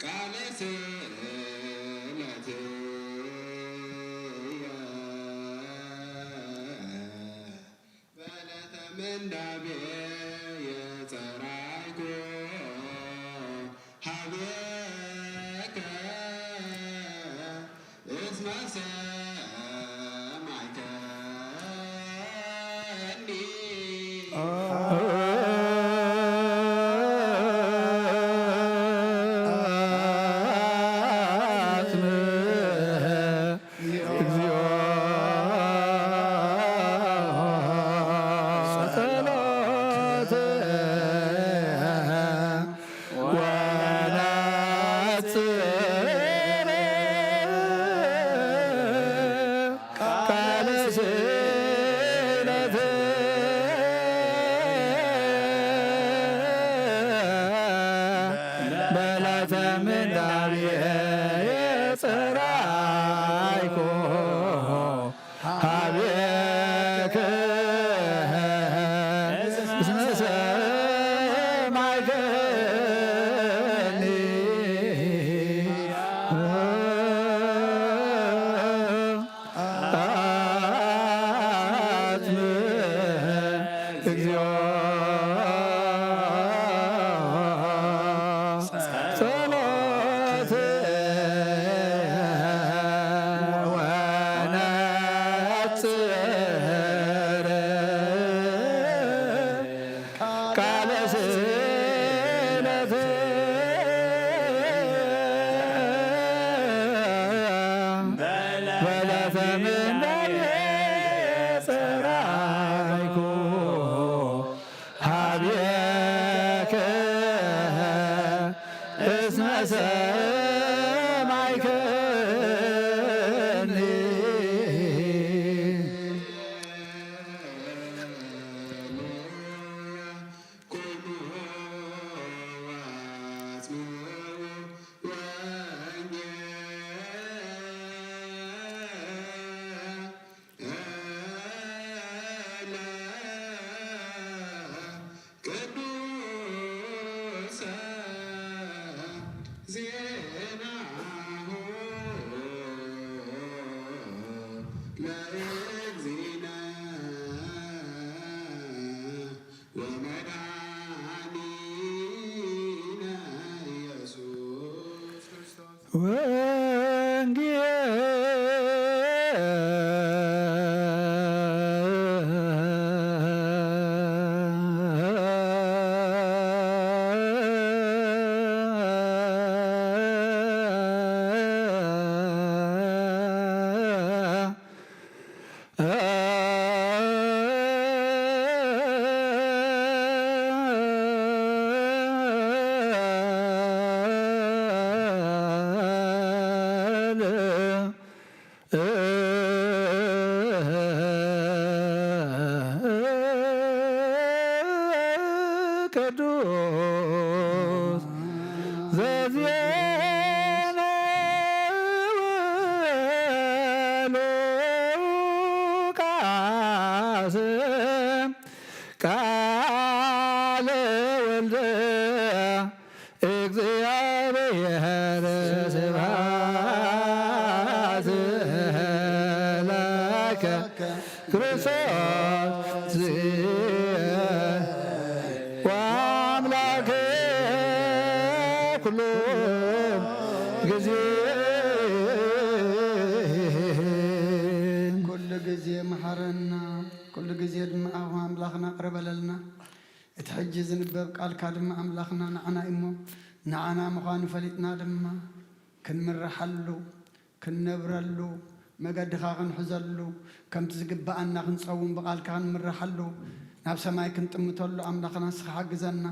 ቃለ ስእለትየ በለተ ምንዳቤ የጸራይኩ ሀቤከ እስመ ሰ እግዚኦ ጸሎት ወነጽር ቃለ ስእለት በለተ ምንዳቤ የጸራይኮ ሀቤከ እስመ ሰማይከኒ። አጽምዕ እግዚኦ ጸሎት ወነጽር ቃለ ስእለት በለተ ምንዳቤ ጸራይኩ ሀቤከ እስመ ሰማይከኒ። ቅዱሰ ዜናሁ ለእግዚእነ ወመድኃኒነ ኢየሱስ ክርስቶስ። ወንጌል ቅዱስ ዘዜነው ሉቃስ ቃለ ወልደ እግዚአብሔር ስብሐት ለከ ክርስቶስ ወአምላክ ኩሉ ጊዜ ኩሉ ጊዜ መሐረና፣ ኩሉ ጊዜ ድማ ኣምላኽና ቅረ በለልና። እቲ ሕጂ ዝንበብ ቃልካ ድማ ኣምላኽና ንዓና እዩ እሞ፣ ንዓና ምዃኑ ፈሊጥና ድማ ክንምርሓሉ፣ ክንነብረሉ፣ መገድኻ ክንሕዘሉ፣ ከምቲ ዝግብኣና ክንጸውም ብቓልካ ክንምርሓሉ፣ ናብ ሰማይ ክንጥምተሉ ኣምላኽና ንስኻ ሓግዘና።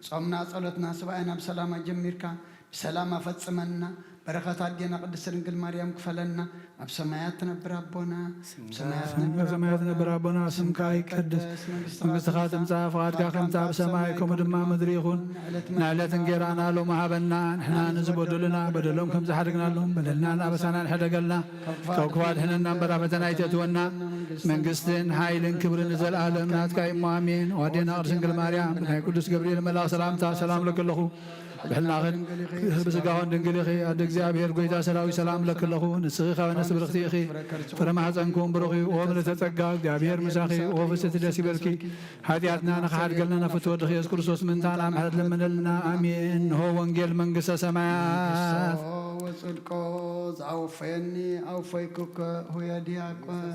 ጾምና፣ ጸሎትና፣ ሱባኤና ብሰላም ኣጀሚርካ ብሰላም ኣፈጽመና። በረኸት ኣዴና ቅድስት ድንግል ማርያም ክፈለና። ኣብ ሰማያት ትነብር ኣቦና፣ ኣብ ሰማያት ትነብር ኣቦና፣ ስምካ ይቀደስ፣ መንግስትኻ ትምጻእ፣ ፍቓድካ ከምቲ ኣብ ሰማይ ከምኡ ድማ ምድሪ ይኹን። ንዕለት እንጌራና ሎሚ ሃበና፣ ንሕና ንዝበደሉና በደሎም ከም ዝሓደግናሎም በደልናን ኣበሳናን ሕደገልና፣ ካብ ክፉ ኣድሕነና እምበር ኣብ ፈተና ኣይተእትወና። መንግስትን ሓይልን ክብርን ንዘለኣለም ናትካ እዩ እሞ ኣሜን። ኣዴና ቅድስት ድንግል ማርያም ብናይ ቅዱስ ገብርኤል መልኣኽ ሰላምታ ሰላም እለኪ ኣለኹ። ብሕልናኽን ብስጋኽን ድንግል ኢኺ። ኣደ እግዚኣብሔር ጐይታ ሰራዊት ሰላም እለኪ ኣለኹ። ንስኺ ካብ ኣንስቲ ብርኽቲ ኢኺ። ፍረ ማሕፀንኩም ብሩኽ እዩ። ኦ ምልዕተ ጸጋ እግዚኣብሔር ምሳኺ። ኦ ፍስሕቲ ደስ ይበልኪ። ሓጢኣትና ንኽሓድገልና ናብ ፍትወ ወድኺ የሱስ ክርስቶስ ምእንታና ምሕረት ለምነልና። ኣሜን። እንሆ ወንጌል መንግስተ ሰማያት። ወጽድቆ ዝኣወፈየኒ ኣውፈይኩከ ሆየ ዲያቆን።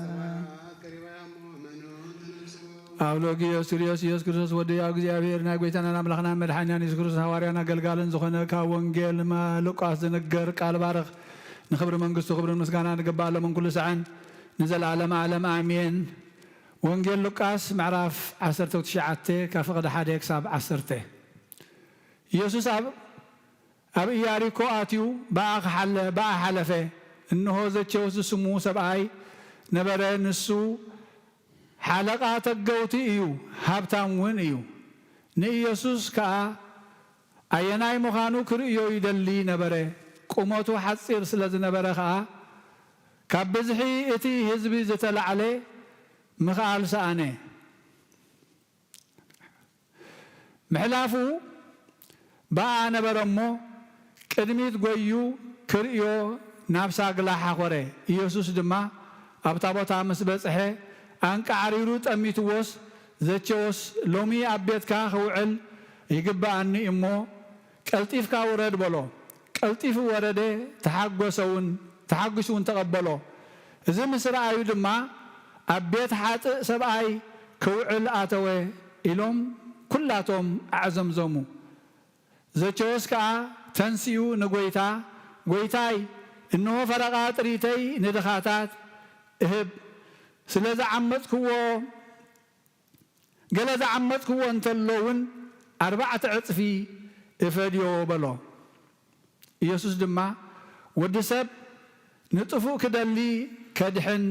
ኣብ ሎጊዮስ ስርዮስ ኢየሱስ ክርስቶስ ወዲ ያው እግዚኣብሔር ናይ ጎይታናን ኣምላኽናን መድሓኒናን ኢየሱስ ክርስቶስ ሃዋርያን ኣገልጋልን ዝኾነ ካብ ወንጌል ማሉቃስ ዝንገር ቃል ባርኽ። ንኽብሪ መንግስቱ ክብርን ምስጋናን ይግባእ ሎምን ኩሉ ሰዓን ንዘለዓለመ ዓለም ኣሜን። ወንጌል ሉቃስ ምዕራፍ ዓሰርተ ትሽዓተ ካብ ፍቕዲ ሓደ ክሳብ ዓሰርተ። ኢየሱስ ኣብ ኣብ ኢያሪኮ ኣትዩ ብኣ ክሓለ-፣ ብኣ ሓለፈ። እንሆ ዘኬዎስ ዝስሙ ሰብኣይ ነበረ፣ ንሱ ሓለቓ ተገውቲ እዩ፣ ሃብታም እውን እዩ። ንኢየሱስ ከኣ ኣየናይ ምዃኑ ክርእዮ ይደሊ ነበረ። ቁመቱ ሓጺር ስለ ዝነበረ ከኣ ካብ ብዝሒ እቲ ህዝቢ ዝተላዕለ ምኽኣል ሰኣነ። ምሕላፉ ብኣ ነበረ እሞ፣ ቅድሚት ጐይዩ ክርእዮ ናብ ሳግላ ሓኾረ። ኢየሱስ ድማ ኣብታ ቦታ ምስ በጽሐ፣ ኣንቃዕሪሩ ጠሚትዎስ፣ ዘኬዎስ፣ ሎሚ ኣብ ቤትካ ክውዕል ይግብኣኒ እሞ፣ ቀልጢፍካ ውረድ በሎ። ቀልጢፉ ወረደ፣ ተሓጎሰ እውን፣ ተሓጒሱ እውን ተቐበሎ። እዚ ምስ ረኣዩ ድማ፣ ኣብ ቤት ሓጥእ ሰብኣይ ክውዕል ኣተወ ኢሎም ኩላቶም ኣዕዘምዘሙ። ዘኬዎስ ከኣ ተንሲኡ ንጐይታ፣ "ጐይታይ፣ እንሆ ፈረቓ ጥሪተይ ንድኻታት እህብ፣ ስለ ዝዓመጽክዎ፣ ገለ ዝዓመጽክዎ እንተሎ እውን ኣርባዕተ ዕጽፊ እፈድዮ" በሎ። ኢየሱስ ድማ፣ "ወዲ ሰብ ንጥፉእ ክደሊ ከድሕን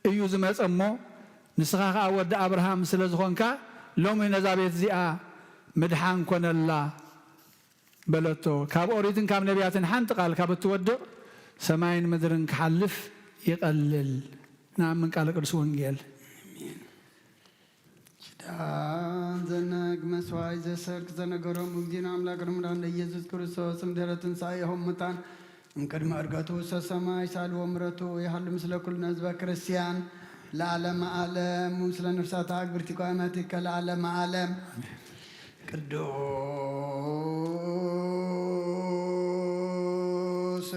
እዩ ዝመጸ እሞ፣ ንስኻ ኸኣ ወዲ ኣብርሃም ስለ ዝኾንካ፣ ሎሚ ነዛ ቤት እዚኣ ምድሓን ኮነላ" በለቶ። ካብ ኦሪትን ካብ ነቢያትን ሓንቲ ቃል ካብ እትወድቕ፣ ሰማይን ምድርን ክሓልፍ ይቐልል። ንኣምን ቃል ቅዱስ ወንጌል። ኪዳን ዘነግ መስዋዕት ዘሰርክ ዘነገሮም እግዚእነ ኣምላክ ርምዳን ለኢየሱስ ክርስቶስ እምድረ ትንሳኤ ሆም ሙታን እምቅድመ ዕርገቱ ውስተ ሰማይ ሳልዎ ምረቱ ይሃሉ ምስለ ኩልነ ህዝበ ክርስቲያን ለዓለመ ዓለም። ምስለ ነፍሳት ኣግብርቲ ቋመቲከ ለዓለመ ዓለም። ቅዱስ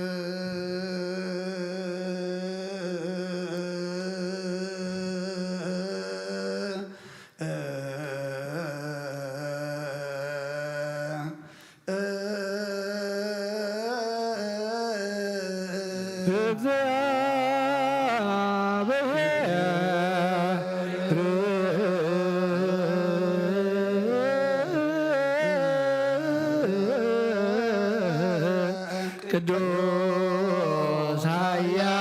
ቅዱስ ኃያል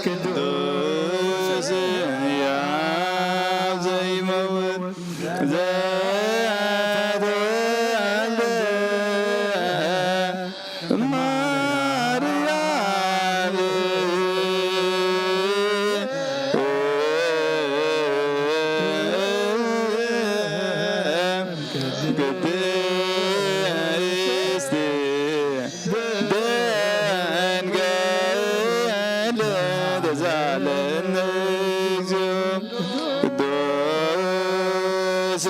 ቅዱስ ሕያው ዘይመውት ዘተወልደ ማርያም ቅድስት ድንግል ተሳለነ እግዚኦ ቅዱስ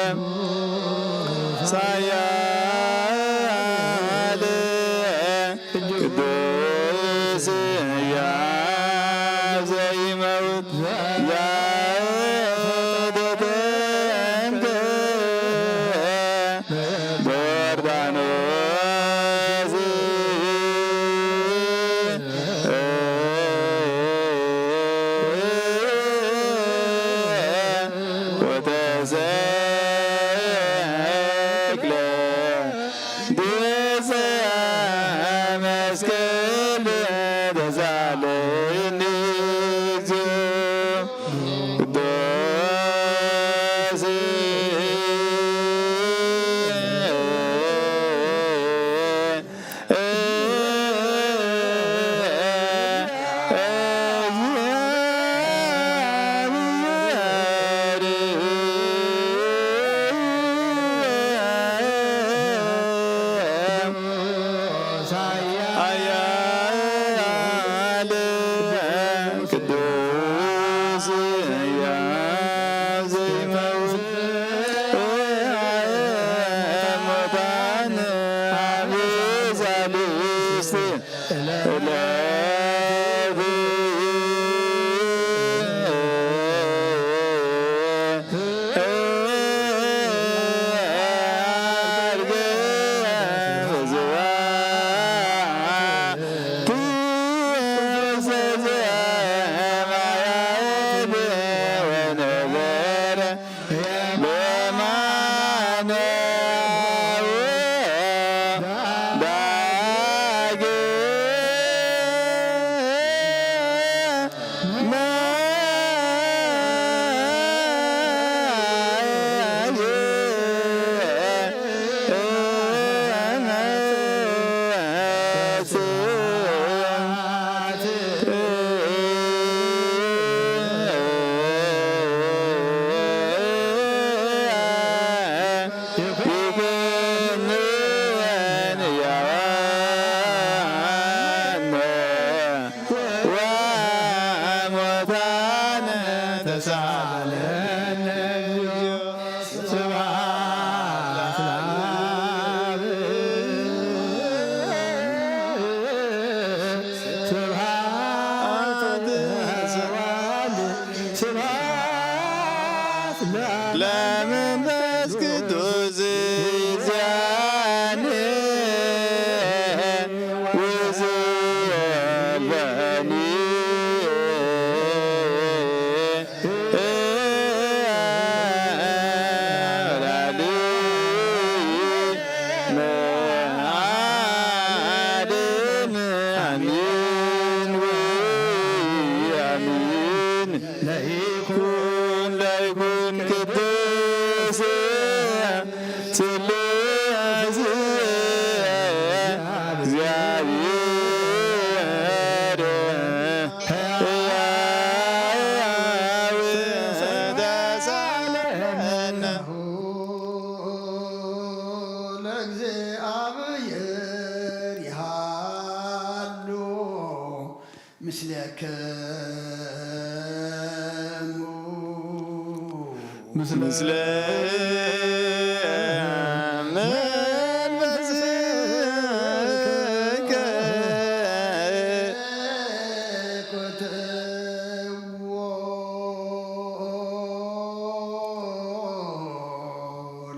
እግዚአብሔር ሳያል ቅዱስ ሕያው ዘይመውት ዘተጠምቀ በዮርዳኖስ ወተሰቅለ ዲበ መስቀል ተሳለኒ እግዚኦ ቅዱስ ዕለት ለመንፈስ ቅዱስ ዚአኒ ወዘበኒ ወላዲ መድን አሚን ወይ አሚን። ለይኩን ለይኩን ቅዱስ ስሉስ እግዚአብሔር ሕያው ተሳለነ። ለእግዚአብሔር ይሃሉ ምስሌክሙ። ምስለ መንፈስከ።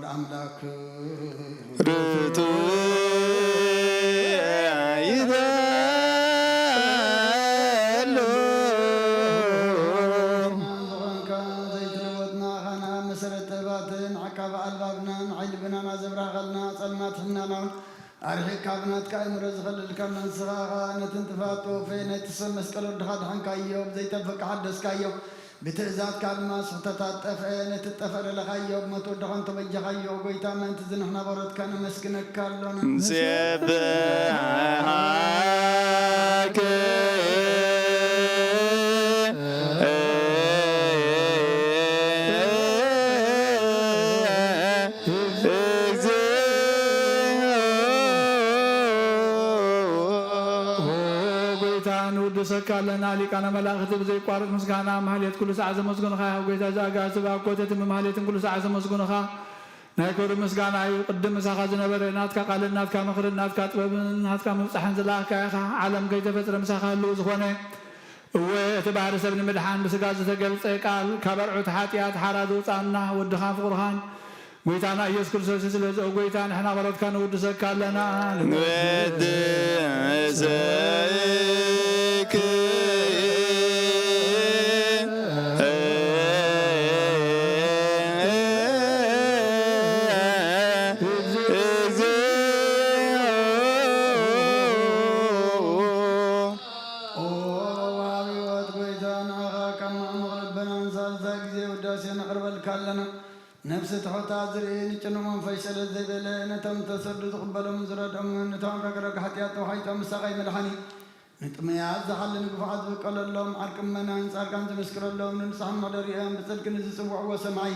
ለአምላክ ርቱ ይደሉ። ዝኾንካ ዘይትልወጥ ንኣኻና መሰረት ጥበባትን ዓቃቢ ኣልባብናን ሓይሊ ብናና ዘብራኸልና ጸልማት ሕናናውን ኣርሒቕካ ብናትካ ኣእምሮ ዝኸለልካ ንስኻ ኸኣ ነቲ እንጥፋእ ጠወፈ ናይቲ ሰብ መስቀል ወድኻ ድሓንካዮ ብዘይጠፍእ ሓደስካዮ። ብትእዛዝካ ድማ ስሕተታት ጠፍአ፣ ነቲ ዝጠፍአ ለለኻዮ፣ ብሞት ወድኻን ተበጃኻዮ። ጎይታ፣ ምእንቲ እዚ ንሕና በሮትካ ነመስግነካ ኣሎና። ንሴብሐኪ ኦ ጎይታ፣ ንውድሰካ ኣለና። ሊቃነ መላእኽቲ ብዘይቋርጽ ምስጋና ማህሌት ኩሉ ሰዓት ዘመስግኑኻ። ያው ጎይታ፣ እዚ ኣጋእዝቲ ብኣኮቴትን ብማህሌትን ኩሉ ሰዓት ዘመስግኑኻ። ናይ ክብሪ ምስጋና እዩ። ቅድም ምሳኻ ዝነበረ፣ ናትካ ቃልን ናትካ ምኽርን ናትካ ጥበብን ናትካ ምብጻሕን ዝለኣኽካ ኢኻ። ዓለም ከይተፈጥረ ምሳኻ ህልው ዝኾነ፣ እወ፣ እቲ ባህሪ ሰብ ንምድሓን ብስጋ ዝተገልጸ ቃል፣ ካብ ኣርዑት ሓጢኣት ሓራ ዘውጻና ወድኻን ፍቕርኻን ጎይታና ኢየሱስ ክርስቶስ እዩ። ስለዚ፣ ኦ ጎይታ፣ ንሕና በሮትካ ንውድሰካ ኣለና። ንወድሰኪ እግዚኦ። ኦ ወሃቢ ሕይወት ጎይታ፣ ንዓኻ ካብ መዕሙቕ ልብናን ሳልሳይ ግዜ ውዳሴ ነቕርበልካ ኣለና። ነፍሲ ትሑታት ዝርኢ፣ ንጭኑቕ መንፈስ ሸለል ዘይበለ፣ ነቶም ተሰዱ ዝቕበሎምን ዝረድኦምን፣ ነቶም ረግረግ ሓጢኣት ተዋሒጦም ምሳኻ ይመድሓኒ። ንጥሙያት ዝሓሊ፣ ንግፉዓት ዝብቀለሎም፣ ዓርቂ ምእመናን ጻድቃን ዝምስክረሎም፣ ንንጹሓን መሕደሪኦም፣ ብጽድቂ ንዝጽውዕዎ ሰማይ፣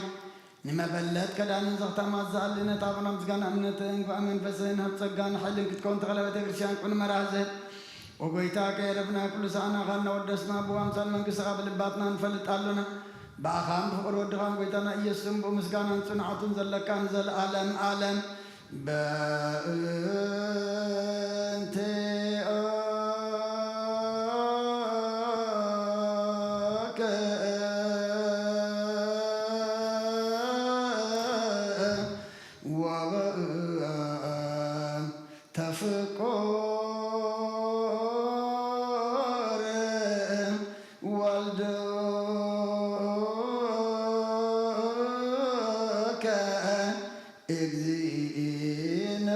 ንመበለት ከዳንን ዘኽታማት ዝኣሊ፣ ነታ ኣቡና ምስጋና እምነትን ግብኣ መንፈስን ሃብ ጸጋን ሓይልን ክትከውን ተኽለ ቤተ ክርስቲያን ቅኑ መራህ ዝህብ። ኦ ጎይታ፣ ከየረፍና ኩሉ ሰዓና ኻልና ወደስና፣ ብኣምሳል መንግስትኻ ብልባትና ንፈልጥ ኣሎና። ብኣኻን ብፍቕሪ ወድኻን ጎይታና ኢየሱስን ብኡ ምስጋናን ጽንዓቱን ዘለካ ንዘለኣለም ኣለም። በእንተ ተፍቁር ወልድከ እግዚእነ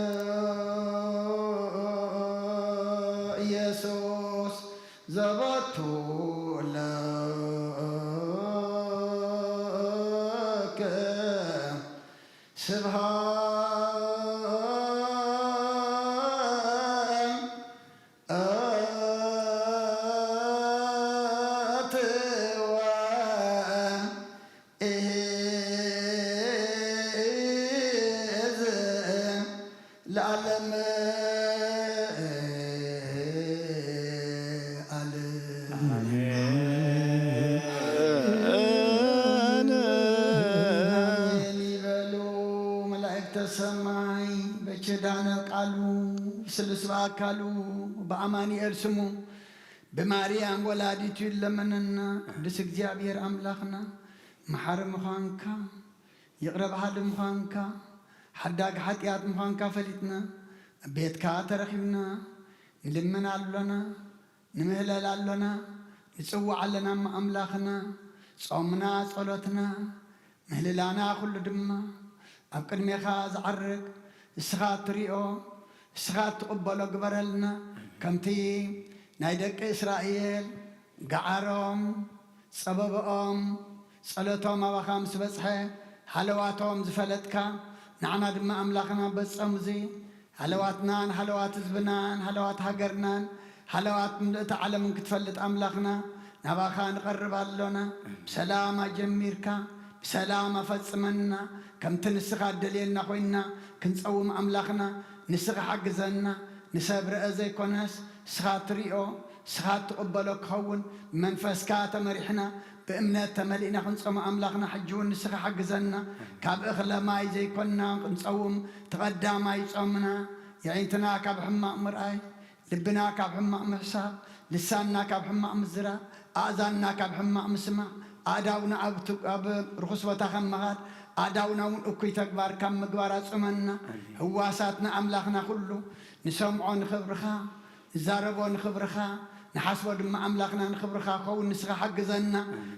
ኢየሱስ ዘበቱ ለከ ስብሐት ወእሄዝ ለዓለም ዓለም። ኣሜን። ኣሜን ይበሉ መላእክተ ሰማይ። በኪዳነ ቃሉ ብስሉስ በአካሉ በአማኑኤል ስሙ ብማርያም ወላዲቱ ይለመነና። ቅዱስ እግዚኣብሔር ኣምላኽና መሓሪ ምዃንካ፣ ይቕረ በሃሊ ምዃንካ፣ ሓዳግ ሓጢኣት ምዃንካ ፈሊጥና ኣብ ቤትካ ተረኺብና ንልምን ኣሎና፣ ንምህለል ኣሎና፣ ንጽውዕ ኣለና እሞ ኣምላኽና። ጾምና፣ ጸሎትና፣ ምህልላና ኩሉ ድማ ኣብ ቅድሜኻ ዝዓርግ፣ ንስኻ እትሪኦ፣ ንስኻ እትቕበሎ ግበረልና። ከምቲ ናይ ደቂ እስራኤል ገዓሮም፣ ጸበብኦም፣ ጸሎቶም ኣባኻ ምስ በጽሐ፣ ሃለዋቶም ዝፈለጥካ፣ ንዓና ድማ ኣምላኽና በጾም እዚ ሃለዋትናን ሃለዋት ህዝብናን ሃለዋት ሃገርናን ሃለዋት ምልእቲ ዓለምን ክትፈልጥ ኣምላኽና ናባኻ ንቐርብ ኣሎና። ብሰላም ኣጀሚርካ ብሰላም ኣፈጽመና። ከምቲ ንስኻ እደልየና ኮይንና ክንጸውም ኣምላኽና ንስኻ ሓግዘና። ንሰብ ርአ ዘይኮነስ ንስኻ ትሪኦ ንስኻ ትቕበሎ ክኸውን ብመንፈስካ ተመሪሕና ብእምነት ተመሊእና ክንጸሞ ኣምላኽና ሕጂ እውን ንስኻ ሓግዘና። ካብ እኽለ ማይ ዘይኮንና ክንጸውም ተቐዳማይ ጾምና የዒንትና ካብ ሕማቕ ምርኣይ ልብና ካብ ሕማቕ ምሕሳብ ልሳንና ካብ ሕማቕ ምዝራብ ኣእዛንና ካብ ሕማቕ ምስማዕ ኣእዳውና ኣብ ርኹስ ቦታ ከም ምኻድ ኣእዳውና እውን እኩይ ተግባር ካብ ምግባር ኣጹመና። ህዋሳትና ኣምላኽና ኩሉ ንሰምዖ ንኽብርኻ ንዛረቦ ንኽብርኻ ንሓስቦ ድማ ኣምላኽና ንኽብርኻ ክኸውን ንስኻ ሓግዘና።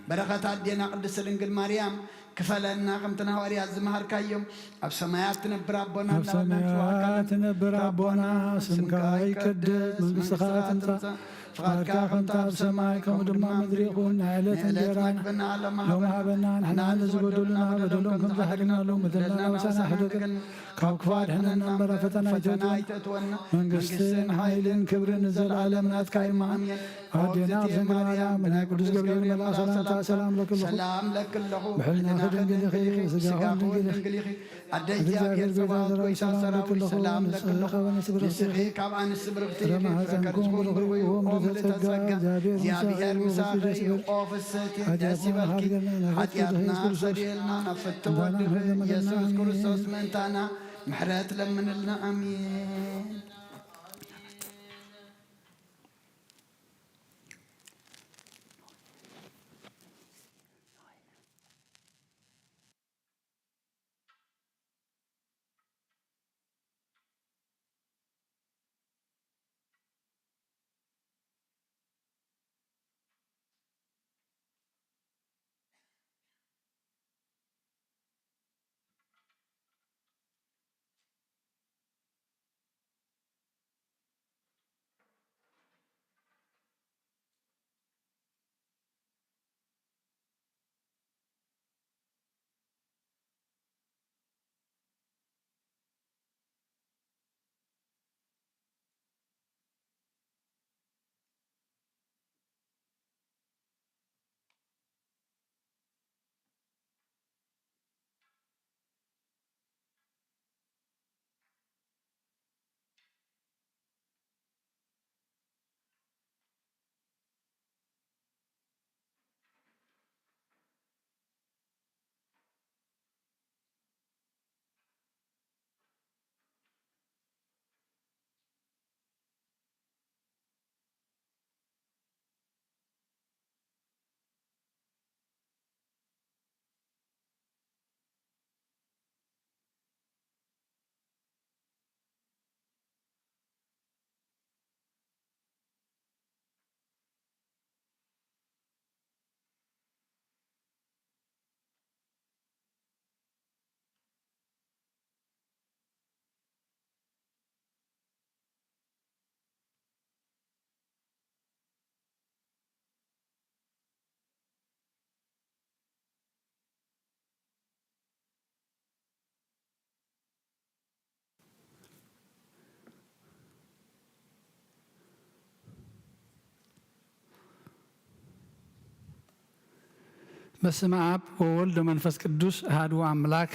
በረኸት ኣዴና ቅድስቲ ድንግል ማርያም ክፈለና። ከምቲ ንሃዋርያት ዝመሃርካዮም ኣብ ሰማያት ትነብር ኣቦና ኣብ ሰማያት ትነብር ኣቦና ስምካ ይቀደስ መንግስትኻ ትምጻእ ፍቓድካ ከምታ ኣብ ሰማይ ከምኡ ድማ ምድሪ ይኹን ናይ ዕለት እንጀራና ሎሚ ሃበና ንሕና ንዝበደሉና በደሎም ከም ዝሓደግናሎም በደልና ናብሰና ሕደገን ካብ ክፉእ ኣድሕነና እምበር ኣብ ፈተና ኣይተእትወና። መንግስትን ሓይልን ክብርን ንዘለኣለም ናትካ እዩ። ኣሜን። ኣዴና እግዝእትየ ማርያም፣ ብናይ ቅዱስ ገብርኤል መልኣኽ ሰላምታ ሰላም ለኪ ኣለኹ። ሰላም ለኪ ኣለኹ። ብሕልናኺ ድንግል ኢኺ፣ ስጋኺ እውን ድንግል ኢኺ። ኣደ እግዚኣብሔር ጸባኦት፣ ጎይታ ሰራዊት፣ ሰላም ለኪ ኣለኹ። ንስኺ ካብ ኣንስቲ ብርኽቲ ኢኺ፣ ፍረ ከርስኺ እውን ብሩኽ እዩ። ኦ ምልእተ ጸጋ፣ እግዚኣብሔር ምሳኺ እዩ። ኦ ፍስሕቲ ደስ ይበልኪ፣ ሓጢኣትና ሰሪየልና ናብ ፍትወ ወድኺ ኢየሱስ ክርስቶስ ምእንታና ምሕረት ለምንልና። ኣሜን። በስመ አብ ወወልድ ወመንፈስ ቅዱስ አሐዱ አምላክ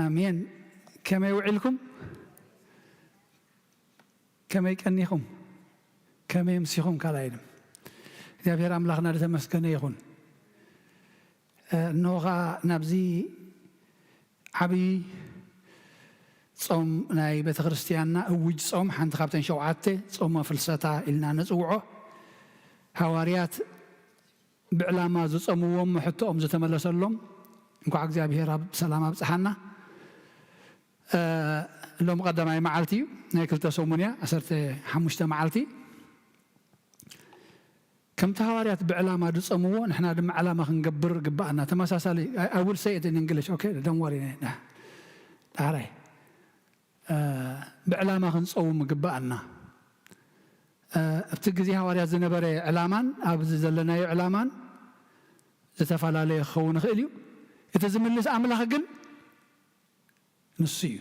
አሜን። ከመይ ውዒልኩም? ከመይ ቀኒኹም? ከመይ ኣምሲኹም? ካልኣይ ድማ እግዚኣብሔር ኣምላኽና ዝተመስገነ ይኹን። እ፣ እንሆ ኸዓ ናብዚ ዓብዪ ጾም ናይ ቤተ ክርስቲያንና እውጅ ጾም፣ ሓንቲ ካብተን ሸውዓተ ጾመ ፍልሰታ ኢልና ነጽውዖ፣ ሃዋርያት ብዕላማ ዝጸምዎም ሕቶኦም ዝተመለሰሎም፣ እንኳዕ እግዚኣብሔር ኣብ ሰላም ኣብጽሓና። እ፣ ሎም ቀዳማይ መዓልቲ እዩ፣ ናይ ክልተ ሰሙን እያ፣ ዓሰርተ ሓሙሽተ መዓልቲ። ከምቲ ሃዋርያት ብዕላማ ዝጸምዎ፣ ንሕና ድማ ዕላማ ክንገብር ግባኣና። ተመሳሳሊ፣ I, I will say it in English, okay? Don't worry. ዳሕራይ፣ እ፣ ብዕላማ ክንጸውም ግባኣና። እ፣ ኣብቲ ግዜ ሃዋርያት ዝነበረ ዕላማን ኣብዚ ዘለናዮ ዕላማን ዝተፈላለየ ክኸውን ይኽእል እዩ። እቲ ዝምልስ ኣምላኽ ግን ንሱ እዩ።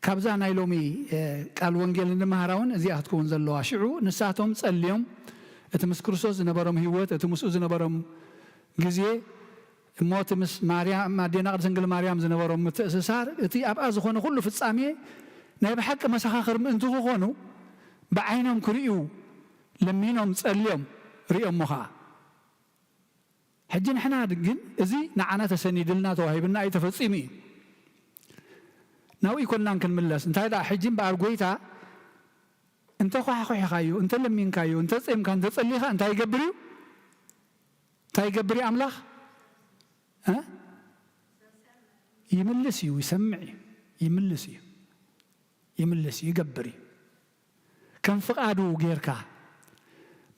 ካብዛ ናይ ሎሚ፣ እ፣ ቃል ወንጌል እንመሃራ እውን እዚኣ ክትከውን ዘለዋ። ሽዑ ንሳቶም ጸልዮም፣ እቲ ምስ ክርስቶስ ዝነበሮም ህይወት፣ እቲ ምስኡ ዝነበሮም ግዜ፣ እሞ እቲ ምስ ማርያም፣ ኣዴና ቅድስት ድንግል ማርያም ዝነበሮም ምትእስሳር፣ እቲ ኣብኣ ዝኾነ ኩሉ ፍጻሜ ናይ ብሓቂ መሰኻኽር ምእንቲ ክኾኑ፣ ብዓይኖም ክርእዩ ለሚኖም፣ ጸልዮም፣ ርእዮሞ ኸዓ። ሕጂ ንሕና ግን እዚ ንዓና ተሰኒድልና፣ ተዋሂብና እዩ፣ ተፈጺሙ እዩ። ናብኡ ኣይኮንናን ክንምለስ። እንታይ ደኣ፣ ሕጂ እምበኣር ጎይታ እንተ ኳሕኩሕካዮ፣ እንተ ለሚንካዮ፣ እንተ ጸምካ፣ እንተ ጸሊኻ፣ እንታይ ይገብር እዩ? እንታይ ይገብር እዩ ኣምላኽ? እ? ይምልስ እዩ፣ ይሰምዕ እዩ፣ ይምልስ እዩ፣ ይምልስ እዩ፣ ይገብር እዩ። ከም ፍቓዱ ጌርካ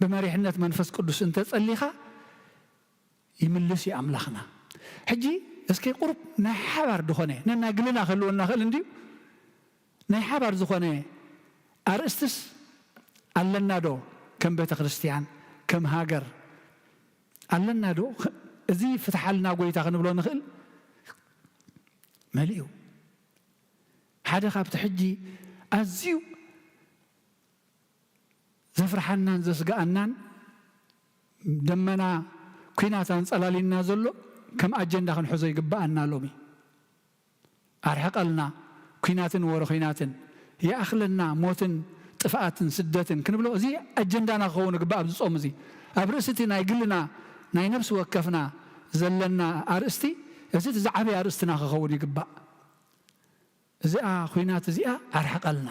ብመሪሕነት መንፈስ ቅዱስ እንተ ጸሊኻ፣ ይምልስ እዩ ኣምላኽና። ሕጂ እስኪ ቁሩብ ናይ ሓባር ዝኾነ፣ ነናይ ግልና ክህልወና ክእል እንድዩ፣ ናይ ሓባር ዝኾነ ኣርእስትስ ኣለና ዶ? ከም ቤተ ክርስቲያን፣ ከም ሃገር ኣለና ዶ? እዚ ፍትሓልና ጎይታ ክንብሎ ንኽእል? መሊኡ። ሓደ ካብቲ ሕጂ ኣዝዩ ዘፍርሓናን ዘስግኣናን ደመና ኲናት ኣንጸላሊና ዘሎ ከም ኣጀንዳ ክንሕዞ ይግብኣና ሎሚ። ኣርሕቐልና ኲናትን ወረ ኲናትን፣ ይኣኽለና ሞትን ጥፍኣትን ስደትን ክንብሎ፣ እዚ ኣጀንዳና ክኸውን ይግባእ ኣብዚ ጾም እዚ። ኣብ ርእሲ እቲ ናይ ግልና ናይ ነፍሲ ወከፍና ዘለና ኣርእስቲ፣ እዚ እቲ ዝዓበየ ኣርእስትና ክኸውን ይግባእ። እዚኣ ኲናት እዚኣ ኣርሕቐልና።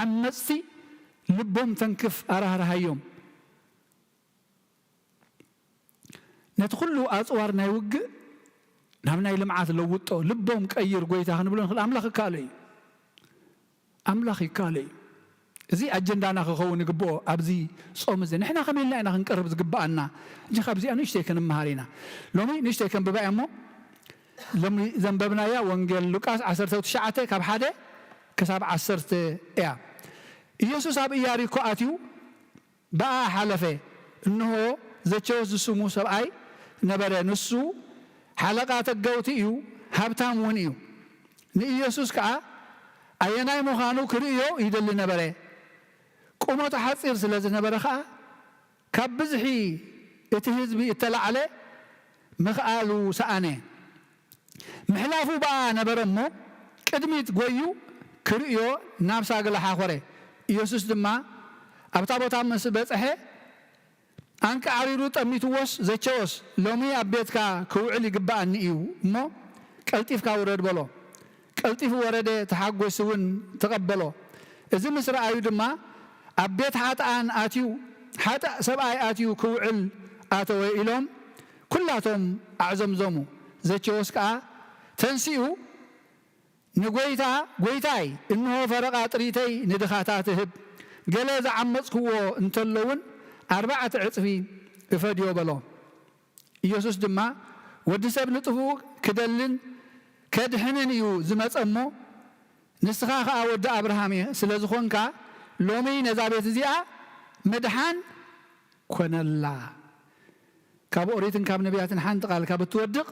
ዓመጽቲ ልቦም ተንክፍ፣ ኣራህርሃዮም። ነቲ ኩሉ ኣጽዋር ናይ ውግእ ናብ ናይ ልምዓት ለውጦ፣ ልቦም ቀይር ጎይታ ክንብሎ ንኽእል። ኣምላኽ ይከኣሎ እዩ። ኣምላኽ ይከኣሎ እዩ። እዚ ኣጀንዳና ክኸውን ይግብኦ ኣብዚ ጾም እዚ። ንሕና ከመይ ኢልና ኢና ክንቀርብ ዝግብኣና? ሕጂ ካብዚኣ ንእሽተይ ክንመሃር ኢና። ሎሚ ንእሽተይ ከንብባ እያ እሞ፣ ሎሚ ዘንበብናያ ወንጌል ሉቃስ ዓሰርተ ትሽዓተ ካብ ሓደ ክሳብ ዓሰርተ እያ። ኢየሱስ ኣብ ኢያሪኮ ኣትዩ ብኣ ሓለፈ። እንሆ፣ ዘኬዎስ ዝስሙ ሰብኣይ ነበረ። ንሱ ሓለቓ ተገውቲ እዩ፣ ሃብታም እውን እዩ። ንኢየሱስ ከኣ ኣየናይ ምዃኑ ክርእዮ ይደሊ ነበረ። ቁመቱ ሓጺር ስለ ዝነበረ ከኣ፣ ካብ ብዝሒ እቲ ህዝቢ እተላዕለ ምኽኣሉ ሰኣነ። ምሕላፉ ብኣ ነበረ እሞ፣ ቅድሚት ጐዩ ክርእዮ ናብ ሳግላ ሓኾረ። ኢየሱስ ድማ ኣብታ ቦታ ምስ በጽሐ፣ ኣንቃዕሪሩ ጠሚትዎስ፣ "ዘኬዎስ፣ ሎሚ ኣብ ቤትካ ክውዕል ይግብኣኒ እዩ እሞ፣ ቀልጢፍካ ውረድ" በሎ። ቀልጢፉ ወረደ፣ ተሓጒሱ እውን ተቐበሎ። እዚ ምስ ረኣዩ ድማ፣ "ኣብ ቤት ሓጥኣን ኣትዩ፣ ሓጥእ ሰብኣይ ኣትዩ ክውዕል ኣተወ" ኢሎም ኩላቶም ኣዕዘምዘሙ። ዘኬዎስ ከኣ ተንሲኡ ንጐይታ፣ "ጐይታይ፣ እንሆ ፈረቓ ጥሪተይ ንድኻታት እህብ፣ ገለ ዝዓመጽክዎ እንተሎ እውን ኣርባዕተ ዕጽፊ እፈድዮ" በሎ። ኢየሱስ ድማ፣ "ወዲ ሰብ ንጥፍኡ ክደልን ከድሕንን እዩ ዝመጸ እሞ፣ ንስኻ ኸኣ ወዲ ኣብርሃም ስለ ዝኾንካ፣ ሎሚ ነዛ ቤት እዚኣ ምድሓን ኮነላ። ካብ ኦሪትን ካብ ነቢያትን ሓንቲ ቃል ካብ እትወድቕ፣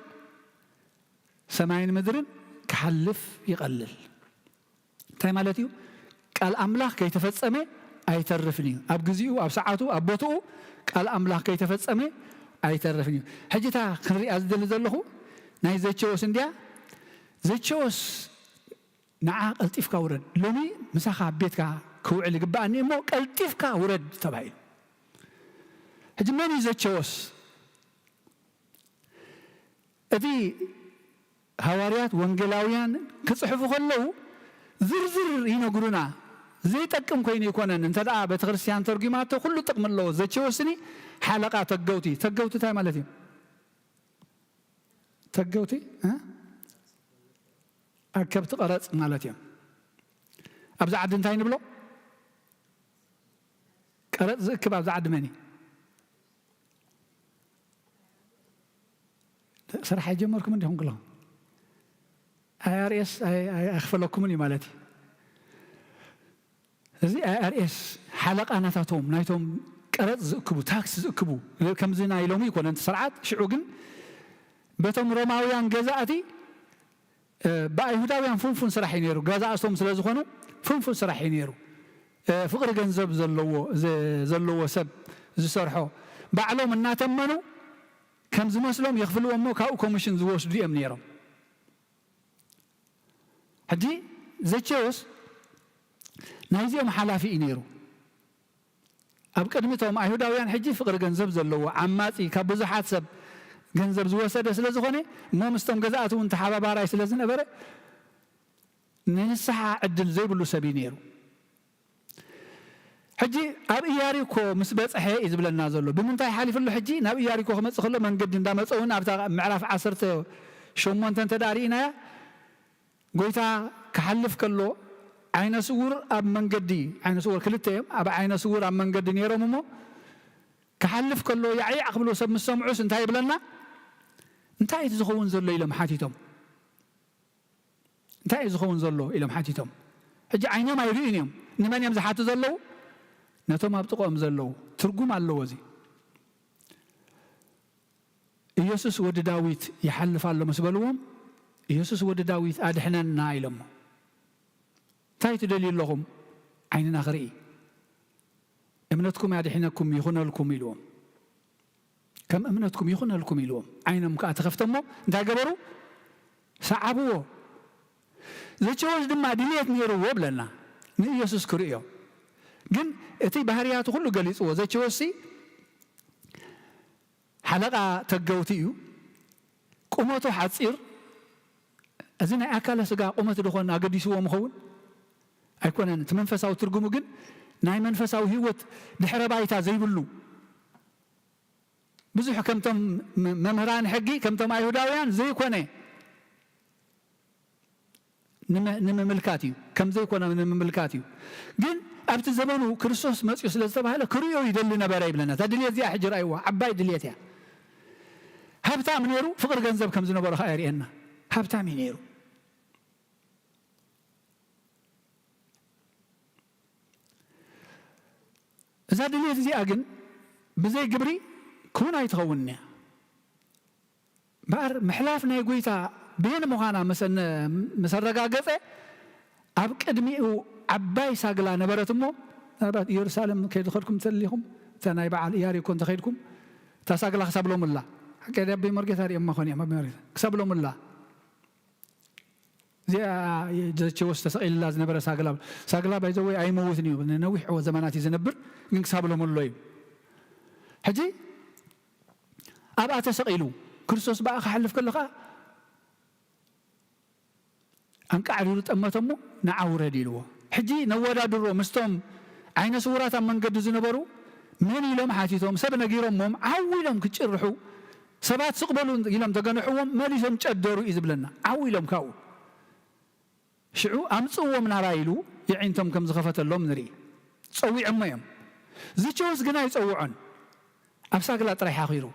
ሰማይን ምድርን ክሓልፍ ይቐልል።" እንታይ ማለት እዩ? ቃል ኣምላኽ ከይተፈጸመ ኣይተርፍን እዩ። ኣብ ግዚኡ፣ ኣብ ሰዓቱ፣ ኣብ ቦትኡ ቃል ኣምላኽ ከይተፈጸመ ኣይተርፍን እዩ። ሕጂ እታ ክንሪኣ ዝደሊ ዘለኹ ናይ ዘቸዎስ እንድያ። ዘቸዎስ ንዓ ቀልጢፍካ ውረድ፣ ሎሚ ምሳኻ ኣብ ቤትካ ክውዕል ይግብኣኒ እሞ ቀልጢፍካ ውረድ ተባሂሉ። ሕጂ መን እዩ ዘቸዎስ? እቲ ሃዋርያት ወንጌላውያን ክጽሕፉ ከለዉ ዝርዝር ይነግሩና። ዘይጠቅም ኮይኑ ኣይኮነን። እንተ ደኣ ቤተ ክርስቲያን ተርጒማቶ ኩሉ ጥቕሚ ኣለዎ። ዘቸወስኒ ሓለቓ ተገውቲ። ተገውቲ እንታይ ማለት እዩ? ተገውቲ እ? ኣከብቲ ቀረጽ ማለት እዮም። ኣብዚ ዓዲ እንታይ ንብሎ? ቀረጽ ዝእክብ ኣብዚ ዓዲ መን እዩ? ስራሕ ኣይጀመርኩም እንዲኹም ክለኹም? ኣይኣርኤስ ኣይክፈለኩምን እዩ ማለት እዩ። እዚ ኣይኣርኤስ ሓለቓ ናታቶም ናይቶም ቀረጽ ዝእክቡ፣ ታክስ ዝእክቡ፣ ከምዚ ናይ ሎሚ ይኮነ እቲ ስርዓት። ሽዑ ግን በቶም ሮማውያን ገዛእቲ፣ እ፣ ብኣይሁዳውያን ፍንፉን ስራሕ እዩ ነይሩ። ገዛእቶም ስለ ዝኾኑ ፍንፉን ስራሕ እዩ ነይሩ። እ፣ ፍቕሪ ገንዘብ ዘለዎ፣ ዘ-፣ ዘለዎ ሰብ ዝሰርሖ፣ ባዕሎም እናተመኑ ከም ዝመስሎም የኽፍልዎ እሞ ካብኡ ኮሚሽን ዝወስዱ እዮም ነይሮም። ሕጂ ዘቼዎስ ናይዚኦም ሓላፊ እዩ ነይሩ። ኣብ ቅድሚ እቶም ኣይሁዳውያን ሕጂ ፍቕሪ ገንዘብ ዘለዎ ዓማጺ፣ ካብ ብዙሓት ሰብ ገንዘብ ዝወሰደ ስለ ዝኾነ፣ እሞ ምስቶም ገዛእቲ እውን ተሓባባራይ ስለ ዝነበረ፣ ንንስሓ ዕድል ዘይብሉ ሰብ እዩ ነይሩ። ሕጂ ኣብ ኢያሪኮ ምስ በጽሐ እዩ ዝብለና ዘሎ። ብምንታይ ሓሊፉ ኣሎ? ሕጂ ናብ ኢያሪኮ ክመጽእ ከሎ መንገዲ እንዳመጸ እውን ኣብታ ምዕራፍ ዓሰርተ ሸሞንተ እንተ ደኣ ርኢናያ፣ ጎይታ ክሓልፍ ከሎ ዓይነ ስውር ኣብ መንገዲ፣ ዓይነ ስውር ክልተ እዮም፣ ኣብ ዓይነ ስውር ኣብ መንገዲ ነይሮም እሞ ክሓልፍ ከሎ ያዕያዕ ክብሉ ሰብ ምስ ሰምዑስ እንታይ ይብለና? እንታይ እዩ ዝኸውን ዘሎ ኢሎም ሓቲቶም። እንታይ እዩ ዝኸውን ዘሎ ኢሎም ሓቲቶም። ሕጂ ዓይኖም ኣይርእዩን እዮም። ንመን እዮም ዝሓቱ ዘለዉ? ነቶም ኣብ ጥቕኦም ዘለዉ። ትርጉም ኣለዎ እዚ። ኢየሱስ ወዲ ዳዊት ይሓልፍ ኣሎ ምስ በልዎም፣ ኢየሱስ ወዲ ዳዊት ኣድሕነና ኢሎሞ። እንታይ ትደልዩ ኣለኹም? ዓይንና ክርኢ። እምነትኩም ያድሕነኩም ይኹነልኩም ኢልዎም። ከም እምነትኩም ይኹነልኩም ኢልዎም። ዓይኖም ከኣ ተኸፍተሞ እንታይ ገበሩ? ሰዓብዎ። ዘቼዎስ ድማ ድልየት ነይርዎ ብለና ንኢየሱስ ክርእዮ። ግን እቲ ባህርያቱ ኩሉ ገሊጽዎ። ዘቼዎስሲ ሓለቓ ተገውቲ እዩ። ቁመቱ ሓጺር። እዚ ናይ ኣካለ ስጋ ቁመት ድኾን ኣገዲስዎም ይኸውን? ኣይኮነን። እቲ መንፈሳዊ ትርጉሙ ግን ናይ መንፈሳዊ ህይወት ድሕረ ባይታ ዘይብሉ፣ ብዙሕ ከምቶም መ-፣ መምህራን ሕጊ፣ ከምቶም ኣይሁዳውያን ዘይኮነ ንመ-፣ ንምምልካት እዩ። ከም ዘይኮነ ንምምልካት እዩ። ግን ኣብቲ ዘመኑ ክርስቶስ መጽዩ ስለ ዝተባህለ ክርእዮ ይደሊ ነበረ ይብለና። እታ ድልየት እዚኣ ሕጂ ረኣይዋ፣ ዓባይ ድልየት እያ። ሃብታም ነይሩ፣ ፍቕሪ ገንዘብ ከም ዝነበሮ ከኣ የርእየና። ሃብታም እዩ ነይሩ። እዛ ድልየት እዚኣ ግን ብዘይ ግብሪ ክውን ኣይትኸውንን እያ። እምበኣር ምሕላፍ ናይ ጎይታ በየን ምዃና ምስ ኣነ-፣ ምስ ኣረጋገጸ፣ ኣብ ቅድሚኡ ዓባይ ሳግላ ነበረት እሞ፣ ምናልባት ኢየሩሳሌም ከይድኸድኩም እንተሊኹም፣ እታ ናይ በዓል ኢያሪኮ እንተኸይድኩም፣ እታ ሳግላ ክሳብ ሎሚ ኣላ። ሓቂ ኣቦይ መርጌታ ሪኦማ ኾን እዮም፣ ኣቦይ መርጌታ። ክሳብ ሎሚ ኣላ። እዚኣ ዘቼዎስ ተሰቒልላ ዝነበረ ሳግላ፣ ሳግላ ባይዘወይ ኣይመውትን እዩ፣ ንነዊሕ ዘመናት እዩ ዝነብር፣ ግን ክሳብ ሎሚ ኣሎ እዩ። ሕጂ ኣብኣ ተሰቒሉ ክርስቶስ ብኣ ክሓልፍ ከሎ ኸኣ ኣንቃዕሪሩ ጠመቶ እሞ ንዓ ውረድ ኢልዎ። ሕጂ ነወዳድሮ ምስቶም ዓይነ ስውራት ኣብ መንገዲ ዝነበሩ መን ኢሎም ሓቲቶም፣ ሰብ ነጊሮሞም ዓው ኢሎም ክጭርሑ፣ ሰባት ስቕ በሉ ኢሎም ተገንሕዎም፣ መሊሶም ጨደሩ እዩ ዝብለና። ዓው ኢሎም ካብኡ። ሽዑ ኣምጽእዎም ናባይ ኢሉ የዒንቶም ከም ዝኸፈተሎም ንርኢ። ጸዊዖሞ እዮም። ዝቸውስ ግን ኣይጸውዖን። ኣብ ሳግላ ጥራይ ሓኺሩ።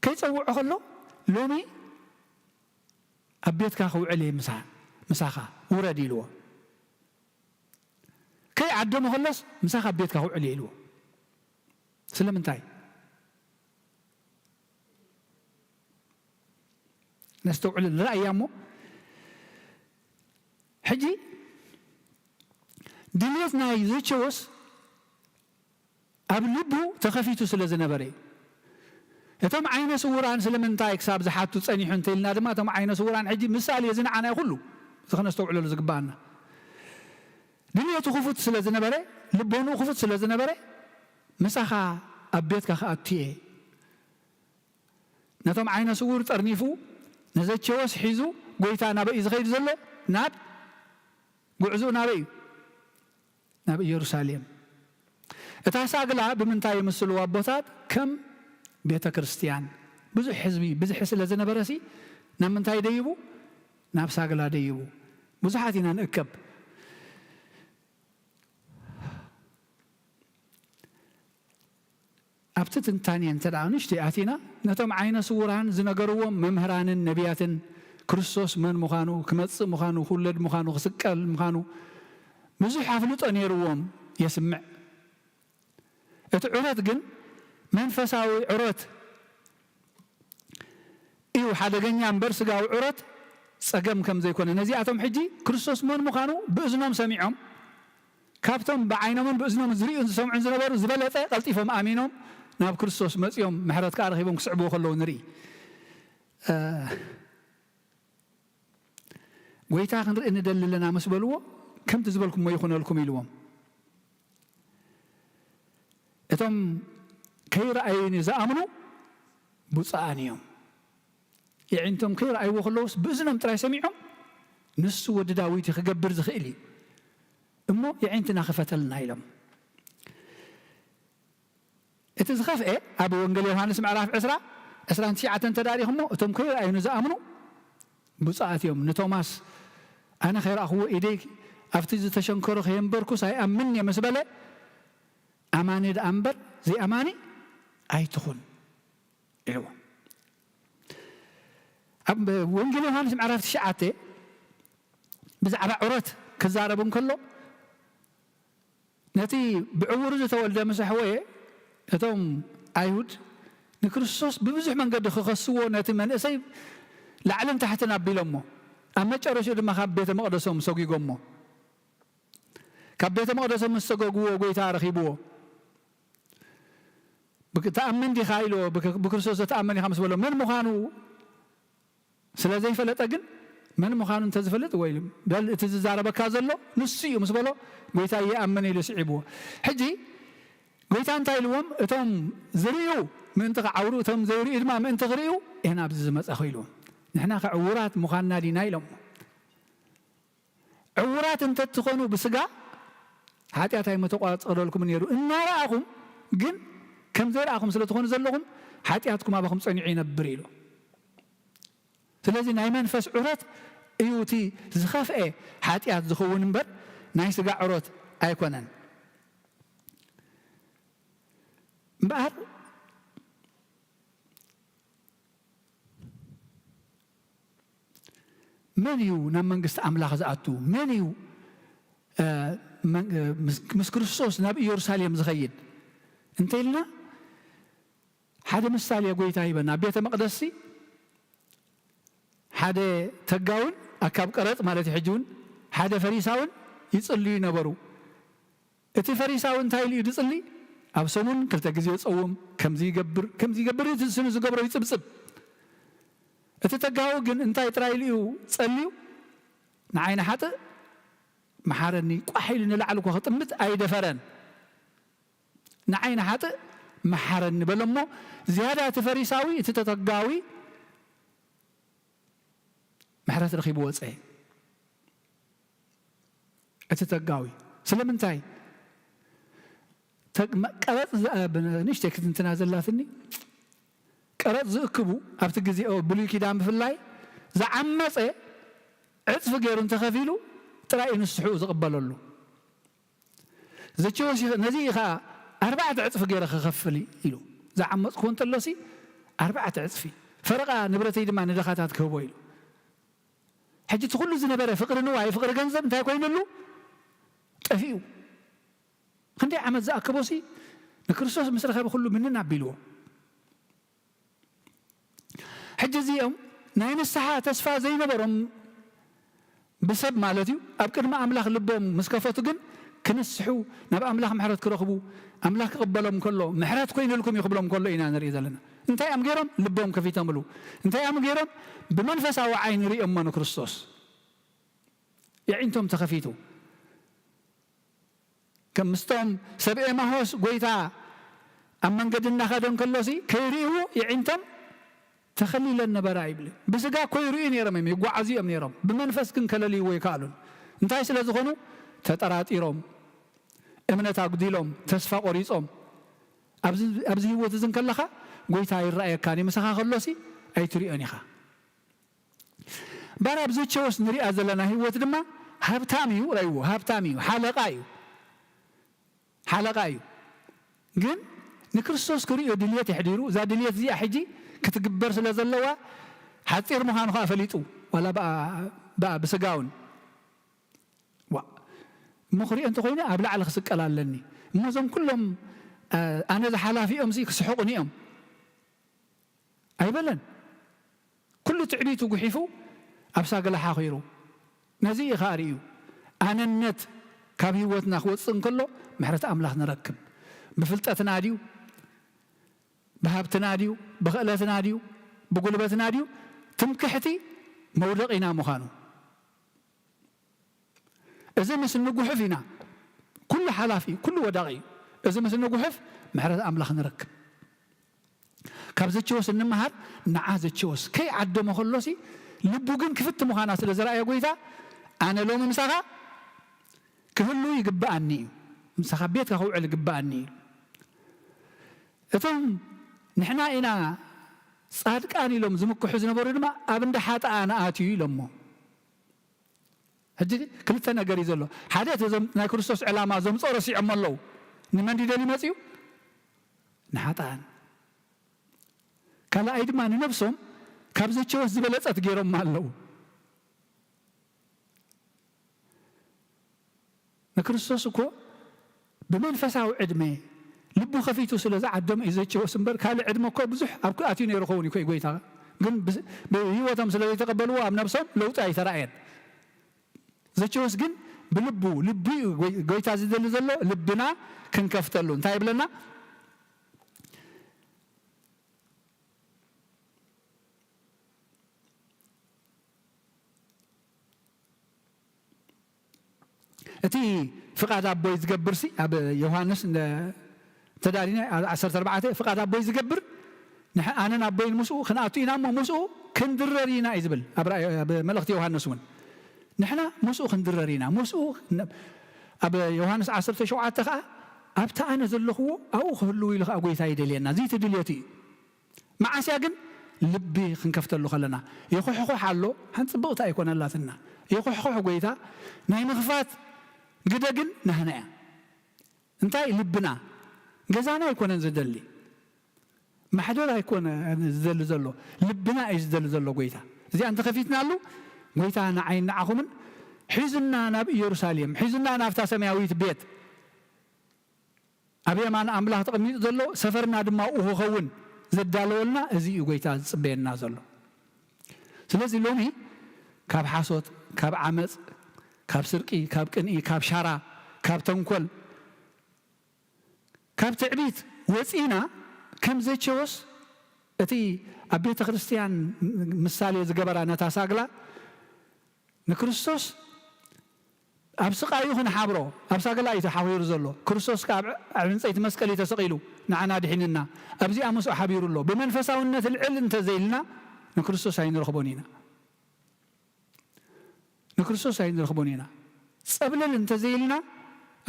ከይጸውዖ ከሎ ሎሚ ኣብ ቤትካ ክውዕል እየ ምሳ-፣ ምሳኻ ውረድ ኢልዎ። ከይዓደሞ ከሎስ ምሳኻ ኣብ ቤትካ ክውዕል እየ ኢልዎ። ስለምንታይ? ነስተውዕል ንረኣያ እሞ ሕጂ ድልየት ናይ ዘኬዎስ ኣብ ልቡ ተኸፊቱ ስለ ዝነበረ እዩ። እቶም ዓይነ ስውራን ስለምንታይ ክሳብ ዝሓቱ ጸኒሑ እንተኢልና ድማ፣ እቶም ዓይነ ስውራን ሕጂ ምሳሌ እዚ ንዓና እዩ ኩሉ፣ እዚ ከነስተውዕለሉ ዝግባኣና። ድልየቱ ክፉት ስለ ዝነበረ፣ ልቦንኡ ክፉት ስለ ዝነበረ፣ ምሳኻ ኣብ ቤትካ ክኣቱ እየ። ነቶም ዓይነ ስውር ጠርኒፉ፣ ንዘኬዎስ ሒዙ፣ ጎይታ ናበይ እዩ ዝኸይድ ዘሎ? ናብ፣ ጉዕዞኡ ናበይ እዩ? ናብ ኢየሩሳሌም። እታ ሳግላ ብምንታይ ይምስልዋ ኣቦታት? ከም ቤተ ክርስቲያን። ብዙሕ ህዝቢ፣ ብዝሒ ስለ ዝነበረሲ፣ ናብ ምንታይ ደይቡ? ናብ ሳግላ ደይቡ። ብዙሓት ኢና ንእከብ። ኣብቲ ትንታኔ እንተ ደኣ ንእሽተይ ኣቲና፣ ነቶም ዓይነ ስውራን ዝነገርዎም መምህራንን ነቢያትን፣ ክርስቶስ መን ምዃኑ፣ ክመጽእ ምዃኑ፣ ክውለድ ምዃኑ፣ ክስቀል ምዃኑ፣ ብዙሕ ኣፍልጦ ነይርዎም የስምዕ። እቲ ዑረት ግን መንፈሳዊ ዑረት እዩ ሓደገኛ እምበር፣ ስጋዊ ዑረት ጸገም ከም ዘይኮነ። ነዚኣቶም ሕጂ ክርስቶስ መን ምዃኑ ብእዝኖም ሰሚዖም፣ ካብቶም ብዓይኖምን ብእዝኖምን ዝርእዩን ዝሰምዑን ዝነበሩ ዝበለጸ ቀልጢፎም ኣሚኖም ናብ ክርስቶስ መጺኦም ምሕረት ከኣ ረኺቦም ክስዕብዎ ከለዉ ንርኢ። እ፣ "ጎይታ ክንርኢ ንደሊ ኣለና" ምስ በልዎ፣ "ከምቲ ዝበልኩሞ ይኹነልኩም" ኢልዎም። እቶም ከይረኣዩኒ ዝኣምኑ ብፁዓን እዮም። የዒንቶም ከይረኣይዎ ከለዉስ ብእዝኖም ጥራይ ሰሚዖም፣ "ንሱ ወዲ ዳዊት እዩ፣ ክገብር ዝኽእል እዩ እሞ የዒንትና ክፈተልና" ኢሎም። እቲ ዝኸፍኤ ኣብ ወንጌል ዮሃንስ ምዕራፍ ዕስራ፣ ዕስራን ትሽዓተን ተዳሪኹሞ፣ እቶም ከይረኣዩ ንዝኣምኑ ብፁዓት እዮም። ንቶማስ፣ "ኣነ ከይረኣኽዎ ኢደይ ኣብቲ ዝተሸንከሮ ከየንበርኩስ ኣይኣምንን እየ" ምስ በለ፣ "ኣማኒ ደኣ እምበር ዘይኣማኒ ኣይትኹን" ኢልዎ። ኣብ ወንጌል ዮሃንስ ምዕራፍ ትሽዓተ ብዛዕባ ዑረት ክዛረብ እንከሎ፣ ነቲ ብዕውሩ ዝተወልደ ምስ ኣሕወየ፣ እቶም ኣይሁድ ንክርስቶስ ብብዙሕ መንገዲ ክኸስዎ ነቲ መንእሰይ ላዕልን ታሕትን ኣቢሎሞ፣ ኣብ መጨረሽኡ ድማ ካብ ቤተ መቕደሶም ሰጒጎሞ። ካብ ቤተ መቕደሶም ምስ ሰገግዎ፣ ጎይታ ረኺብዎ። ብክ-፣ "ትኣምን ዲኻ?" ኢልዎ። ብክ-፣ "ብክርስቶስ ዘተኣመን ኢኻ" ምስ በሎ፣ መን ምዃኑ ስለ ዘይፈለጠ ግን፣ መን ምዃኑ እንተዝፈልጥ፣ ወይ በል፣ እቲ ዝዛረበካ ዘሎ ንሱ እዩ ምስ በሎ፣ ጎይታ ይኣምን ኢሉ ስዒብዎ። ሕጂ ጎይታ እንታይ ኢልዎም? እቶም ዝርእዩ ምእንቲ ክዓውሩ፣ እቶም ዘይርእዩ ድማ ምእንቲ ክርእዩ እየ ናብዚ ዝመጻኹ ኢልዎም። ንሕና ከ ዕዉራት ምዃንና ዲና ኢሎም። ዕዉራት እንተትኾኑ ብስጋ፣ ሓጢኣት ኣይምተቋጸረልኩም ነይሩ። እናረኣኹም ግን ከም ዘይረኣኹም ስለ ትኾኑ ዘለኹም፣ ሓጢኣትኩም ኣባኹም ጸኒዑ ይነብር ኢሉ። ስለዚ ናይ መንፈስ ዑረት እዩ እቲ ዝኸፍኤ ሓጢኣት ዝኸውን እምበር፣ ናይ ስጋ ዑረት ኣይኮነን። እምበኣር መን እዩ ናብ መንግስቲ ኣምላኽ ዝኣቱ? መን እዩ፣ እ፣ መን-፣ እ፣ ምስ፣ ምስ ክርስቶስ ናብ ኢየሩሳሌም ዝኸይድ? እንተ ኢልና፣ ሓደ ምሳሌ ጎይታ ሂበና። ኣብ ቤተ መቕደስሲ ሓደ ተጋውን ኣካብ ቀረጽ ማለት እዩ፣ ሕጂ እውን ሓደ ፈሪሳውን ይጽልዩ ነበሩ። እቲ ፈሪሳዊ እንታይ ኢሉ እዩ ዝጽሊ? ኣብ ሰሙን ክልተ ግዜ ይጸውም፣ ከምዚ ይገብር፣ ከምዚ ይገብር፣ እቲ ስኑ ዝገብሮ ይጽብጽብ። እቲ ተጋዊ ግን እንታይ ጥራይ ኢሉ እዩ ጸልዩ? "ንዓይ ንሓጥእ መሓረኒ"፣ ቋሕ ኢሉ ንላዕሊ እኳ ክጥምት ኣይደፈረን። "ንዓይ ንሓጥእ መሓረኒ" በሎ እሞ፣ ዝያዳ እቲ ፈሪሳዊ፣ እቲ ተጋዊ ምሕረት ረኺቡ ወጸ። እቲ ተጋዊ ስለምንታይ? ተግ-፣ መ-፣ ቀረጽ ዝ-፣ ብ-፣ ንእሽተይ ክትንትና ዘላትኒ፣ ቀረጽ ዝእክቡ ኣብቲ ግዜ ብሉይ ኪዳን ብፍላይ ዝዓመጸ ዕጽፊ ገይሩ እንተኸፊሉ ጥራይ እዩ ንስሕኡ ዝቕበለሉ። ዘኬዎስ ይኸ-፣ ነዚ ኸኣ ኣርባዕተ ዕጽፊ ገይረ ክኸፍል ኢሉ ዝዓመጽክዎ እንተሎሲ ኣርባዕተ ዕጽፊ፣ ፈረቓ ንብረተይ ድማ ንድኻታት ክህቦ ኢሉ። ሕጂ እቲ ኩሉ ዝነበረ ፍቕሪ ንዋይ፣ ፍቕሪ ገንዘብ እንታይ ኮይኑሉ? ጠፊኡ። ክንደይ ዓመት ዝኣከቦሲ ንክርስቶስ ምስ ረኸበ ኩሉ ምንን ኣቢልዎ። ሕጂ እዚኦም ናይ ንስሓ ተስፋ ዘይነበሮም ብሰብ ማለት እዩ፣ ኣብ ቅድሚ ኣምላኽ ልቦም ምስ ከፈቱ ግን ክንስሑ፣ ናብ ኣምላኽ ምሕረት ክረኽቡ፣ ኣምላኽ ክቕበሎም ከሎ፣ ምሕረት ኮይኑልኩም እዩ ክብሎም ከሎ ኢና ንርኢ ዘለና። እንታይ እዮም ገይሮም? ልቦም ከፊቶምሉ። እንታይ እዮም ገይሮም? ብመንፈሳዊ ዓይኒ ርእዮሞ ንክርስቶስ። የዒንቶም ተኸፊቱ። ከም ምስቶም ሰብ ኤማሆስ ጎይታ ኣብ መንገዲ እናኸደ እንከሎሲ ከይርእይዎ የዒንቶም ተኸሊለን ነበራ ይብል። ብስጋ እኮ ይርእዩ ነይሮም እዮም፣ ይጓዓዙ እዮም ነይሮም። ብመንፈስ ግን ከለልይዎ ኣይከኣሉን። እንታይ ስለ ዝኾኑ? ተጠራጢሮም፣ እምነት ኣጉዲሎም፣ ተስፋ ቆሪጾም። ኣብዚ፣ ኣብዚ ህይወት እዚ እንከለኻ ጎይታ ይረኣየካን እዩ፣ ምሳኻ ከሎሲ ኣይትርእዮን ኢኻ። ባር ኣብ ዘቸዎስ ንሪኣ ዘለና ህይወት ድማ ሃብታም እዩ፣ ረእይዎ፣ ሃብታም እዩ፣ ሓለቓ እዩ፣ ሓለቓ እዩ። ግን ንክርስቶስ ክርእዮ ድልየት የሕዲሩ፣ እዛ ድልየት እዚኣ ሕጂ ክትግበር ስለ ዘለዋ ሓጺር ምዃኑ ኸዓ ፈሊጡ፣ ዋላ ብኣ፣ ብኣ ብስጋውን። ዋ፣ እሞ ክርእዮ እንተኾይነ ኣብ ላዕሊ ክስቀል ኣለኒ። እሞ እዞም ኩሎም፣ እ፣ ኣነ ዝሓላፊኦም ሲ ክስሕቑኒ እዮም ኣይበለን። ኩሉ ትዕቢቱ ጉሒፉ ኣብ ሳግላ ሓኺሩ። ነዚ እዩ ኸኣ ርእዩ። ኣነነት ካብ ህይወትና ክወጽእ እንከሎ ምሕረት ኣምላኽ ንረክብ። ብፍልጠትና ድዩ? ብሃብትና ድዩ? ብኽእለትና ድዩ? ብጉልበትና ድዩ? ትምክሕቲ መውደቒና ምዃኑ። እዚ ምስ ንጉሕፍ ኢና፣ ኩሉ ሓላፊ እዩ፣ ኩሉ ወዳቒ እዩ። እዚ ምስ ንጉሕፍ ምሕረት ኣምላኽ ንረክብ። ካብ ዘቸወስ እንመሃር፣ ንዓ ዘቸወስ ከይዓደሞ ከሎሲ፣ ልቡ ግን ክፍቲ ምዃና ስለ ዝረኣየ ጎይታ፣ ኣነ ሎሚ ምሳኻ ክህሉ ይግብኣኒ እዩ፣ ምሳኻ ቤትካ ክውዕል ይግብኣኒ እዩ። እቶም ንሕና ኢና ጻድቃን ኢሎም ዝምክሑ ዝነበሩ ድማ ኣብ እንዳ ሓጥኣን ኣትዩ ኢሎሞ። ሕጂ ክልተ ነገር እዩ ዘሎ። ሓደ እቲ ዘም-፣ ናይ ክርስቶስ ዕላማ ዘምጾ ረሲዖሞ ኣለዉ። ንመን ድዩ ደልዩ መጺኡ? ንሓጥኣን። ካልኣይ ድማ ንነብሶም ካብ ዘቸወስ ዝበለጸት ገይሮማ ኣለዉ። ንክርስቶስ እኮ ብመንፈሳዊ ዕድመ ልቡ ከፊቱ ስለ ዝዓደመ እዩ ዘቸወስ እምበር፣ ካልእ ዕድመ እኮ ብዙሕ ኣብ ኣትዩ ነይሩ ኸውን እዩ እኮ ጎይታ። ግን ብ-፣ ብህይወቶም ስለ ዘይተቐበልዎ ኣብ ነብሶም ለውጢ ኣይተራእየን። ዘቸወስ ግን ብልቡ፣ ልቡ እዩ ጎይ-፣ ጎይታ ዝደሊ ዘሎ፣ ልብና ክንከፍተሉ። እንታይ ይብለና? እቲ ፍቓድ ኣቦይ ዝገብርሲ፣ ኣብ ዮሃንስ እንደ-፣ ተዳሊና፣ ኣብ ዓሰርተ ኣርባዕተ፣ ፍቓድ ኣቦይ ዝገብር፣ ንሕ-፣ ኣነን ኣቦይን ምስኡ ክንኣቱ ኢና እሞ ምስኡ ክንድረር ኢና እዩ ዝብል። ኣብ ራእይ፣ ኣብ መልእኽቲ ዮሃንስ እውን፣ ንሕና ምስኡ ክንድረር ኢና። ምስኡ ን-፣ ኣብ ዮሃንስ ዓሰርተ ሸውዓተ ኸዓ፣ ኣብቲ ኣነ ዘለኽዎ ኣብኡ ክህልው ኢሉ ኸዓ ጎይታ ይደልየና። እዚ እቲ ድልየቱ እዩ። መዓስያ ግን ልቢ ክንከፍተሉ ከለና፣ የኹሕኹሕ ኣሎ፣ ሓንቲ ጽብቕቲ ኣይኮነላትና። የኹሕኹሕ ጎይታ፣ ናይ ምኽፋት ግደ ግን ናህና እያ። እንታይ? ልብና። ገዛና ኣይኮነን ዝደሊ፣ ማሕደር ኣይኮነ ዝደሊ ዘሎ፣ ልብና እዩ ዝደሊ ዘሎ ጎይታ። እዚኣ እንተኸፊትናሉ፣ ጎይታ ንዓይን ንዓኹምን ሒዙና ናብ ኢየሩሳሌም፣ ሒዙና ናብታ ሰማያዊት ቤት፣ ኣብ የማን ኣምላኽ ተቐሚጡ ዘሎ፣ ሰፈርና ድማ ኣብኡ ክኸውን ዘዳለወልና፣ እዚ እዩ ጎይታ ዝጽበየና ዘሎ። ስለዚ ሎሚ ካብ ሓሶት፣ ካብ ዓመጽ፣ ካብ ስርቂ፣ ካብ ቅንኢ፣ ካብ ሻራ፣ ካብ ተንኮል፣ ካብ ትዕቢት ወጺእና፣ ከም ዘቸዎስ እቲ ኣብ ቤተ ክርስቲያን ምሳሌ ዝገበራ ነታ ሳግላ፣ ንክርስቶስ ኣብ ስቓዩ ክንሓብሮ፣ ኣብ ሳግላ እዩ ተሓቢሩ ዘሎ። ክርስቶስ ከኣ ኣብ፣ ኣብ ዕንጸይቲ መስቀል እዩ ተሰቒሉ፣ ንዓና ድሒንና። ኣብዚኣ ምስኡ ሓቢሩ ኣሎ። ብመንፈሳውነት ልዕል እንተዘይልና፣ ንክርስቶስ ኣይንረኽቦን ኢና። ንክርስቶስ ኣይንረኽቦን ኢና። ጸብለል እንተዘይልና፣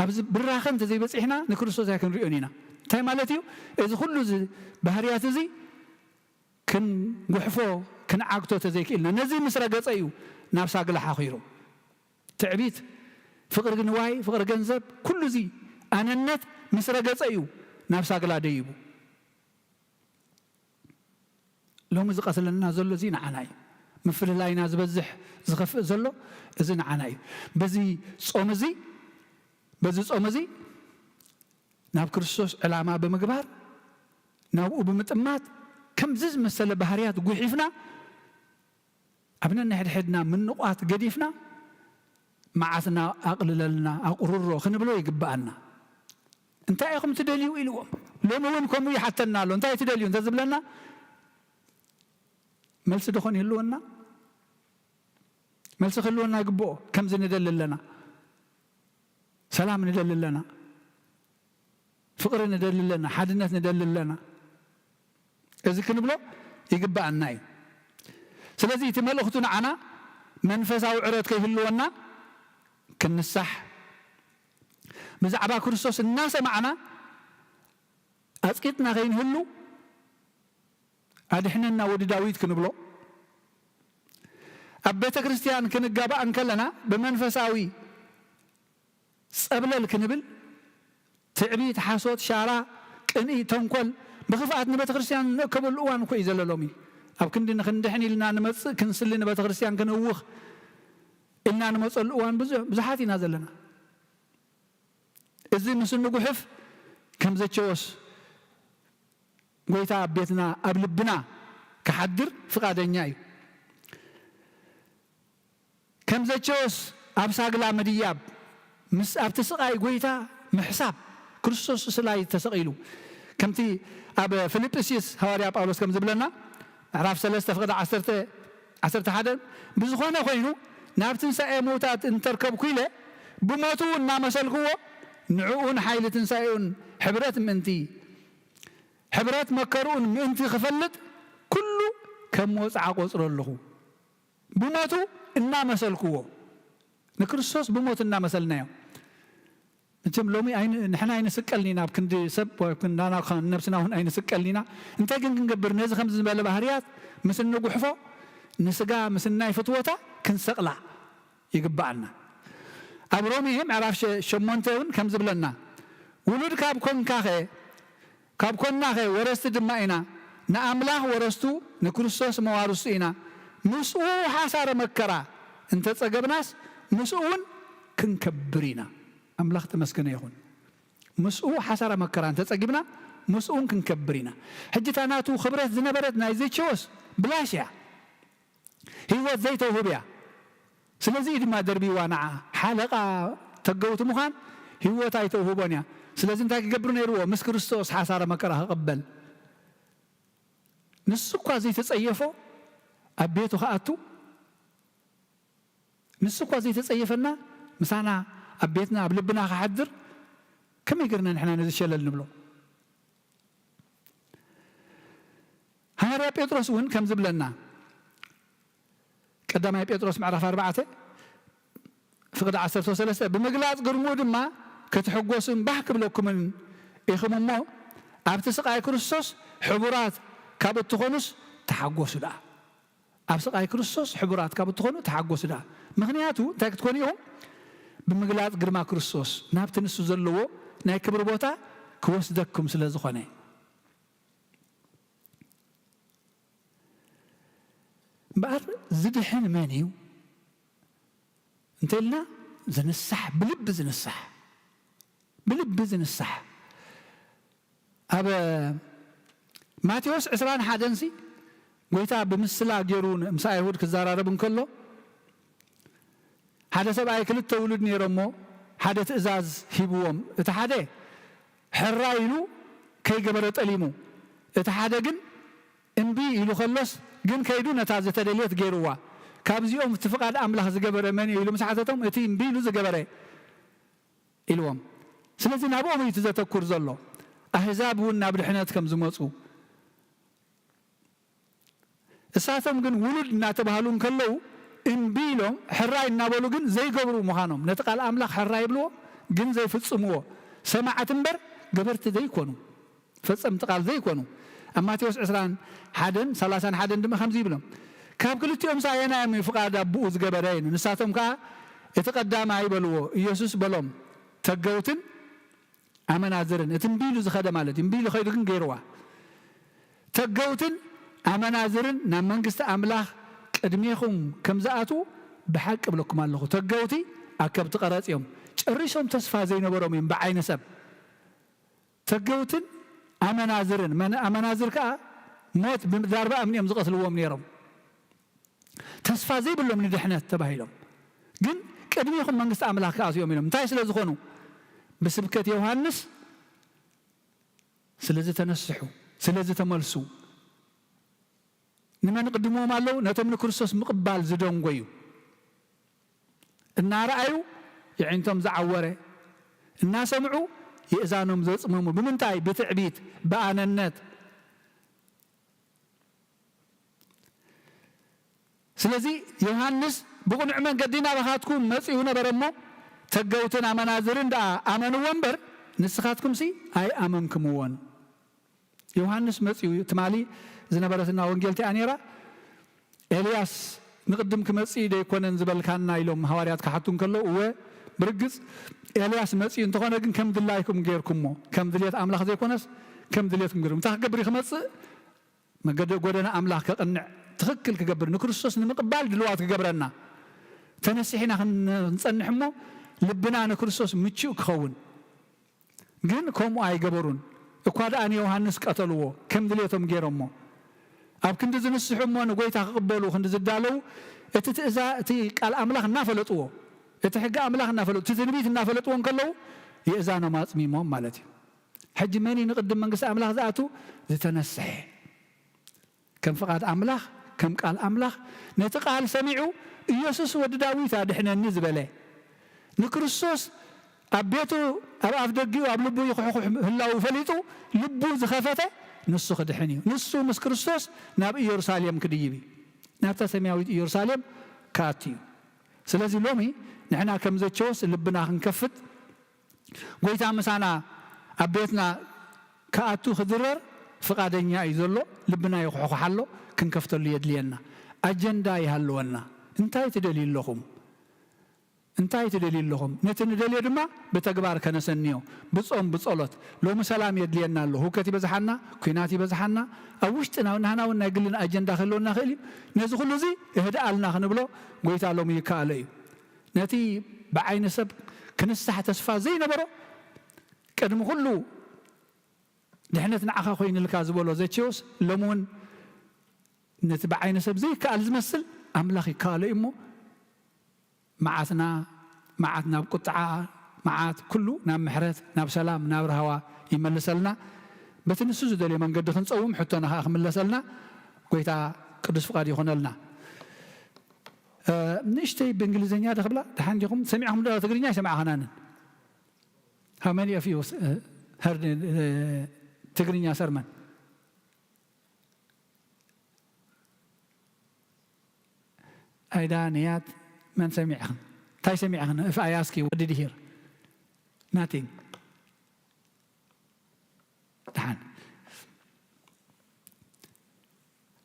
ኣብዚ ብራኸ እንተዘይበጺሕና፣ ንክርስቶስ ኣይክንሪኦን ኢና። እንታይ ማለት እዩ? እዚ ኩሉ እዚ ባህርያት እዚ ክንጉሕፎ፣ ክንዓግቶ ተዘይክኢልና፣ ነዚ ምስ ረገጸ እዩ ናብ ሳግላ ሓኺሩ። ትዕቢት፣ ፍቕሪ ንዋይ፣ ፍቕሪ ገንዘብ፣ ኩሉ እዚ ኣነነት ምስ ረገጸ እዩ ናብ ሳግላ ደይቡ። ሎሚ ዝቐትለና ዘሎ እዚ ንዓና እዩ። ምፍልላይና ዝበዝሕ ዝኸፍእ ዘሎ እዚ ንዓና እዩ። በዚ ጾም እዚ፣ በዚ ጾም እዚ ናብ ክርስቶስ ዕላማ ብምግባር፣ ናብኡ ብምጥማት፣ ከምዚ ዝመሰለ ባህርያት ጉሒፍና፣ ኣብ ነንሕድሕድና ምንቋት ገዲፍና፣ መዓትና ኣቕልለልና፣ ኣቑርሮ ክንብሎ ይግብኣና። "እንታይ ኢኹም ትደልዩ?" ኢልዎም። ሎሚ እውን ከምኡ ይሓተና ኣሎ። "እንታይ ትደልዩ?" እንተዝብለና፣ መልሲ ዶ ኾን ይህልወና? መልሲ ክህልወና ይግብኦ። ከምዚ ንደሊ ኣለና፣ ሰላም ንደሊ ኣለና፣ ፍቕሪ ንደሊ ኣለና፣ ሓድነት ንደሊ ኣለና። እዚ ክንብሎ ይግብኣና እዩ። ስለዚ እቲ መልእኽቱ ንዓና መንፈሳዊ ዕረት ከይህልወና ክንሳሕ፣ ብዛዕባ ክርስቶስ እናሰማዕና ኣጽቂጥና ከይንህሉ፣ "ኣድሕነና ወዲ ዳዊት" ክንብሎ፣ ኣብ ቤተ ክርስቲያን ክንጋባእ እንከለና ብመንፈሳዊ ጸብለል ክንብል፣ ትዕቢት፣ ሓሶት፣ ሻራ፣ ቅንኢ፣ ተንኮል፣ ብኽፍኣት ንቤተ ክርስቲያን እንእከበሉ እዋን እኮ እዩ ዘሎ ሎሚ። ኣብ ክንዲ ንኽንድሕን ኢልና ንመጽእ፣ ክንስሊ፣ ንቤተ ክርስቲያን ክንህውኽ ኢልና ንመጸሉ እዋን ብዙ-፣ ብዙሓት ኢና ዘለና። እዚ ምስ እንጉሕፍ ከም ዘቸወስ ጎይታ ኣብ ቤትና፣ ኣብ ልብና ክሓድር ፍቓደኛ እዩ። ከም ዘቸወስ ኣብ ሳግላ ምድያብ፣ ምስ ኣብቲ ስቓይ ጎይታ ምሕሳብ፣ ክርስቶስ ስላይ ተሰቒሉ። ከምቲ ኣብ ፊልጵስዩስ ሃዋርያ ጳውሎስ ከም ዝብለና፣ ምዕራፍ ሰለስተ ፍቕዲ ዓሰርተ፣ ዓሰርተ ሓደ፣ "ብዝኾነ ኮይኑ፣ ናብ ትንሳኤ ምውታት እንተርከብኩ ኢለ፣ ብሞቱ እናመሰልክዎ፣ ንዕኡን ሓይሊ ትንሳኤኡን ሕብረት ምእንቲ፣ ሕብረት መከርኡን ምእንቲ ክፈልጥ፣ ኩሉ ከም መወጽዓ ቆጽሮ ኣለኹ።" ብሞቱ እናመሰልክዎ፣ ንክርስቶስ ብሞት እናመሰልናዮ። መቸም ሎሚ ኣይን-፣ ንሕና ኣይንስቀልን ኢና፣ ኣብ ክንዲ ሰብ ወይ ክንዳና ነብስና እውን ኣይንስቀልን ኢና። እንታይ ግን ክንገብር? ነዚ ከምዚ ዝበለ ባህርያት ምስ እንጉሕፎ፣ ንስጋ ምስ እናይ ፍትወታ ክንሰቕላ ይግብኣና። ኣብ ሮሜ ምዕራፍ ሸ-፣ ሸሞንተ እውን ከም ዝብለና፣ "ውሉድ ካብ ኮንካኸ፣ ካብ ኮንናኸ ወረስቲ ድማ ኢና፣ ንኣምላኽ ወረስቱ፣ ንክርስቶስ መዋርስቱ ኢና። ምስኡ ሓሳረ መከራ እንተጸገብናስ፣ ምስኡ እውን ክንከብር ኢና።" ኣምላኽ ተመስገነ ይኹን። ምስኡ ሓሳረ መከራ እንተጸጊብና፣ ምስኡ እውን ክንከብር ኢና። ሕጂ እታ ናቱ ክብረት ዝነበረት ናይ ዘቸዎስ ብላሽ እያ። ህይወት ዘይተውህብ እያ። ስለዚ እዩ ድማ ደርቢዋ ንዓ። ሓለቓ ተገውቲ ምዃን ህይወት ኣይተውህቦን እያ። ስለዚ እንታይ ክገብር ነይርዎ? ምስ ክርስቶስ ሓሳረ መከራ ክቕበል። ንሱ እኳ ዘይተጸየፎ ኣብ ቤቱ ክኣቱ፣ ንሱ እኳ ዘይተጸየፈና ምሳና ኣብ ቤትና ኣብ ልብና ክሓድር፣ ከመይ ገርና ንሕና ነዚ ሸለል ንብሎ? ሃዋርያ ጴጥሮስ እውን ከም ዝብለና፣ ቀዳማይ ጴጥሮስ ምዕራፍ ኣርባዕተ ፍቕዲ ዓሰርተ ሰለስተ፣ "ብምግላጽ ግርምኡ ድማ ክትሕጎሱን ባህ ክብለኩምን ኢኹም እሞ፣ ኣብቲ ስቓይ ክርስቶስ ሕቡራት ካብ እትኾኑስ ተሓጎሱ ደኣ።" ኣብ ስቓይ ክርስቶስ ሕቡራት ካብ እትኾኑ ተሓጎሱ ደኣ። ምኽንያቱ እንታይ ክትኮኑ ኢኹም? ብምግላጽ ግርማ ክርስቶስ ናብቲ ንሱ ዘለዎ ናይ ክብሪ ቦታ ክወስደኩም ስለ ዝኾነ። እምበኣር ዝድሕን መን እዩ? እንተኢልና፣ ዝንሳሕ፣ ብልቢ ዝንሳሕ፣ ብልቢ ዝንሳሕ። ኣብ ማቴዎስ ዕስራን ሓደን ሲ፣ ጎይታ ብምስላ ገይሩ ምስ ኣይሁድ ክዘራረብ እንከሎ፣ ሓደ ሰብኣይ ክልተ ውሉድ ነይሮሞ፣ ሓደ ትእዛዝ ሂብዎም። እቲ ሓደ ሕራይ ኢሉ ከይገበረ ጠሊሙ፣ እቲ ሓደ ግን እምቢ ኢሉ ከሎስ ግን ከይዱ ነታ ዝተደልየት ገይርዋ። ካብዚኦም እቲ ፍቓድ ኣምላኽ ዝገበረ መን እዩ ኢሉ ምስ ሓተቶም፣ እቲ እምቢ ኢሉ ዝገበረ ኢልዎም። ስለዚ ናብኦም እዩ እቲ ዘተኩር ዘሎ፣ ኣህዛብ እውን ናብ ድሕነት ከም ዝመፁ። እሳቶም ግን ውሉድ እናተባህሉ እንከለዉ እምቢ ኢሎም ሕራይ እናበሉ ግን ዘይገብሩ ምዃኖም፣ ነቲ ቃል ኣምላኽ ሕራይ ይብልዎ ግን ዘይፍጽምዎ፣ ሰማዕቲ እምበር ገበርቲ ዘይኮኑ፣ ፈጸምቲ ቃል ዘይኮኑ። ኣብ ማቴዎስ ዕስራን ሓደን ሰላሳን ሓደን ድማ ከምዚ ይብሎም፣ "ካብ ክልቲኦም ኣየናዮም እዩ ፍቓድ ኣቦኡ ዝገበረ?" ኢሉ። ንሳቶም ከኣ፣ "እቲ ቀዳማይ" በልዎ። ኢየሱስ በሎም፣ "ተገውትን ኣመናዝርን"፣ እቲ እምቢ ኢሉ ዝኸደ ማለት እዩ። እምቢ ኢሉ ኸይዱ ግን ገይርዋ። "ተገውትን ኣመናዝርን ናብ መንግስቲ ኣምላኽ ቅድሜኹም ከም ዝኣትዉ ብሓቂ እብለኩም ኣለኹ፣ ተገውቲ ኣብ ከብቲ ቀረጽ እዮም።" ጨሪሶም ተስፋ ዘይነበሮም እዮም ብዓይኒ ሰብ። ተገውትን ኣመናዝርን፣ መን-፣ ኣመናዝር ከኣ ሞት ብዳርባ እምኒ እዮም ዝቐትልዎም ነይሮም። ተስፋ ዘይብሎም ንድሕነት ተባሂሎም። ግን ቅድሚኹም መንግስቲ ኣምላኽ ክኣትዮም ኢሎም። እንታይ ስለ ዝኾኑ? ብስብከት ዮሃንስ ስለ ዝተነስሑ፣ ስለ ዝተመልሱ፣ ንመን ቅድምዎም ኣለዉ? ነቶም ንክርስቶስ ምቕባል ዝደንጎዩ። እናረኣዩ የዒንቶም ዝዓወረ፣ እናሰምዑ የእዛኖም ዘጽመሙ። ብምንታይ? ብትዕቢት፣ ብኣነነት። ስለዚ ዮሃንስ ብቕኑዕ መንገዲ ናባኻትኩም መጺኡ ነበረ እሞ፣ ተገውትን ኣመናዝርን ደኣ ኣመንዎ እምበር፣ ንስኻትኩምሲ ኣይኣመንክምዎን። ዮሃንስ መጺኡ፣ ትማሊ ዝነበረትና ወንጌል እቲኣ ነይራ። ኤልያስ ንቕድም ክመጽእ ዶ ኣይኮነን ዝበልካና ኢሎም ሃዋርያት ክሓቱ እንከለዉ፣ እወ፣ ብርግጽ ኤልያስ መጺኡ፣ እንተኾነ ግን ከም ድላይኩም ጌርኩሞ፣ ከም ድሌት ኣምላኽ ዘይኮነስ ከም ድሌትኩም ጌርኩም። እንታይ ክገብር እዩ ክመጽእ? መገዲ ጎደና ኣምላኽ ከቕንዕ፣ ትኽክል ክገብር፣ ንክርስቶስ ንምቕባል ድልዋት ክገብረና፣ ተነሲሕና ክንጸንሕ እሞ ልብና ንክርስቶስ ምቹእ ክኸውን። ግን ከምኡ ኣይገበሩን። እኳ ደኣ ንዮሃንስ ቀተልዎ፣ ከም ድሌቶም ገይሮሞ። ኣብ ክንዲ ዝንስሑ እሞ ንጎይታ ክቕበሉ ክንዲ ዝዳለዉ፣ እቲ ትእዛ-፣ እቲ ቃል ኣምላኽ እናፈለጥዎ፣ እቲ ሕጊ ኣምላኽ እናፈለጡ፣ እቲ ትንቢት እናፈለጥዎ እንከለዉ፣ የእዛኖም ኣጽሚሞም ማለት እዩ። ሕጂ መን እዩ ንቕድም መንግስቲ ኣምላኽ ዝኣቱ? ዝተነስሐ። ከም ፍቓድ ኣምላኽ፣ ከም ቃል ኣምላኽ፣ ነቲ ቃል ሰሚዑ፣ "ኢየሱስ ወዲ ዳዊት ኣድሕነኒ" ዝበለ፣ ንክርስቶስ ኣብ ቤቱ፣ ኣብ ኣፍ ደጊኡ፣ ኣብ ልቡ ይኹሕኹሕ ምህላዉ ፈሊጡ፣ ልቡ ዝኸፈተ፣ ንሱ ክድሕን እዩ። ንሱ ምስ ክርስቶስ ናብ ኢየሩሳሌም ክድይብ እዩ። ናብታ ሰማያዊት ኢየሩሳሌም ክኣቱ እዩ። ስለዚ ሎሚ ንሕና ከም ዘቸዎስ ልብና ክንከፍት፣ ጎይታ ምሳና ኣብ ቤትና ክኣቱ ክድረር ፍቓደኛ እዩ ዘሎ። ልብና ይኹሕኹሕ ኣሎ፣ ክንከፍተሉ የድልየና። ኣጀንዳ ይሃልወና። እንታይ ትደልዩ ኣለኹም? እንታይ ትደልዩ ኣለኹም? ነቲ ንደልዮ ድማ ብተግባር ከነሰንዮ፣ ብጾም፣ ብጸሎት። ሎሚ ሰላም የድልየና ኣሎ። ህውከት ይበዝሓና፣ ኲናት ይበዝሓና። ኣብ ውሽጥና፣ ናህና እውን ናይ ግልና ኣጀንዳ ክህልወና ይኽእል እዩ። ነዚ ኩሉ እዚ እህድኣልና ክንብሎ ጎይታ ሎሚ ይከኣሎ እዩ። ነቲ ብዓይኒ ሰብ ክንሳሕ ተስፋ ዘይነበሮ፣ ቅድሚ ኩሉ ድሕነት ንዓኻ ኮይኑልካ ዝበሎ ዘቼዎስ፣ ሎሚ እውን ነቲ ብዓይኒ ሰብ ዘይከኣል ዝመስል ኣምላኽ ይከኣሎ እዩ እሞ፣ መዓትና፣ መዓት ናብ ቁጥዓ፣ መዓት ኩሉ ናብ ምሕረት፣ ናብ ሰላም፣ ናብ ራህዋ ይመልሰልና። በቲ ንሱ ዝደልዮ መንገዲ ክንጸውም፣ ሕቶና ኸኣ ክምለሰልና ጎይታ ቅዱስ ፍቓድ ይኹነልና። እ፣ ንእሽተይ ብእንግሊዝኛ ዶ ክብላ? ደሓን ዲኹም? ሰሚዕኹም ዶ ትግርኛ ኣይሰማዕኽናንን? How many of you, uh, heard, uh, ትግርኛ sermon? ኣይዳ፣ ንያት፣ መን ሰሚዕኽን? እንታይ ሰሚዕኽን? If I ask you, what did you hear? Nothing. ደሓን።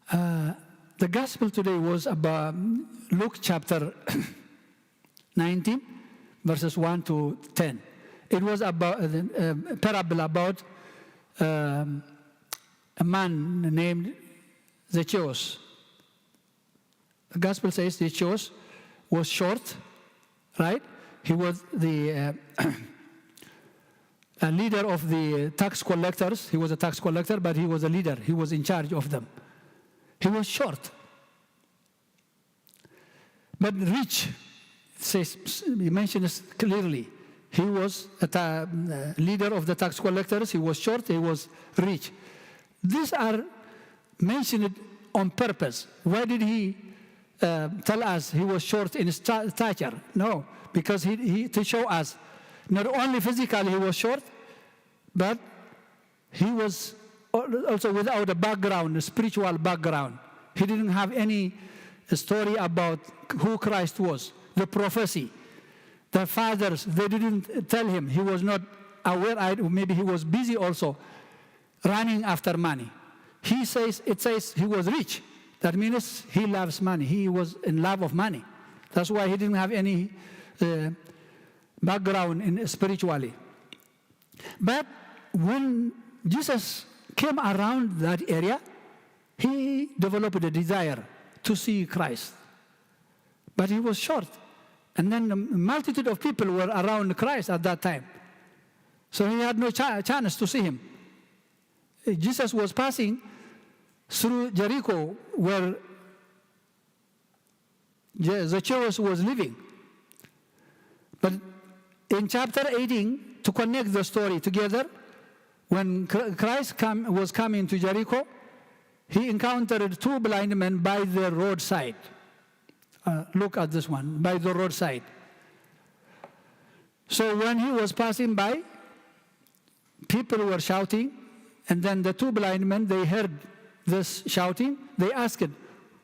Uh, the gospel today was about Luke chapter nineteen, verses one to ten. It was about, uh, a parable about, um, a man named Zacchaeus. The gospel says Zacchaeus was short, right? He was the, uh, a leader of the tax collectors. He was a tax collector, but he was a leader. He was in charge of them. He was short. But rich, says, he mentions clearly, he was a ta-, uh, leader of the tax collectors, he was short, he was rich. These are mentioned on purpose. Why did he, uh, tell us he was short in sta-, stature? No, because he, he, to show us not only physically he was short, but he was al-, also without a background, a spiritual background. He didn't have any story about who Christ was, the prophecy. The fathers, they didn't tell him. He was not aware. I, maybe he was busy also running after money. He says, it says he was rich. That means he loves money. He was in love of money. That's why he didn't have any, uh, background in spiritually. But when Jesus came around that area, he developed a desire to see Christ. But he was short. And then a multitude of people were around Christ at that time. So he had no cha-, chance to see him. Jesus was passing through Jericho, where Je-, Zacchaeus was living. But in chapter eighteen, to connect the story together, when Chr- Christ come, was coming to Jericho, he encountered two blind men by the roadside. Uh, look at this one, by the roadside. So when he was passing by, people were shouting, and then the two blind men, they heard this shouting. They asked,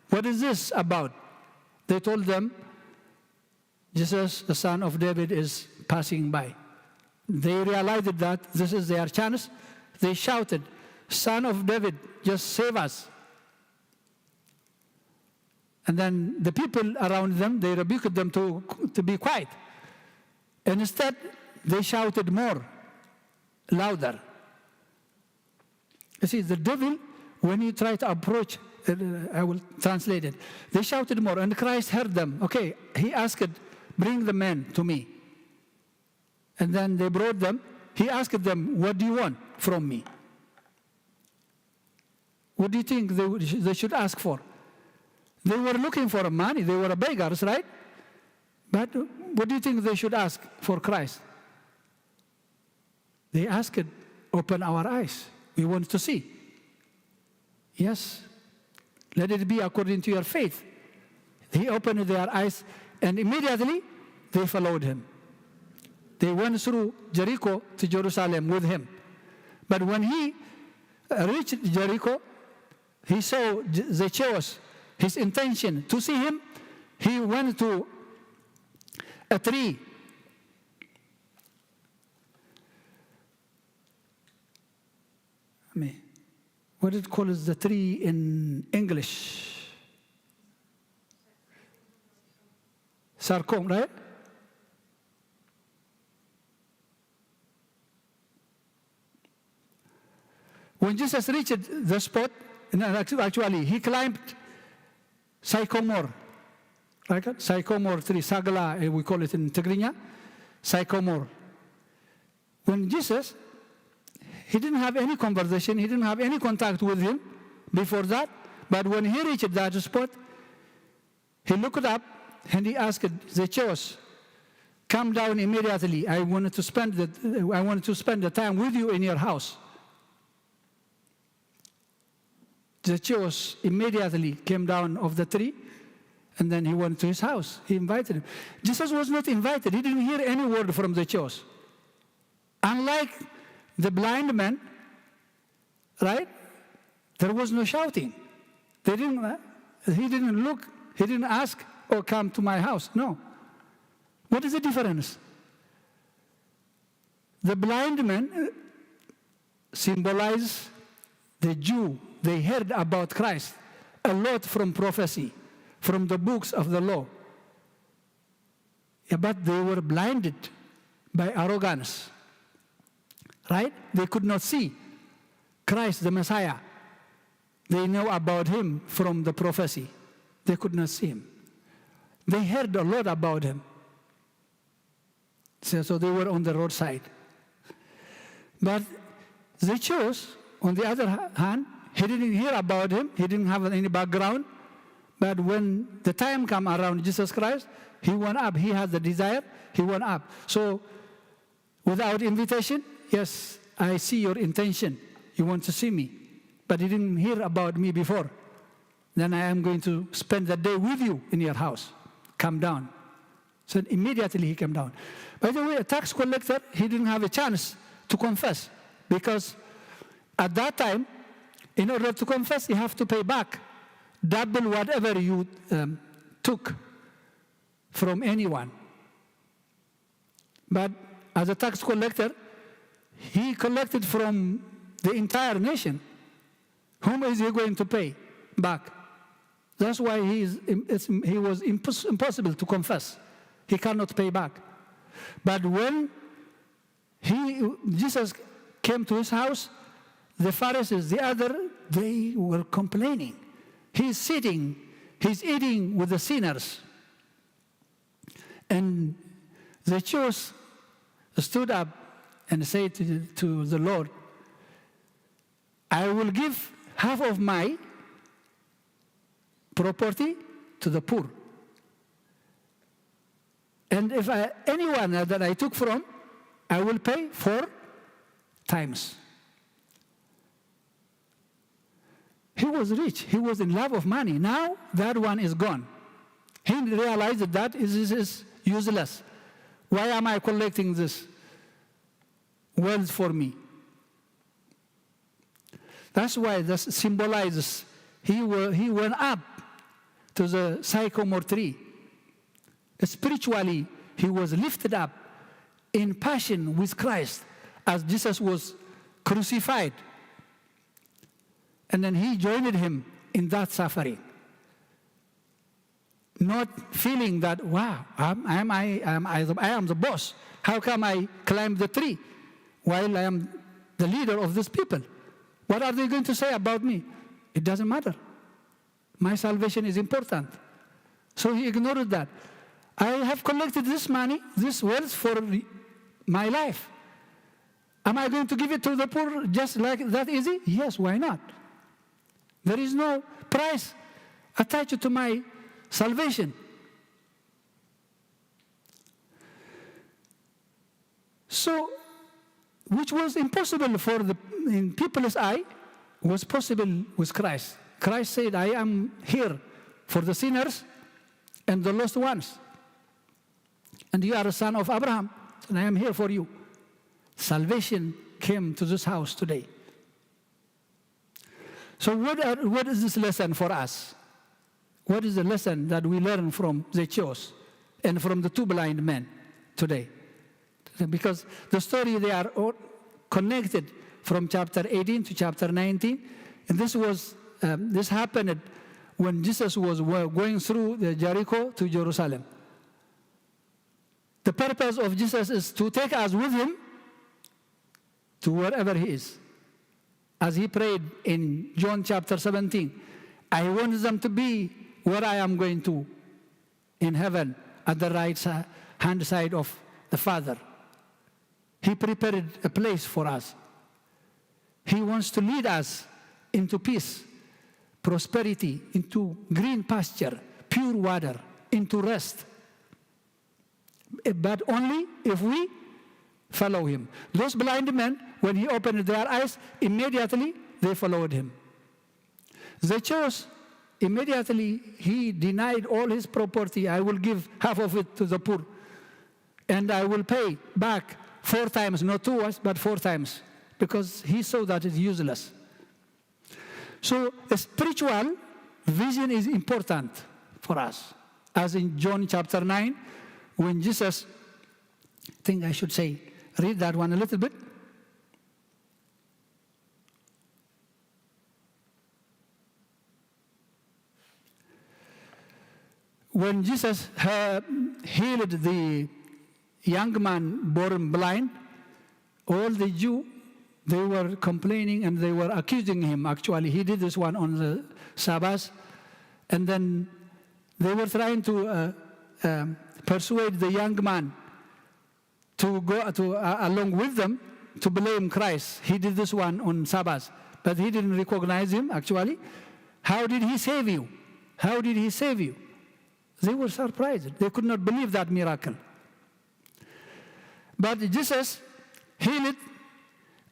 "What is this about?" They told them, "Jesus, the son of David, is passing by." They realized that this is their chance. They shouted, "Son of David, just save us." And then the people around them, they rebuked them to, to be quiet. And instead, they shouted more, louder. You see, the devil, when he tried to approach, uh, I will translate it. They shouted more, and Christ heard them. Okay, he asked, "Bring the man to me." And then they brought them. He asked them, "What do you want from me?" What do you think they, would, they should ask for? They were looking for money. They were beggars, right? But what do you think they should ask for Christ? They asked, "Open our eyes. We want to see." "Yes, let it be according to your faith." He opened their eyes, and immediately they followed him. They went through Jericho to Jerusalem with him. But when he reached Jericho, he saw J- Zacchaeus, his intention to see him. He went to a tree. I mean, what it calls the tree in English? Sarcom, right? When Jesus reached the spot, and actu- actually, he climbed sycamore, right? Sycamore tree, ሳግላ, eh, we call it in Tigrinya, sycamore. When Jesus, he didn't have any conversation, he didn't have any contact with him before that, but when he reached that spot, he looked up and he asked Zacchaeus, "Come down immediately. I wanted to spend the, I wanted to spend the time with you in your house." Zacchaeus immediately came down off the tree, and then he went to his house. He invited him. Jesus was not invited. He didn't hear any word from Zacchaeus. Unlike the blind man, right? There was no shouting. They didn't, uh, he didn't look, he didn't ask, "Oh, come to my house." No. What is the difference? The blind men, uh, symbolize the Jew. They heard about Christ a lot from prophecy, from the books of the law. Yeah, but they were blinded by arrogance, right? They could not see Christ the Messiah. They know about him from the prophecy. They could not see him. They heard a lot about him. So, so they were on the roadside. But Zacchaeus, on the other ha- hand, he didn't hear about him. He didn't have any background. But when the time came around Jesus Christ, he went up. He had the desire. He went up. So without invitation, "Yes, I see your intention. You want to see me. But you didn't hear about me before. Then I am going to spend the day with you in your house. Come down." So immediately he came down. By the way, a tax collector, he didn't have a chance to confess, because at that time, in order to confess, you have to pay back double whatever you, um, took from anyone. But as a tax collector, he collected from the entire nation. Whom is he going to pay back? That's why he, is, it's, he was impos- impossible to confess. He cannot pay back. But when he, Jesus came to his house, the Pharisees, the other, they were complaining. "He is sitting, he is eating with the sinners." And Zacchaeus stood up and said to, to the Lord, "I will give half of my property to the poor." And if I, anyone that I took from, I will pay four times. He was rich. He was in love of money. Now that one is gone. He realized that this is useless. Why am I collecting this wealth for me? That's why this symbolizes he, wa- he went up to the sycamore tree. Spiritually, he was lifted up in passion with Christ as Jesus was crucified. And then he joined him in that suffering. Not feeling that, wow, I'm, I'm, I, I'm, I, I am the boss. How come I climb the tree while I am the leader of these people? What are they going to say about me? It doesn't matter. My salvation is important. So he ignored that. I have collected this money, this wealth for my life. Am I going to give it to the poor just like that easy? Yes, why not? There is no price attached to my salvation. So, which was impossible for the in people's eye, was possible with Christ. Christ said, "I am here for the sinners and the lost ones. And you are a son of Abraham, and I am here for you." Salvation came to this house today. So what, are, what is this lesson for us? What is the lesson that we learn from Zacchaeus and from the two blind men today? Because the story, they are all connected from chapter eighteen to chapter nineteen. And this was, um, this happened when Jesus was wa- going through the Jericho to Jerusalem. The purpose of Jesus is to take us with him to wherever he is. As he prayed in John chapter seventeen, "I want them to be where I am going to, in heaven, at the right si- hand side of the Father." He prepared a place for us. He wants to lead us into peace, prosperity, into green pasture, pure water, into rest. But only if we follow him. Those blind men, when he opened their eyes, immediately they followed him. Zacchaeus, immediately he denied all his property. "I will give half of it to the poor. And I will pay back four times, not two, but four times." Because he saw that it's useless. So a spiritual vision is important for us. As in John chapter nine, when Jesus, I think I should say, read that one a little bit. When Jesus uh, healed the young man born blind, all the Jew, they were complaining and they were accusing him. Actually, he did this one on the Sabbath. And then they were trying to uh, um, persuade the young man to go to uh, along with them to blame Christ. He did this one on Sabbath, but he didn't recognize him actually. How did he save you? How did he save you? They were surprised. They could not believe that miracle. But Jesus healed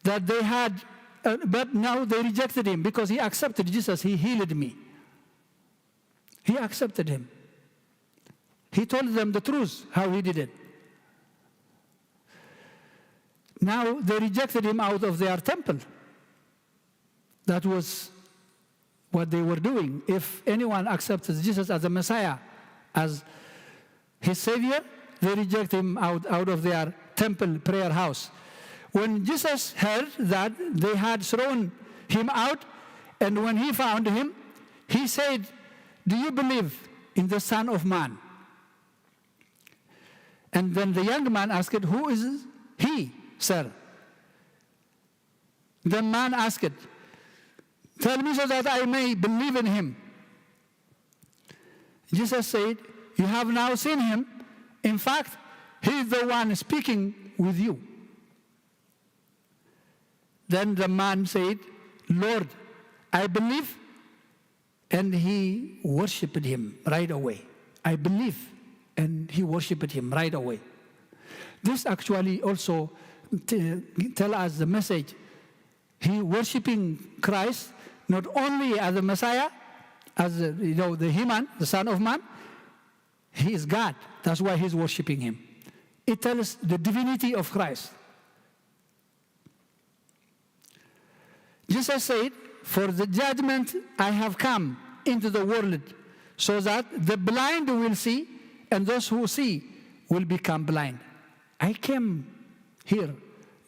that they had, uh, but now they rejected him because he accepted Jesus. "He healed me." He accepted him. He told them the truth, how he did it. Now they rejected him out of their temple. That was what they were doing. If anyone accepts Jesus as a Messiah, as his Savior, they reject him out, out of their temple prayer house. When Jesus heard that they had thrown him out, and when he found him, he said, "Do you believe in the Son of Man?" And then the young man asked, "Who is he, sir?" The man asked, "Tell me so that I may believe in him." Jesus said, "You have now seen him. In fact, he is the one speaking with you." Then the man said, "Lord, I believe." And he worshipped him right away. "I believe." and he worshipped him right away. This actually also t- tell us the message. He worshiping Christ not only as the Messiah, as the, you know, the human, the Son of Man, he is God. That's why he's worshiping him. It tells the divinity of Christ. Jesus said, "For the judgment I have come into the world, so that the blind will see, and those who see will become blind." I came here.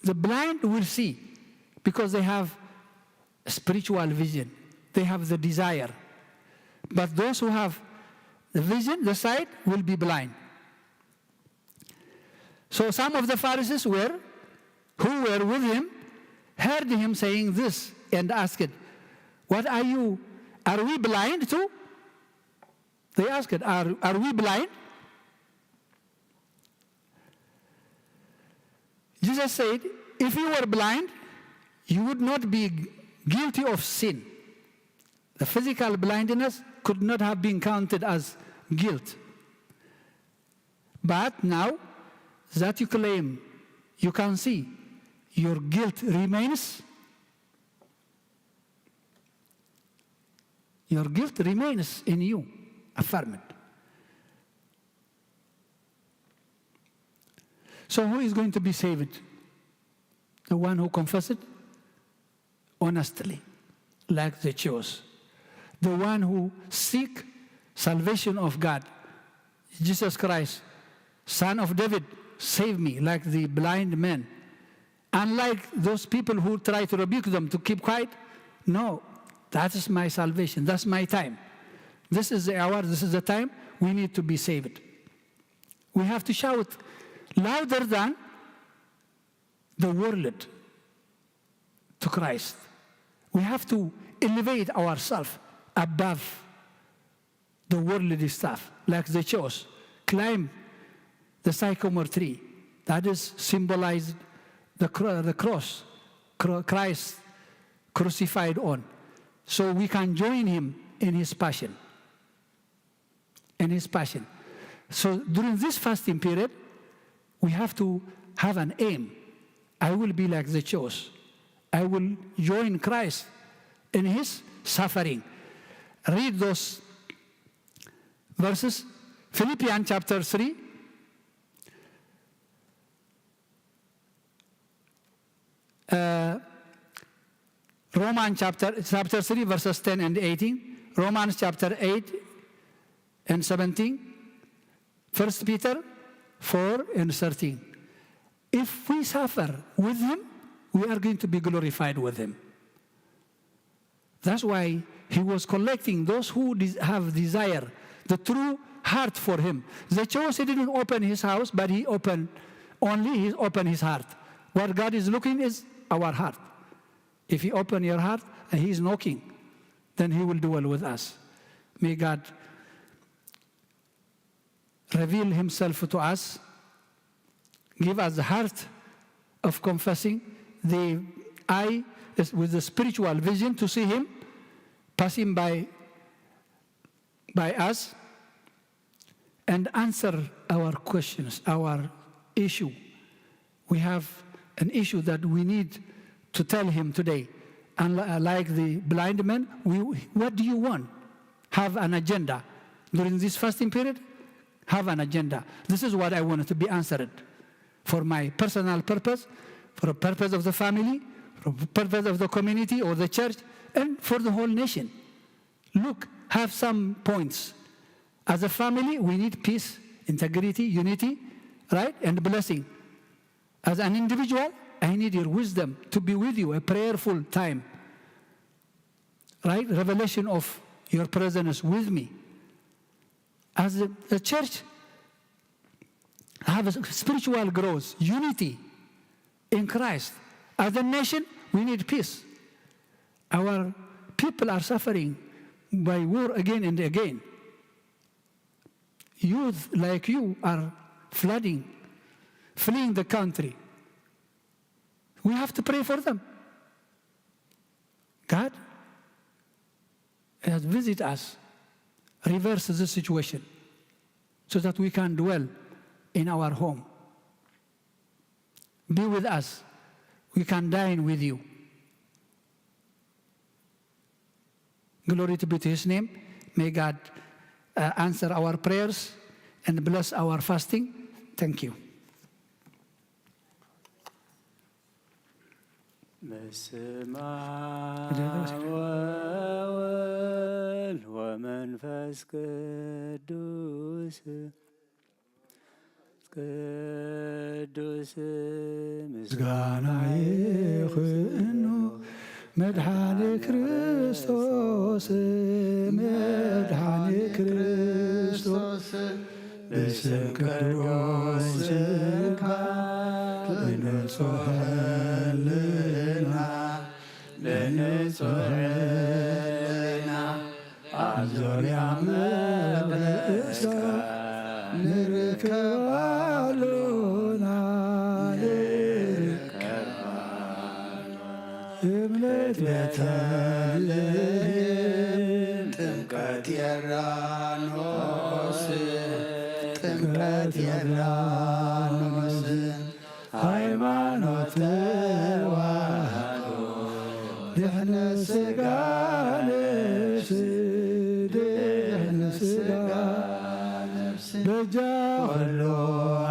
The blind will see because they have spiritual vision, they have the desire. But those who have the vision, the sight, will be blind. So some of the Pharisees were, who were with him, heard him saying this and asked, "What are you, are we blind too?" They asked, "Are, are we blind?" Jesus said, "If you were blind, you would not be guilty of sin." The physical blindness could not have been counted as guilt. But now that you claim you can see, your guilt remains. Your guilt remains in you, affirmed. So who is going to be saved? The one who confessed honestly, like the Jews. The one who seek salvation of God, Jesus Christ, Son of David, save me, like the blind man. Unlike those people who try to rebuke them to keep quiet, no, that is my salvation, that's my time. This is the hour, this is the time we need to be saved. We have to shout louder than the world to Christ. We have to elevate ourselves above the worldly stuff, like the Jews climb the sycamore tree that is symbolized the, cro- the cross, cro- Christ crucified on, so we can join him in his passion. In his passion. So during this fasting period, we have to have an aim. I will be like the Jews. I will join Christ in his suffering. Read those verses. Philippians chapter three, uh, Romans chapter, chapter three, verses ten and eighteen, Romans chapter eight and seventeen, First Peter four and thirteen. If we suffer with him, we are going to be glorified with him. That's why he was collecting those who des- have desire, the true heart for him. The Jews, he didn't open his house, but he opened, only he opened his heart. What God is looking is our heart. If he open your heart and he is knocking, then he will dwell with us. May God reveal himself to us, give us the heart of confessing, the eye is with the spiritual vision to see him passing by, by us, and answer our questions, our issue. We have an issue that we need to tell him today. And li- like the blind man, we, what do you want? Have an agenda. During this fasting period, have an agenda. This is what I want to be answered for my personal purpose, for the purpose of the family, for the purpose of the community or the church, and for the whole nation. Look, have some points. As a family, we need peace, integrity, unity, right? And blessing. As an individual, I need your wisdom to be with you, a prayerful time, right? Revelation of your presence with me. As a, a church, have a spiritual growth, unity in Christ. As a nation, we need peace. Our people are suffering by war again and again. Youth like you are flooding, fleeing the country. We have to pray for them. God has visited us, reverse the situation. so that we can dwell in our home. Be with us. We can dine with you. Glory to be to his name. May God uh, answer our prayers and bless our fasting. Thank you. በስመ አብ ወወልድ ወመንፈስ ቅዱስ ቅዱስ ምስጋና ይኹኖ መድኃኔ ክርስቶስ መድኃኔ ክርስቶስ ብስም ቅዱስካ ብንጹሕ ሕልና ብንጹሕ ሕልና ኣብ ዙርያ መቕደስካ ንርከብ ኣሎና። እምነት ቤተልሔም ጥምቀት ዮርዳኖስ ጥምቀት ዮርዳኖስ ሃይማኖት ተዋህዶ ድሕነት ሥጋ ነፍስ ድሕነት ሥጋ ነፍስ በጃ ኩሉ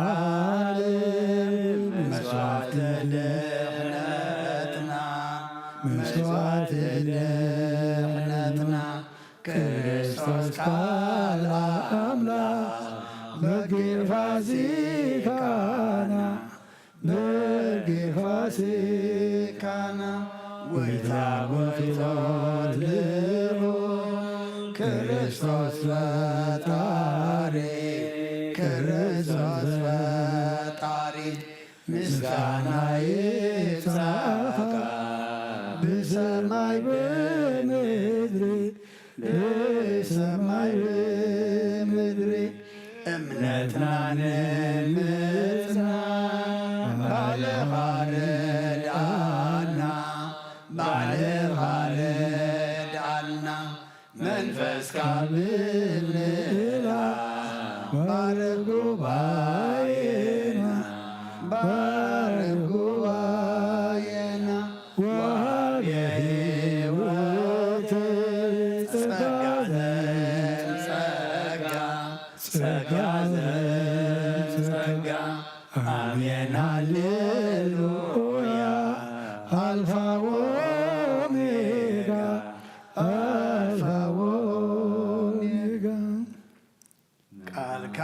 ዓለም መስዋዕቲ ድሕነትና መስዋዕቲ ድሕነትና ክርስቶስ ቃል ኣምላኽ በጊዕ ፋሲካና በጊዕ ፋሲካና ጐይታ ጐይቶት ልዑል ክርስቶስ ፈጣሪ ክርስቶስ ፈጣሪ ምስጋና ይብጻሕካ ብሰማይ ብምድሪ ብሰማይ ብምድሪ እምነትና ንምጽና ባልኻ ርድኣና ባልኻ ርድኣና መንፈስካ ብምልኣ ባርኽ ጉባኤና ባርኽ ጉባኤና ወሃብ የህይወት ጸጋ ዘጸጋ ጸጋ ዘጸጋ ኣሜን ሃሌሉያ ኣልፋ ወኦሜጋ ኣልፋ ወኦሜጋ ቃልካ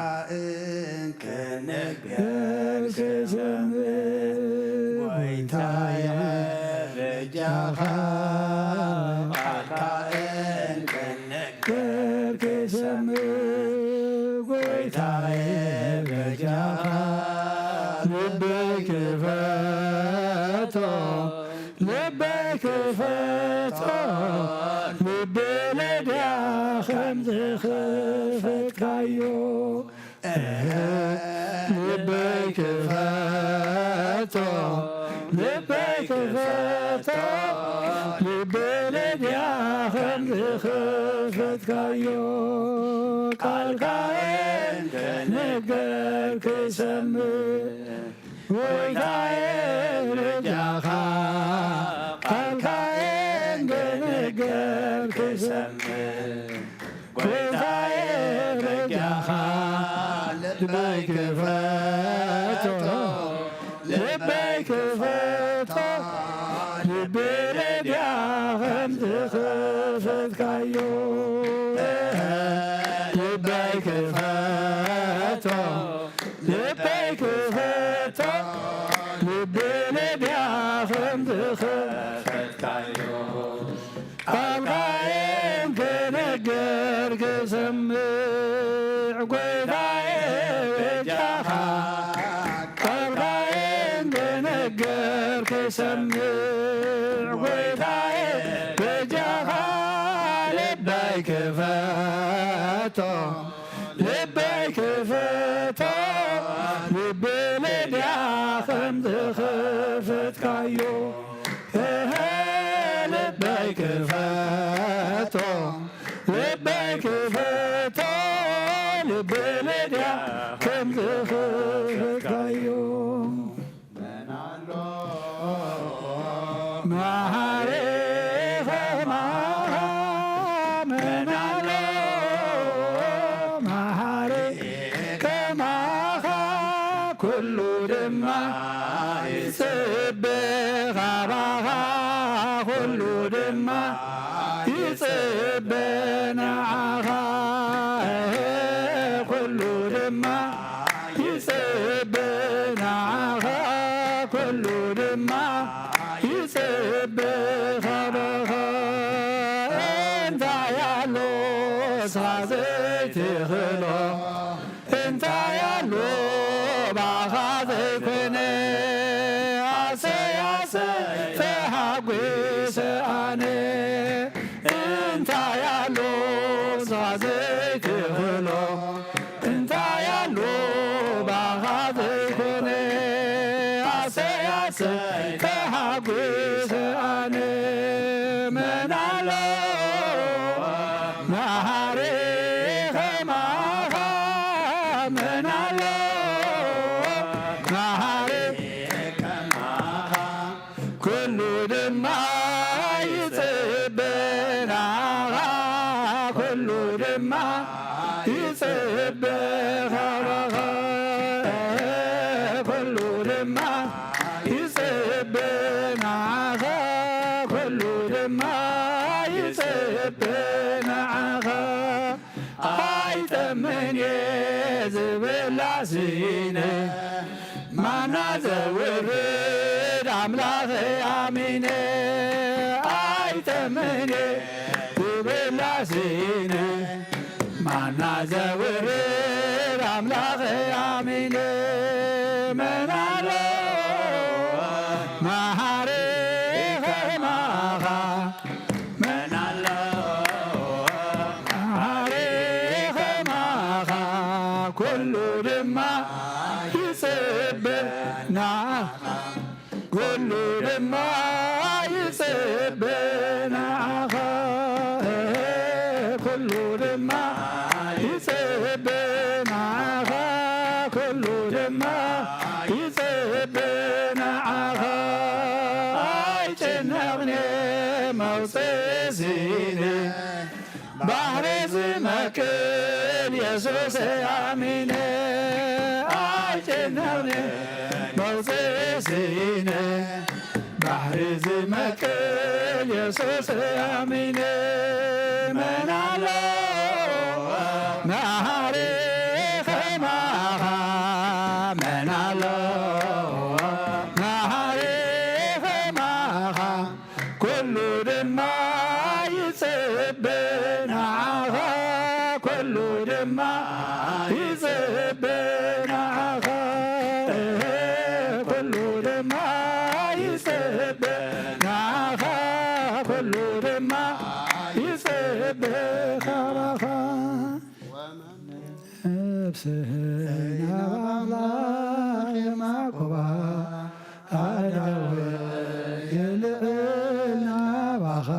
እንክንገር ክሰምዕ ጐይታየ በጃኻ ቃልካ እንክንገር ክሰምዕ ጐይታየ በጃኻ ልበይ ክፈቶ ልበይ ክፈቶ ልቢ ለድያ ከም ዝኸፈትካዮ ልበይ ክፈቶ ልበይ ክፈቶ ልቢ ለድያ ከም ዝኸፈትካዮ ቃልካ እንክንገር ክሰምዕ ጐይታየ በጃኻ ቃልካ እንክንገር ክሰምዕ ጐይታየ በጃኻ ልበይ ክፈቶ ልበይ ክፈቶ ልቢ ለድያ ከም ዝኸፈትካዮ ልበይ ክፈቶ ልበይ ክፈቶ ልቢ ለድያ ከም ዝኸፈትካዮ ቃልካ እንክንገር ክሰምዕ ጐይታየ በጃኻ ቃልካ እንክንገር ክሰምዕ ጐይታየ በጃኻ ልበይ ክፈቶ ልበይ ክፈቶ ልቢ ለድያ ከም ዝኸፈትካዮ እህ ልበይ ክፈቶ ልበይ ክፈቶ ልቢ ለድያ መሓሪ ከማኻ መን ኣሎ? መሓሪ ከማኻ ኩሉ ድማ ይጽበ ካባኻ፣ ኩሉ ድማ ይጽበ ንዓኻ፣ ኩሉ ድማ ይጽበ ንዓኻ፣ ኩሉ ድማ ይጽበ ካባኻ። እንታይ ኣሎ ንስኻ ዘይትኽእሎ? እንታይ ኣሎ ብኣኻ ዘይኮነ? ኣሰይ ኣሰይ ተሓጒሰ ኣነ። እንታይ ኣሎ ንስኻ ዘይትኽእሎ? እንታይ ኣሎ ብኣኻ ዘይኮነ? ኣሰይ ኣሰይ ተሓጒሰ ኣነ። መን ኣሎ መሓሪ ከማኻ? መን ኣሎ መሓሪ ከማኻ? ኩሉ ድማ ይጽበ ንዓኻ፣ ኩሉ ድማ ይጽበ ካባኻ፣ ኩሉ ድማ ይጽበ ንዓኻ፣ ኩሉ ድማ ይጽበ ንዓኻ። ኣይጠምን እየ ዝብላዕ ስኢነ፣ ማና ዘውርድ ኣምላኸይ ኣሚነ። ኣይጠምን እየ ዝብላዕ ስኢነ፣ ማና ዘውርድ ኣምላኸይ ኣሚነ። መን ኣሎ መሓሪ ከማኻ? መን ኣሎ መሓሪ ከማኻ? ኩሉ ድማ ይጽበ ንዓኻ፣ ኩሉ ድማ ይጽበ ንዓኻ፣ ኩሉ ድማ ይጽበ ንዓኻ፣ ኩሉ ድማ ይጽበ ንዓኻ። ኣይጨነቕን እየ መውጽኢ ስኢነ፣ ባሕሪ ዝመክል የሱስ ኣሚነ። ኣይጨነቕን እየ መውጽኢ ስኢነ፣ ባሕሪ ዝመክል የሱስ ኣሚነ። መን ኣሎ መሓሪ ከማኻ? መን ኣሎ መሓሪ ከማኻ? ኩሉ ድማ ይጽበ ንዓኻ፣ ኩሉ ድማ ይጽበ ንዓኻ፣ ኩሉ ድማ ይጽበ ንዓኻ፣ ኩሉ ድማ ይጽበ ካባኻ። ነፍሰይ ናብ ኣምላኽ የማዕቁባ፣ ኣእዳወይ የልዕል ናባኻ።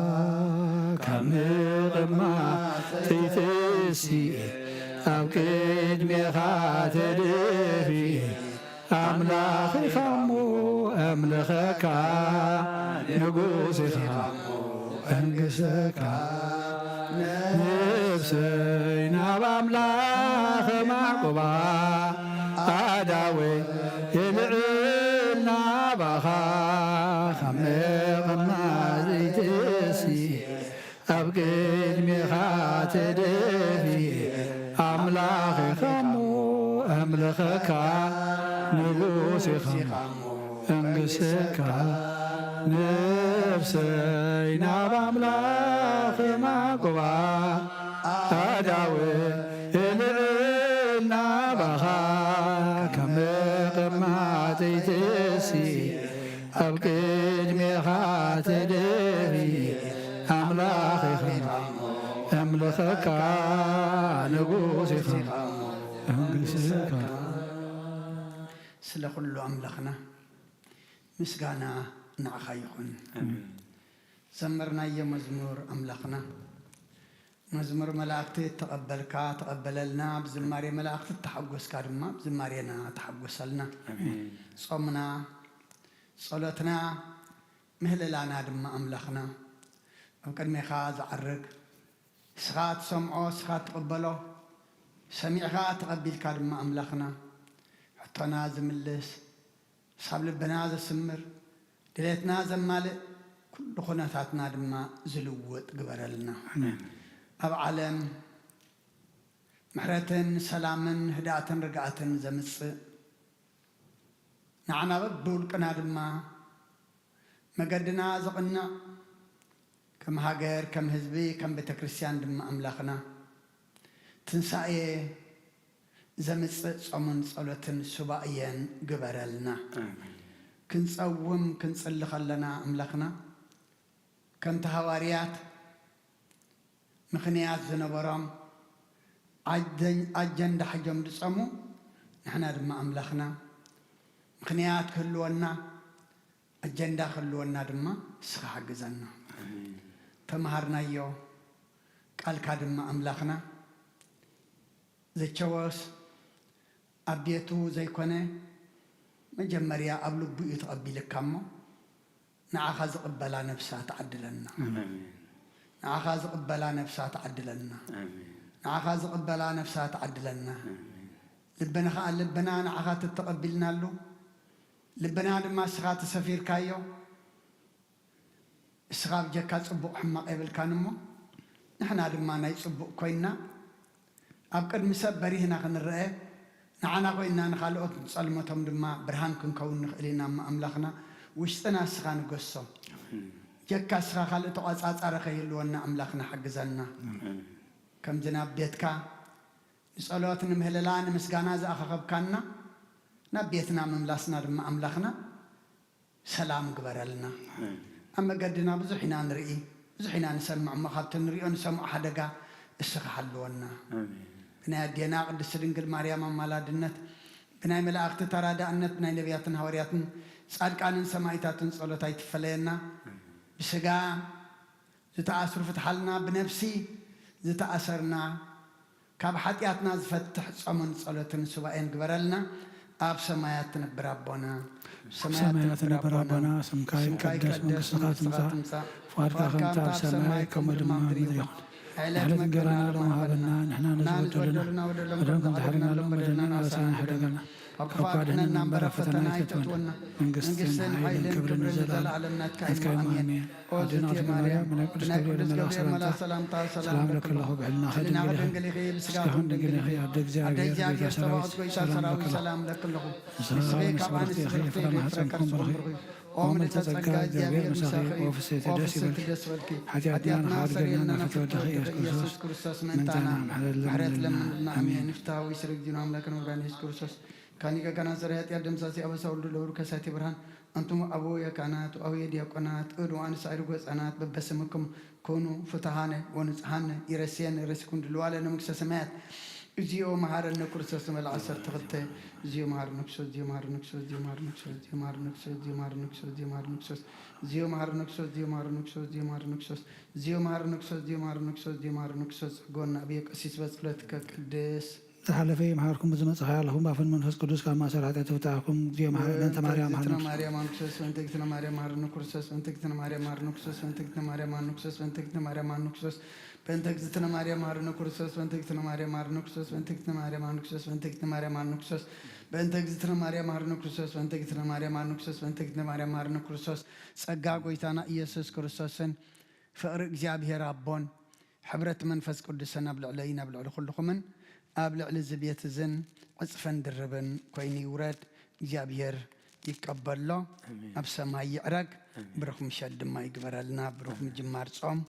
ካብ ምቕማጥ ተይተሲኤ ኣብ ቅድሜኻ ተደፊኤ፣ ኣምላኽ ኢኻ እሞ ኣምልኸካ፣ ንጉስ ኢኻ እሞ ኣንግሰካ። ነፍሰይ ናብ ኣምላኽ ማዕቁባ፣ ኣእዳወይ የልዕል ናባኻ። ካብ ምቕማጥ ተይተሲኤ ኣብ ቅድሜኻ ተደፊኤ፣ ኣምላኽ ኢኻ እሞ ኣምልኸካ፣ ንጉስ ኢኻ እሞ ኣንግሰካ። ነፍሰይ ናብ ኣምላኽ ማዕቁባ፣ ኣእዳወይ የልዕል ናባኻ። ካብ ምቕማጥ ተይተሲኤ ኣብ ቅድሜኻ ተደፊኤ፣ ኣምላኽ ኢኻ እሞ ኣምልኸካ፣ ንጉስ ኢኻ እሞ ኣንግሰካ። ስለ ኩሉ ኣምላኽና ምስጋና ንዓኻ ይኹን። ኣሜን። ዘመርናዮ መዝሙር ኣምላኽና መዝሙር መላእክቲ እተቐበልካ ተቐበለልና፣ ብዝማሬ መላእክቲ እተሓጎስካ ድማ ብዝማሬና ተሓጎሰልና። ኣሜን። ጾምና፣ ጸሎትና፣ ምህለላና ድማ ኣምላኽና ኣብ ቅድሜኻ ዝዓርግ፣ ንስኻ ትሰምዖ፣ ንስኻ ትቕበሎ፣ ሰሚዕኻ ተቐቢልካ ድማ ኣምላኽና ሕቶና ዝምልስ፣ ሳብ ልብና ዘስምር፣ ድሌትና ዘማልእ፣ ኩሉ ኩነታትና ድማ ዝልውጥ ግበረልና። ኣሜን። ኣብ ዓለም ምሕረትን ሰላምን ህድኣትን ርግኣትን ዘምጽእ፣ ንዓና በብውልቅና ድማ መገድና ዘቕንዕ፣ ከም ሃገር፣ ከም ህዝቢ፣ ከም ቤተ ክርስቲያን ድማ ኣምላኽና ትንሳኤ ዘምጽእ ጾምን ጸሎትን ሱባኤን ግበረልና። ኣሜን። ክንጸውም ክንጽሊ ከለና ኣምላኽና ከምቲ ሃዋርያት ምኽንያት ዝነበሮም ኣጀን-፣ ኣጀንዳ ሒዞም ዝጸሙ፣ ንሕና ድማ ኣምላኽና ምኽንያት ክህልወና፣ ኣጀንዳ ክህልወና ድማ ንስኻ ሓግዘና። ኣሜን። ተምሃርናዮ ቃልካ ድማ ኣምላኽና ዘቸወስ ኣብ ቤቱ ዘይኮነ መጀመርያ ኣብ ልቡ እዩ ተቐቢልካ እሞ፣ ንዓኻ ዝቕበላ ነብሳ ትዓድለና። ኣሜን። ንዓኻ ዝቕበላ ነብሳ ትዓድለና። ኣሜን። ንዓኻ ዝቕበላ ነብሳ ትዓድለና። ኣሜን። ልብና ኸዓ ልብና ንዓኻ ተተቐቢልናሉ፣ ልብና ድማ ንስኻ ተሰፊርካዮ። ንስኻ ብጀካ ጽቡቕ ሕማቕ የብልካን እሞ፣ ንሕና ድማ ናይ ጽቡቕ ኮይንና ኣብ ቅድሚ ሰብ በሪህና ክንረአ፣ ንዓና ኮይንና ንኻልኦት ንጸልመቶም ድማ ብርሃን ክንከውን ንኽእል ኢና እሞ ኣምላኽና፣ ውሽጥና ንስኻ ንገሶ። ጀካ ንስኻ ካልእ ተቖጻጻሪ ከይህልወና ኣምላኽና ሓግዘና። ኣሜን። ከምዚ ናብ ቤትካ ንጸሎት፣ ንምህለላ፣ ንምስጋና ዝኣኻኸብካና፣ ናብ ቤትና ምምላስና ድማ ኣምላኽና ሰላም ግበረልና። ኣሜን። ኣብ መገድና ብዙሕ ኢና ንርኢ፣ ብዙሕ ኢና ንሰምዕ፣ እሞ ካብቲ ንሪኦ ንሰምዖ ሓደጋ እስኻ ሓልወና። ኣሜን። ብናይ ኣዴና ቅድስቲ ድንግል ማርያም ኣማላድነት፣ ብናይ መላእኽቲ ተራዳእነት፣ ብናይ ነቢያትን ሃዋርያትን ጻድቃንን ሰማእታትን ጸሎት ኣይትፈለየና። ኣሜን። ብስጋ ዝተኣስሩ ፍትሓልና፣ ብነብሲ ዝተኣሰርና ካብ ሓጢኣትና ዝፈትሕ ጾምን ጸሎትን ሱባኤን ግበረልና። ኣብ ሰማያት ትነብር ኣቦና፣ ኣብ ሰማያት ትነብር ኣቦና፣ ስምካ ይቀደስ፣ መንግስትኻ ትምጻእ፣ ፍቓድካ ከምቲ ኣብ ሰማይ ከምኡ ድማ ኣብ ምድሪ ይኹን። ዕለት እንጀራና ሎሚ ሃበና፣ ንሕና ንዝበደሉና በደሎም ከም ዝሓለና ንበደልና፣ ኣሳና ሕደገልና፣ ካብ ክፉእ ኣድሕነና እምበር ኣብ ፈተና ኣይተእትወና። መንግስትን ሓይልን ክብርን ንዘለኣለም ናትካ እዩ። ኣሜን። ኦ ዝእቲ ማርያም፣ ብናይ ቅዱስ ገብርኤል መልኣኽ ሰላምታ ሰላም ለክለኹ፣ ብሕልናኺ ድንግል ኢኺ፣ ብስጋኹም ድንግል ኢኺ፣ ኣደ እግዚኣብሔር፣ ኣደ እግዚኣብሔር፣ ጸባኦት፣ ጎይታ ሰራዊት፣ ሰላም ለክለኹ። ንስኺ ካብ ኣንስቲ ብርኽቲ ኢኺ፣ ፍረ ማህፀንኩም ብሩኽ እዩ። ኦ ምልዕተ ጸጋ፣ እግዚኣብሔር ምሳኺ፣ ኦ ፍስሕቲ ደስ ይበልኪ፣ ሓጢኣትና ስተሰርየልና ፍትወደኺ ኢየሱስ ክርስቶስ ምእንታና ምሕረት ለምንልና። ኣሜን። ፍትሐ ወይ ስረ እግዚእነ ኣምላክነ ወመድኃኒነ ኢየሱስ ክርስቶስ ካኒቀ ካህናት ሰርያ ጢያር ደምሳሲ ኣበሳ ወልዱ ለብሩ ከሳቲ ብርሃን። ኣንቱም ኣበውየ ካህናት ወኣበውየ ዲያቆናት እድ ወኣንስ ኣይርጎ ህፃናት በበስምኩም ኩኑ ፍትሃነ ወንጽሃነ ይረስየን ረሲኩም ድልዋለ ለመንግስተ ሰማያት። እግዚኦ መሐረነ ክርስቶስ ንበል ዓሰርተ ክልተ። እግዚኦ መሐረነ ክርስቶስ፣ እግዚኦ መሐረነ ክርስቶስ፣ እግዚኦ መሐረነ ክርስቶስ፣ እግዚኦ መሐረነ ክርስቶስ፣ እግዚኦ መሐረነ ክርስቶስ፣ እግዚኦ መሐረነ ክርስቶስ፣ እግዚኦ መሐረነ ክርስቶስ፣ እግዚኦ መሐረነ ክርስቶስ፣ እግዚኦ መሐረነ ክርስቶስ፣ እግዚኦ መሐረነ ክርስቶስ፣ እግዚኦ መሐረነ ክርስቶስ፣ ጸግወና ኣብየ ቀሲስ በጸሎትከ ቅድስ ዝሓለፈ ይምሓርኩም፣ ብዝመጽእ ይሓልኹም፣ ብኣፈን መንፈስ ቅዱስ ካብ ማእሰር ሓጢኣት ይፍትሓኩም። እግዚኦ መሓረነ፣ በእንተ ማርያም መሓረነ ክርስቶስ። በእንተ እግዝእትነ ማርያም መሓረነ ክርስቶስ። በእንተ እግዝእትነ ማርያም መሓረነ ክርስቶስ። በእንተ እግዝእትነ ማርያም መሓረነ ክርስቶስ። በእንተ እግዝእትነ ማርያም መሓረነ ክርስቶስ። በእንተ እግዝእትነ ማርያም መሓረነ ክርስቶስ። በእንተ እግዝእትነ ማርያም መሓረነ ክርስቶስ። በእንተ እግዝእትነ ማርያም መሓረነ ክርስቶስ። በእንተ እግዝእትነ ማርያም መሓረነ ክርስቶስ። በእንተ እግዝእትነ ማርያም መሓረነ ክርስቶስ። በእንተ እግዝእትነ ማርያም መሓረነ ክርስቶስ። ጸጋ ጎይታና ኢየሱስ ክርስቶስን ፍቕሪ እግዚኣብሔር ኣቦን ሕብረት መንፈስ ቅዱስን ኣብ ልዕለይን ኣብ ልዕሊ ኩልኹምን ኣብ ልዕሊ እዚ ቤት እዝን ዕጽፈን ድርብን ኮይኑ ይውረድ። እግዚኣብሔር ይቀበሎ፣ ኣሜን። ኣብ ሰማይ ይዕረግ። ኣሜን። ብሩኽ ምሸት ድማ ይግበረልና። ብሩኽ ኣሜን። ምጅማር ጾም፣